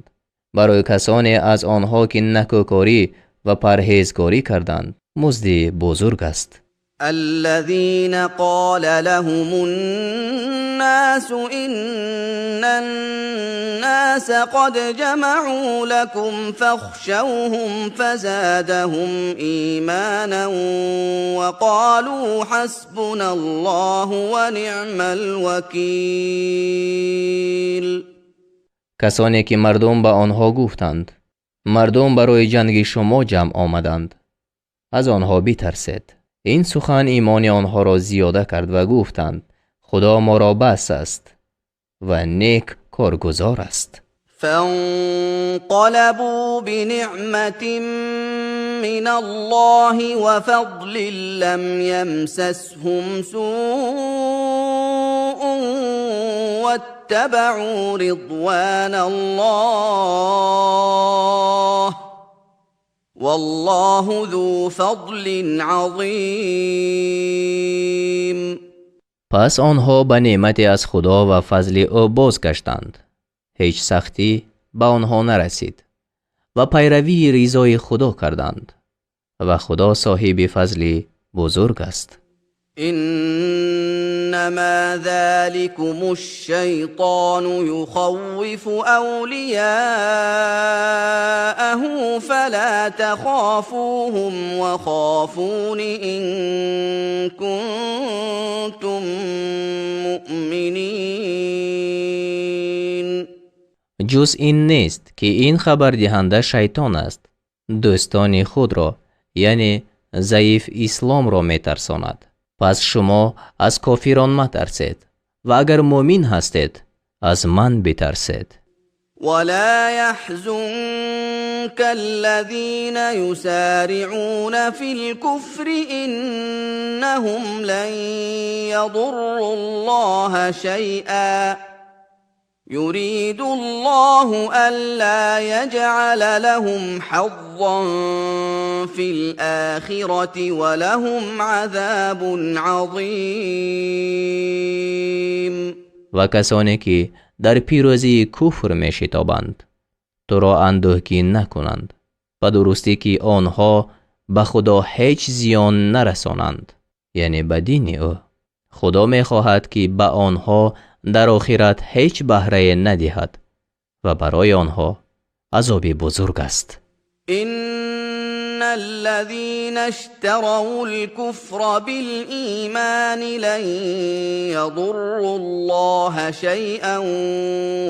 барои касоне аз онҳо ки накӯкорӣ ва парҳезгорӣ карданд, музди бузург аст. الذين قال لهم الناس إن الناس قد جمعوا لكم فاخشوهم فزادهم إيمانا وقالوا حسبنا الله ونعم الوكيل. Касоне ки мардум ба онҳо гуфтанд: мардум барои ҷанги шумо ҷамъ омаданд, аз онҳо битарсед. Ин сухан имони онҳоро зиёда кард ва гуфтанд: Худо моро бас аст ва нек коргузор аст. فانقلبوا بنعمة من الله وفضل لم يمسسهم سوء واتبعوا رضوان الله والله ذو فضل عظيم. Пас онҳо ба неъмате аз Худо ва фазли ӯ бозгаштанд. Ҳеҷ сахтӣ ба онҳо нарасид ва пайравии ризои Худо карданд ва Худо соҳиби фазли бузург аст. إنما ذلكم الشيطان يخوف أولياءه فلا تخافوهم وخافون إن كنتم مؤمنين. Ҷуз ин нест, ки ин хабардиҳанда шайтон аст, дӯстони худро, яъне заиф исломро метарсонад. Пас шумо аз кофирон матарсед ва агар мӯмин ҳастед, аз ман битарсед. ولا يحزنك الذين يسارعون في الكفر إنهم لن يضروا الله شيئا يريد الله ألا يجعل لهم حظا في الآخرة ولهم عذاب عظيم. Ва касоне ки дар пирӯзии куфр мешитобанд, туро андӯҳгин накунанд. Ба дурустӣ, ки онҳо ба Худо ҳеҷ зиён нарасонанд, яъне ба дини ӯ. Худо мехоҳад, ки ба онҳо дар охират ҳеҷ баҳрае надиҳад ва барои онҳо азоби бузург аст. إن الذين اشتروا الكفر بالإيمان لن يضروا الله شيئا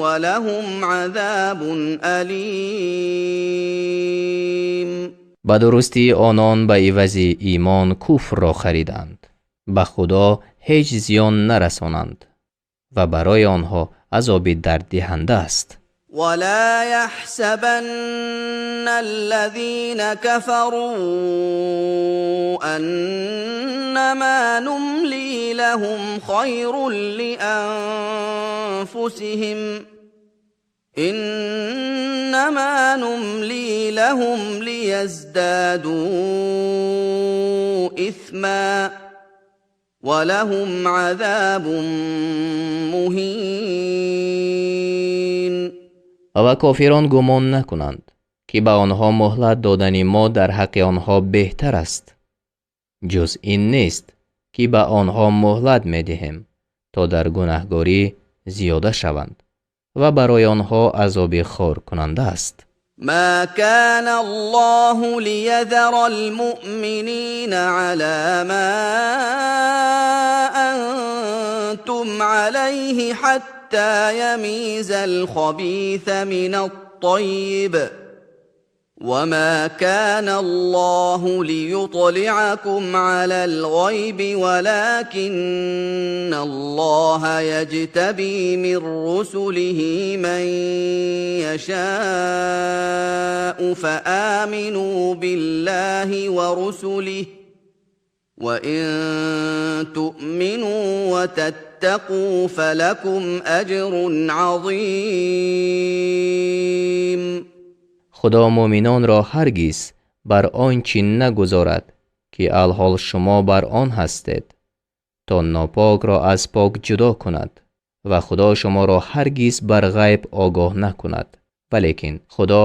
ولهم عذاب أليم. Ба дурустӣ, онон ба ивази имон куфрро хариданд, ба Худо ҳеҷ зиён нарасонанд ва барои онҳо азоби дарддиҳанда аст. ولا يحسبن الذين كفروا أنما نملي لهم خير لأنفسهم إنما نملي لهم ليزدادوا إثما ولهم عذاب مهين. Ва кофирон гумон накунанд, ки ба онҳо муҳлат додани мо дар ҳаққи онҳо беҳтар аст. Ҷуз ин нест, ки ба онҳо муҳлат медиҳем, то дар гунаҳгорӣ зиёда шаванд ва барои онҳо азоби хоркунанда аст. ما كان الله ليذر المؤمنين على ما أنتم عليه حتى يميز الخبيث من الطيب وما كان الله ليطلعكم على الغيب ولكن الله يجتبي من رسله من يشاء فآمنوا بالله ورسله وإن تؤمنوا وتتقوا فلكم أجر عظيم. Худо мӯминонро ҳаргиз бар он чӣ нагузорад, ки алҳол шумо бар он ҳастед, то нопокро аз пок ҷудо кунад, ва Худо шуморо ҳаргиз бар ғайб огоҳ накунад, валекин Худо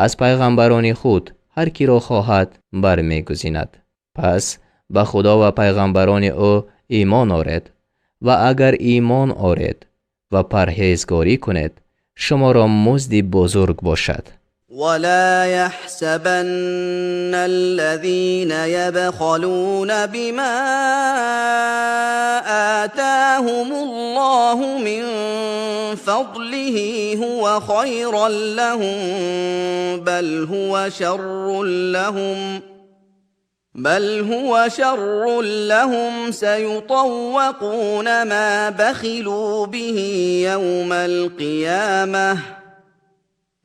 аз пайғамбарони худ ҳар киро хоҳад бармегузинад. Пас ба Худо ва пайғамбарони ӯ имон оред ва агар имон оред ва парҳезгорӣ кунед, шуморо музди бузург бошад. ولا يحسبن الذين يبخلون بما آتاهم الله من فضله هو خيرا لهم بل هو شر لهم سيطوقون ما بخلوا به يوم القيامة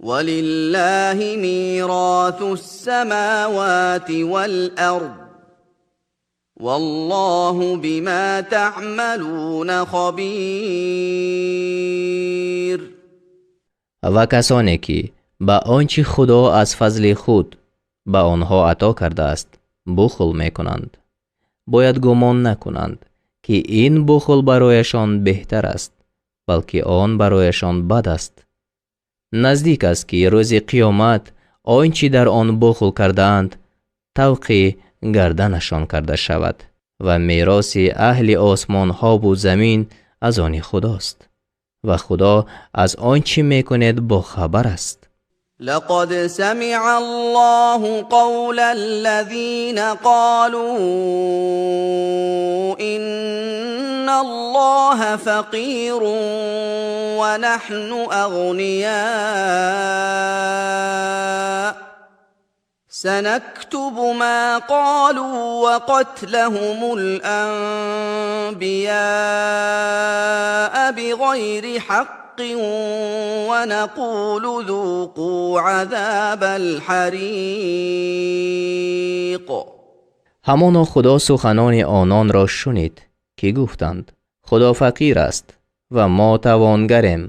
ولله ميراث السماوات والأرض والله بما تعملون خبير. Ва касоне ки ба он чи Худо аз фазли худ ба онҳо ато кардааст бухл мекунанд, бояд гумон накунанд, ки ин бухл барояшон беҳтар аст, балки он барояшон бад аст. Наздик аст, ки рӯзи қиёмат он чи дар он бухл кардаанд тавқи гарданашон карда шавад ва мероси аҳли осмонҳо ва замин аз они Худост ва Худо аз он чи мекунед бохабар аст. لقد سمع الله قول الذين قالوا إن الله فقير ونحن أغنياء سنكتب ما قالوا وقتلهم الأنبياء بغير حق ونقول ذوقوا عذاب الحريق. Ҳамоно Худо суханони ононро шунид, ки гуфтанд: Худо фақир аст ва мо тавонгарем.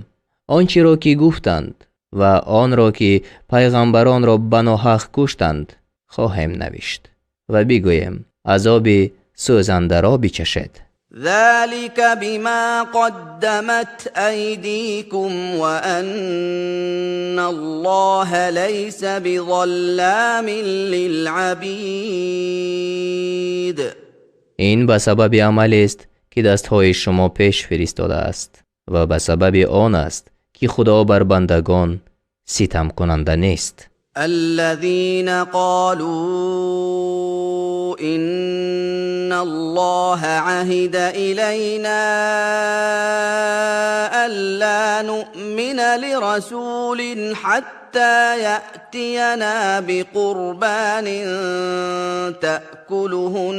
Он чиро ки гуфтанд ва онро ки пайғамбаронро ба ноҳақ куштанд хоҳем навишт ва бигӯем: азоби сӯзандаро бичашед. ذلك بما قدمت أيديكم وأن الله ليس بظلام للعبيد. Ин ба сабаби амалест, ки дастҳои шумо пеш фиристодааст, ва ба сабаби он аст, ки Худо бар бандагон ситамкунанда нест. الذين قالوا إن الله عهد إلينا ألا نؤمن لرسول حتى يأتينا بقربان تأكله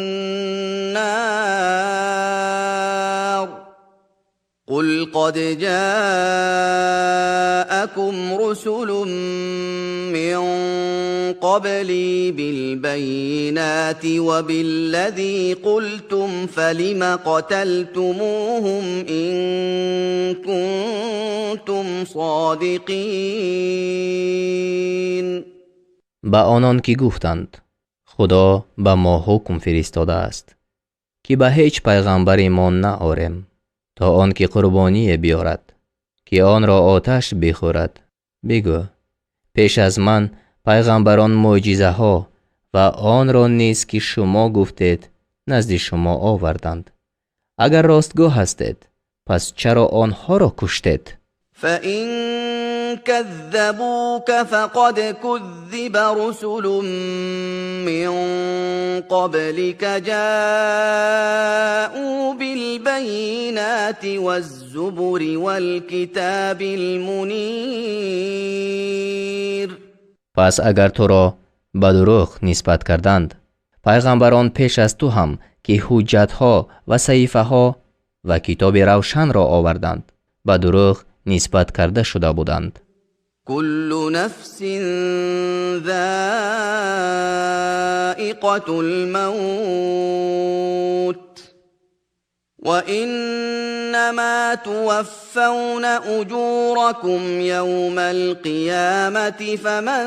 النار قل قد جاءكم رسل من قبلي بالبينات وبالذي قلتم فلم قتلتموهم إن كنتم صادقين. Ба онон ки гуфтанд: Худо ба мо ҳукм фиристодааст, ки ба ҳеҷ пайғамбар имон наорем, то он ки қурбоние биёрад, ки онро оташ бихӯрад, бигӯ: пеш аз ман пайғамбарон мӯъҷизаҳо ва онро низ, ки шумо гуфтед, назди шумо оварданд. Агар ростгӯ ҳастед, пас чаро онҳоро куштед? فإن كذبوك فقد كذب رسل من قبلك جاءوا بالبينات والزبر والكتاب المنير. Пас агар туро ба дурӯғ нисбат карданд, пайғамбарон пеш аз ту ҳам, ки ҳуҷҷатҳо ва саҳифаҳо ва китоби равшанро оварданд, ба дурӯғ нисбат карда шуда буданд. كل نفس ذائقة الموت وإنما توفون أجوركم يوم القيامة فمن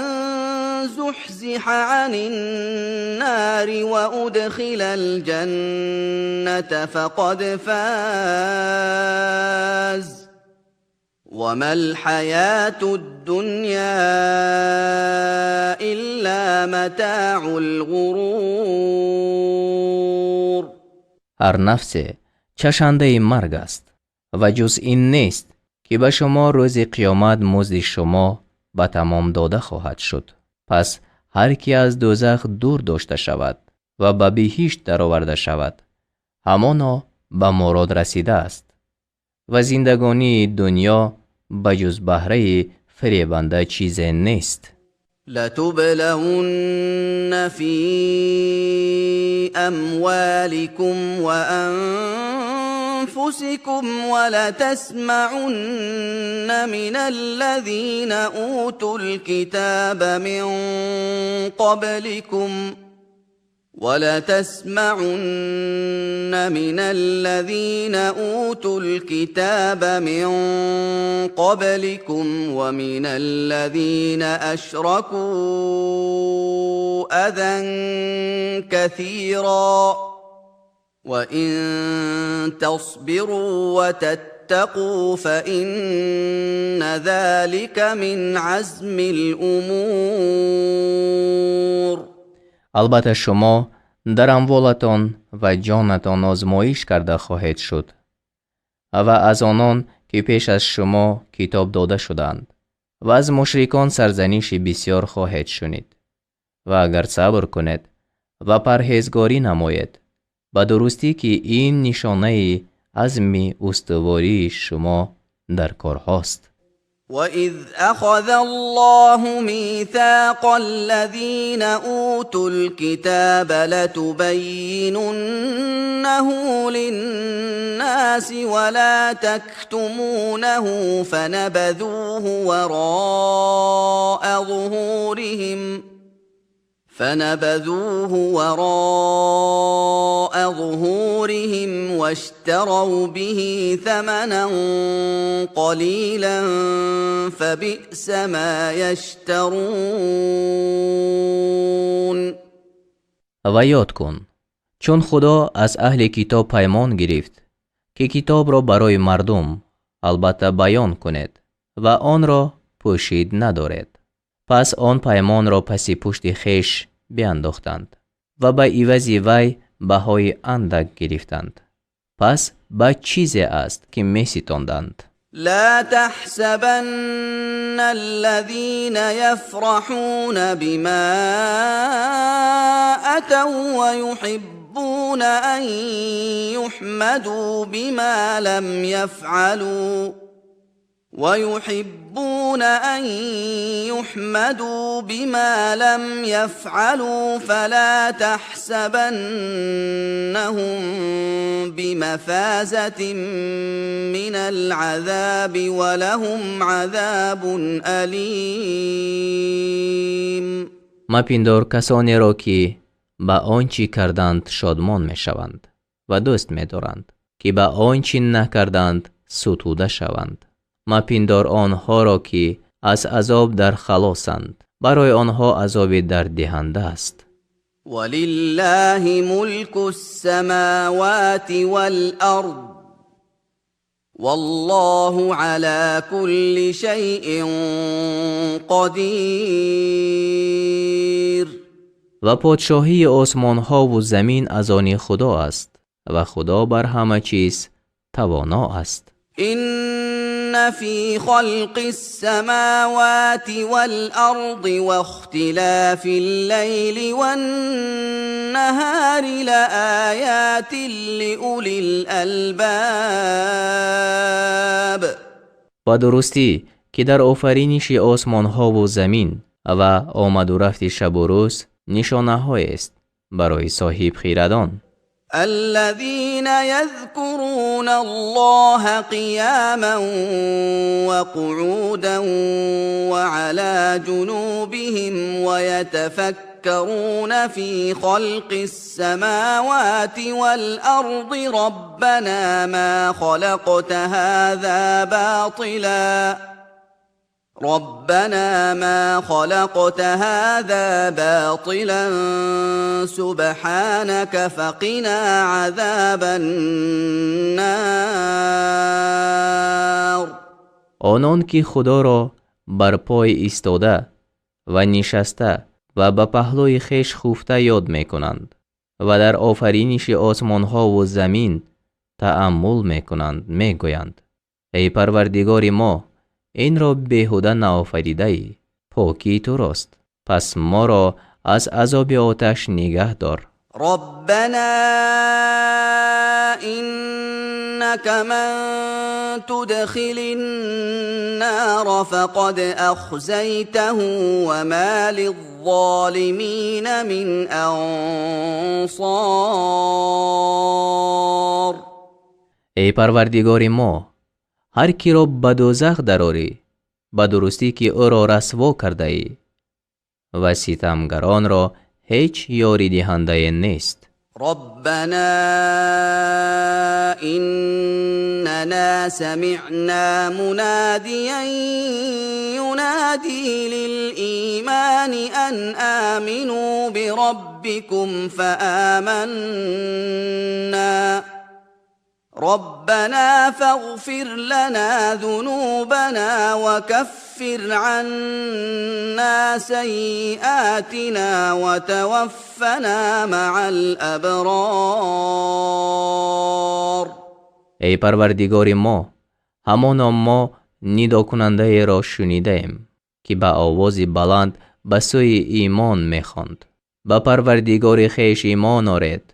زحزح عن النار وأدخل الجنة فقد فاز وما الحياة الدنيا إلا متاع الغرور. Ҳар нафсе чашандаи марг аст ва ҷуз ин нест, ки ба шумо рӯзи қиёмат музди шумо ба тамом дода хоҳад шуд. Пас ҳар ки аз дӯзах дур дошта шавад ва ба биҳишт дароварда шавад, ҳамоно ба мурод расидааст, ва зиндагонии дунё ба ҷуз баҳраи фиребанда чизе нест. لتبلون في أموالكم وأنفسكم ولتسمعن من الذين أوتوا الكتاب من قبلكم ولتسمعن من الذين أوتوا الكتاب من قبلكم ومن الذين أشركوا أذى كثيرا وإن تصبروا وتتقوا فإن ذلك من عزم الأمور. Албатта, шумо дар амволатон ва ҷонатон озмоиш карда хоҳед шуд ва аз онон, ки пеш аз шумо китоб дода шудаанд, ва аз мушрикон сарзаниши бисёр хоҳед шунид. Ва агар сабр кунед ва парҳезгорӣ намоед, ба дурустӣ, ки ин нишонаи азми устувории шумо дар корҳост. وإذ أخذ الله ميثاق الذين أوتوا الكتاب لتبيننه للناس ولا تكتمونه فنبذوه وراء ظهورهم واشتروا به ثمنا قليلا فبئس ما يشترون. Ва ёд кун, чун Худо аз аҳли китоб паймон гирифт, ки китобро барои мардум албатта баён кунед ва онро пӯшид надоред. Пас он паймонро паси пушти хеш биандохтанд ва ба ивази вай баҳои андак гирифтанд. Пас бад чизе аст, ки меситонданд. لا تحسبن الذين يفرحون بما أتوا ويحبون أن يحمدوا بما لم يفعلوا ويحبون أن يحمدوا بما لم يفعلوا فلا تحسبنهم بمفازة من العذاب ولهم عذاب أليم. Мапиндор касонеро, ки ба он чӣ карданд шодмон мешаванд ва дӯст медоранд, ки ба он чӣ накарданд сутуда шаванд. Мапиндор онҳоро, ки аз азоб дар халосанд. Барои онҳо азоби дарддиҳанда аст. ولله ملك السماوات والأرض والله على كل شيء قدير. Ва подшоҳии осмонҳову замин аз они Худо аст ва Худо бар ҳама чиз тавоно аст. إن في خلق السماوات والأرض واختلاف الليل والنهار لآيات لأولي الألباب. Ба дурустӣ, ки дар офариниши осмонҳову замин ва омаду рафти шабу рӯз нишонаҳоест барои соҳибхирадон. الذين يذكرون الله قياما وقعودا وعلى جنوبهم ويتفكرون في خلق السماوات والأرض ربنا ما خلقت هذا باطلا ربنا ما خلقت هذا باطلا سبحانك فقنا عذاب النار. Онон ки Худоро бар пой истода ва нишаста ва ба паҳлӯи хеш хуфта ёд мекунанд ва дар офариниши осмонҳову замин тааммул мекунанд, мегӯянд: «Эй Парвардигори мо, инро беҳуда наофаридаӣ, покӣ турост, пас моро аз азоби оташ нигаҳ дор». ربنا إنك من تدخل النار فقد أخزيته وما للظالمين من أنصار. Эй Парвардигори мо, ҳар киро ба дӯзах дарорӣ, ба дурустӣ, ки ӯро расво кардаӣ, ва ситамгаронро Ҳеҷ ёридиҳандае нест. ربنا إننا سمعنا مناديا ينادي للإيمان أن آمنوا بربكم فآمنا ربنا فاغفر لنا ذنوبنا وكفر عنا سيئاتنا وتوفنا مع الأبرار. Эй Парвардигори мо, ҳамоно мо нидокунандаеро шунидаем, ки ба овози баланд ба сӯи имон мехонд: ба Парвардигори хеш имон оред.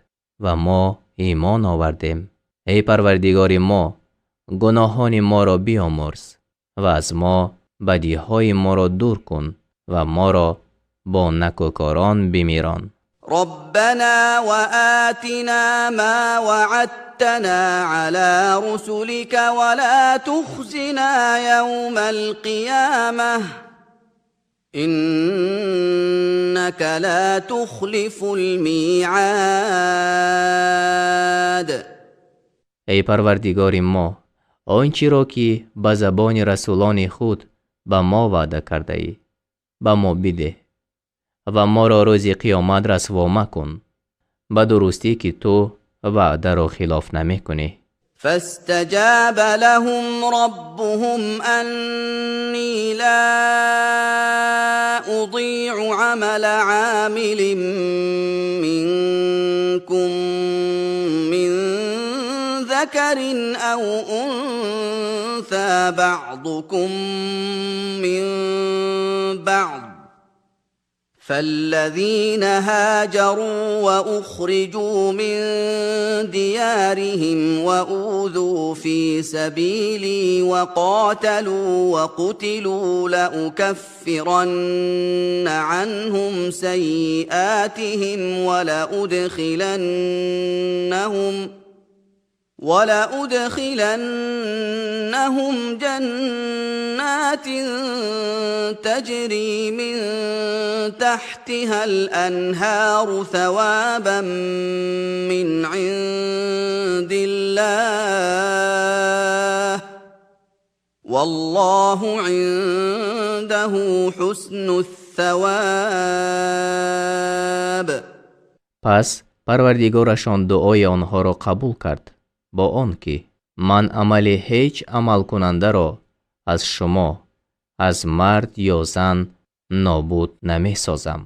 Ва мо имон овардем. Эй Парвардигори мо, гуноҳони моро биомӯрз ва аз мо бадиҳои моро дур кун ва моро бо накӯкорон бимирон. ربنا وآتنا ما وعدتنا على رسلك ولا تخزنا يوم القيامة إنك لا تخلف الميعاد. Эй Парвардигори мо, он чиро ки ба забони расулони худ ба мо ваъда кардаӣ, ба мо бидеҳ ва моро рӯзи қиёмат расво макун. Ба дурустӣ ки ту ваъдаро хилоф намекунӣ. فاستجاب لهم ربهم أني لا أضيع عمل عامل منكم من ذكر أو أنثى بعضكم من بعض فالذين هاجروا وأخرجوا من ديارهم وأوذوا في سبيلي وقاتلوا وقتلوا لأكفرن عنهم سيئاتهم ولأدخلنهم جنات تجري من تحتها الأنهار ثوابا من عند الله والله عنده حسن الثواب. Пас Парвардигорашон дуои онҳоро қабул кард бо он ки ман амали ҳеҷ амалкунандаро аз шумо, аз мард ё зан, нобуд намесозам.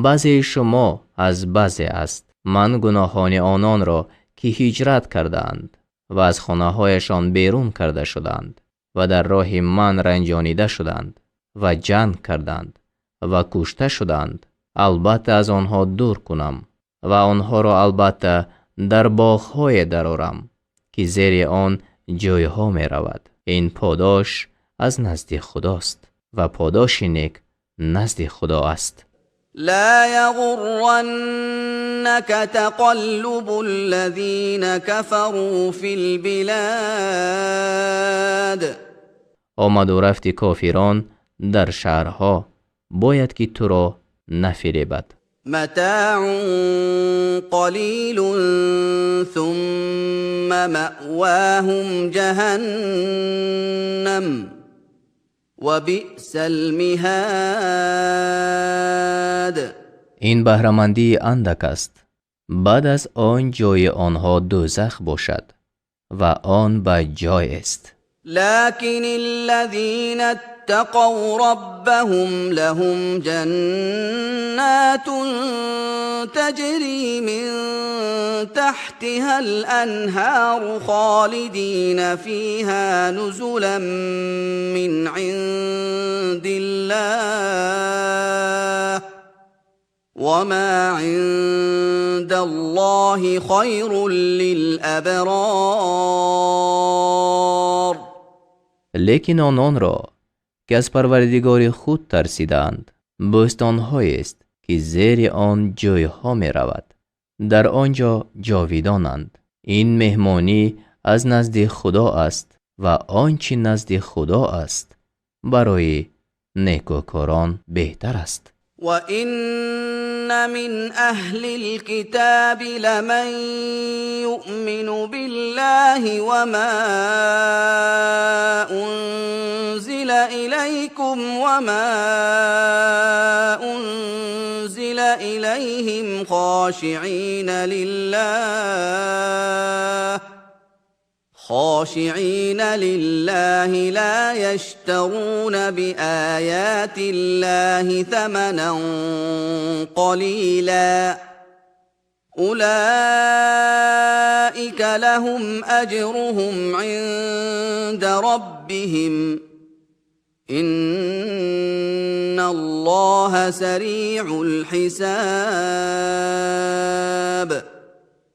Баъзеи шумо аз баъзе аст. Ман гуноҳони ононро, ки ҳиҷрат кардаанд ва аз хонаҳояшон берун карда шуданд ва дар роҳи ман ранҷонида шуданд ва ҷанг карданд ва кушта шуданд, албатта аз онҳо дур кунам ва онҳоро албатта дар боғҳое дарорам, ки зери он ҷойҳо меравад. Ин подош аз назди Худост ва подоши нек назди Худо аст. لا يغرنك تقلب الذين كفروا في البلاد. Омаду рафти кофирон дар шаҳрҳо бояд ки туро нафиребад. متاع قليل ثم مأواهم جهنم وبئس المهاد. Ин баҳрамандии андак аст. Баъд аз он ҷои онҳо дӯзах бошад ва он бад ҷоест. لكن الذين اتقوا ربهم لهم جنات تجري من تحتها الأنهار خالدين فيها نزلا من عند الله وما عند الله خير للأبرار. Лекин ононро, ки аз Парвардигори худ тарсидаанд, бӯстонҳоест, ки зери он ҷойҳо меравад. Дар он ҷо ҷовидонанд. Ин меҳмонӣ аз назди Худо аст ва он чӣ назди Худо аст, барои некӯкорон беҳтар аст. وان من اهل الكتاب لمن يؤمن بالله وما انزل اليكم وما انزل اليهم خاشعين لله لا يشترون بآيات الله ثمنا قليلا أولئك لهم أجرهم عند ربهم إن الله سريع الحساب.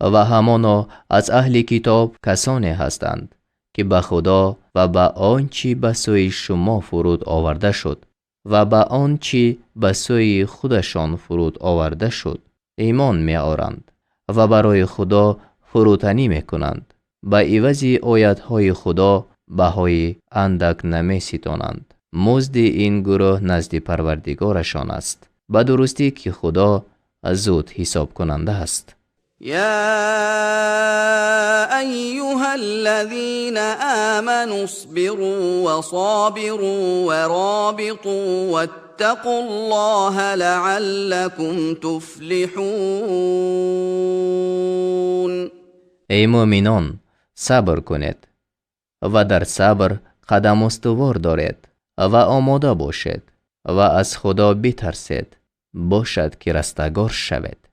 Ва ҳамоно аз аҳли китоб касоне ҳастанд, ки ба Худо ва ба он чӣ ба сӯи шумо фуруд оварда шуд ва ба он чӣ ба сӯи худашон фуруд оварда шуд имон меоранд ва барои Худо фурӯтанӣ мекунанд, ба ивази оятҳои Худо баҳои андак намеситонанд. Музди ин гурӯҳ назди Парвардигорашон аст. Ба дурустӣ ки Худо зуд ҳисобкунанда аст. يا ايها الذين امنوا اصبروا وصابروا ورابطوا واتقوا الله لعلكم تفلحون. Эй мӯъминон, сабр кунед ва дар сабр қадам устувор доред ва омода бошед ва аз Худо битарсед, бошад ки растагор шавед.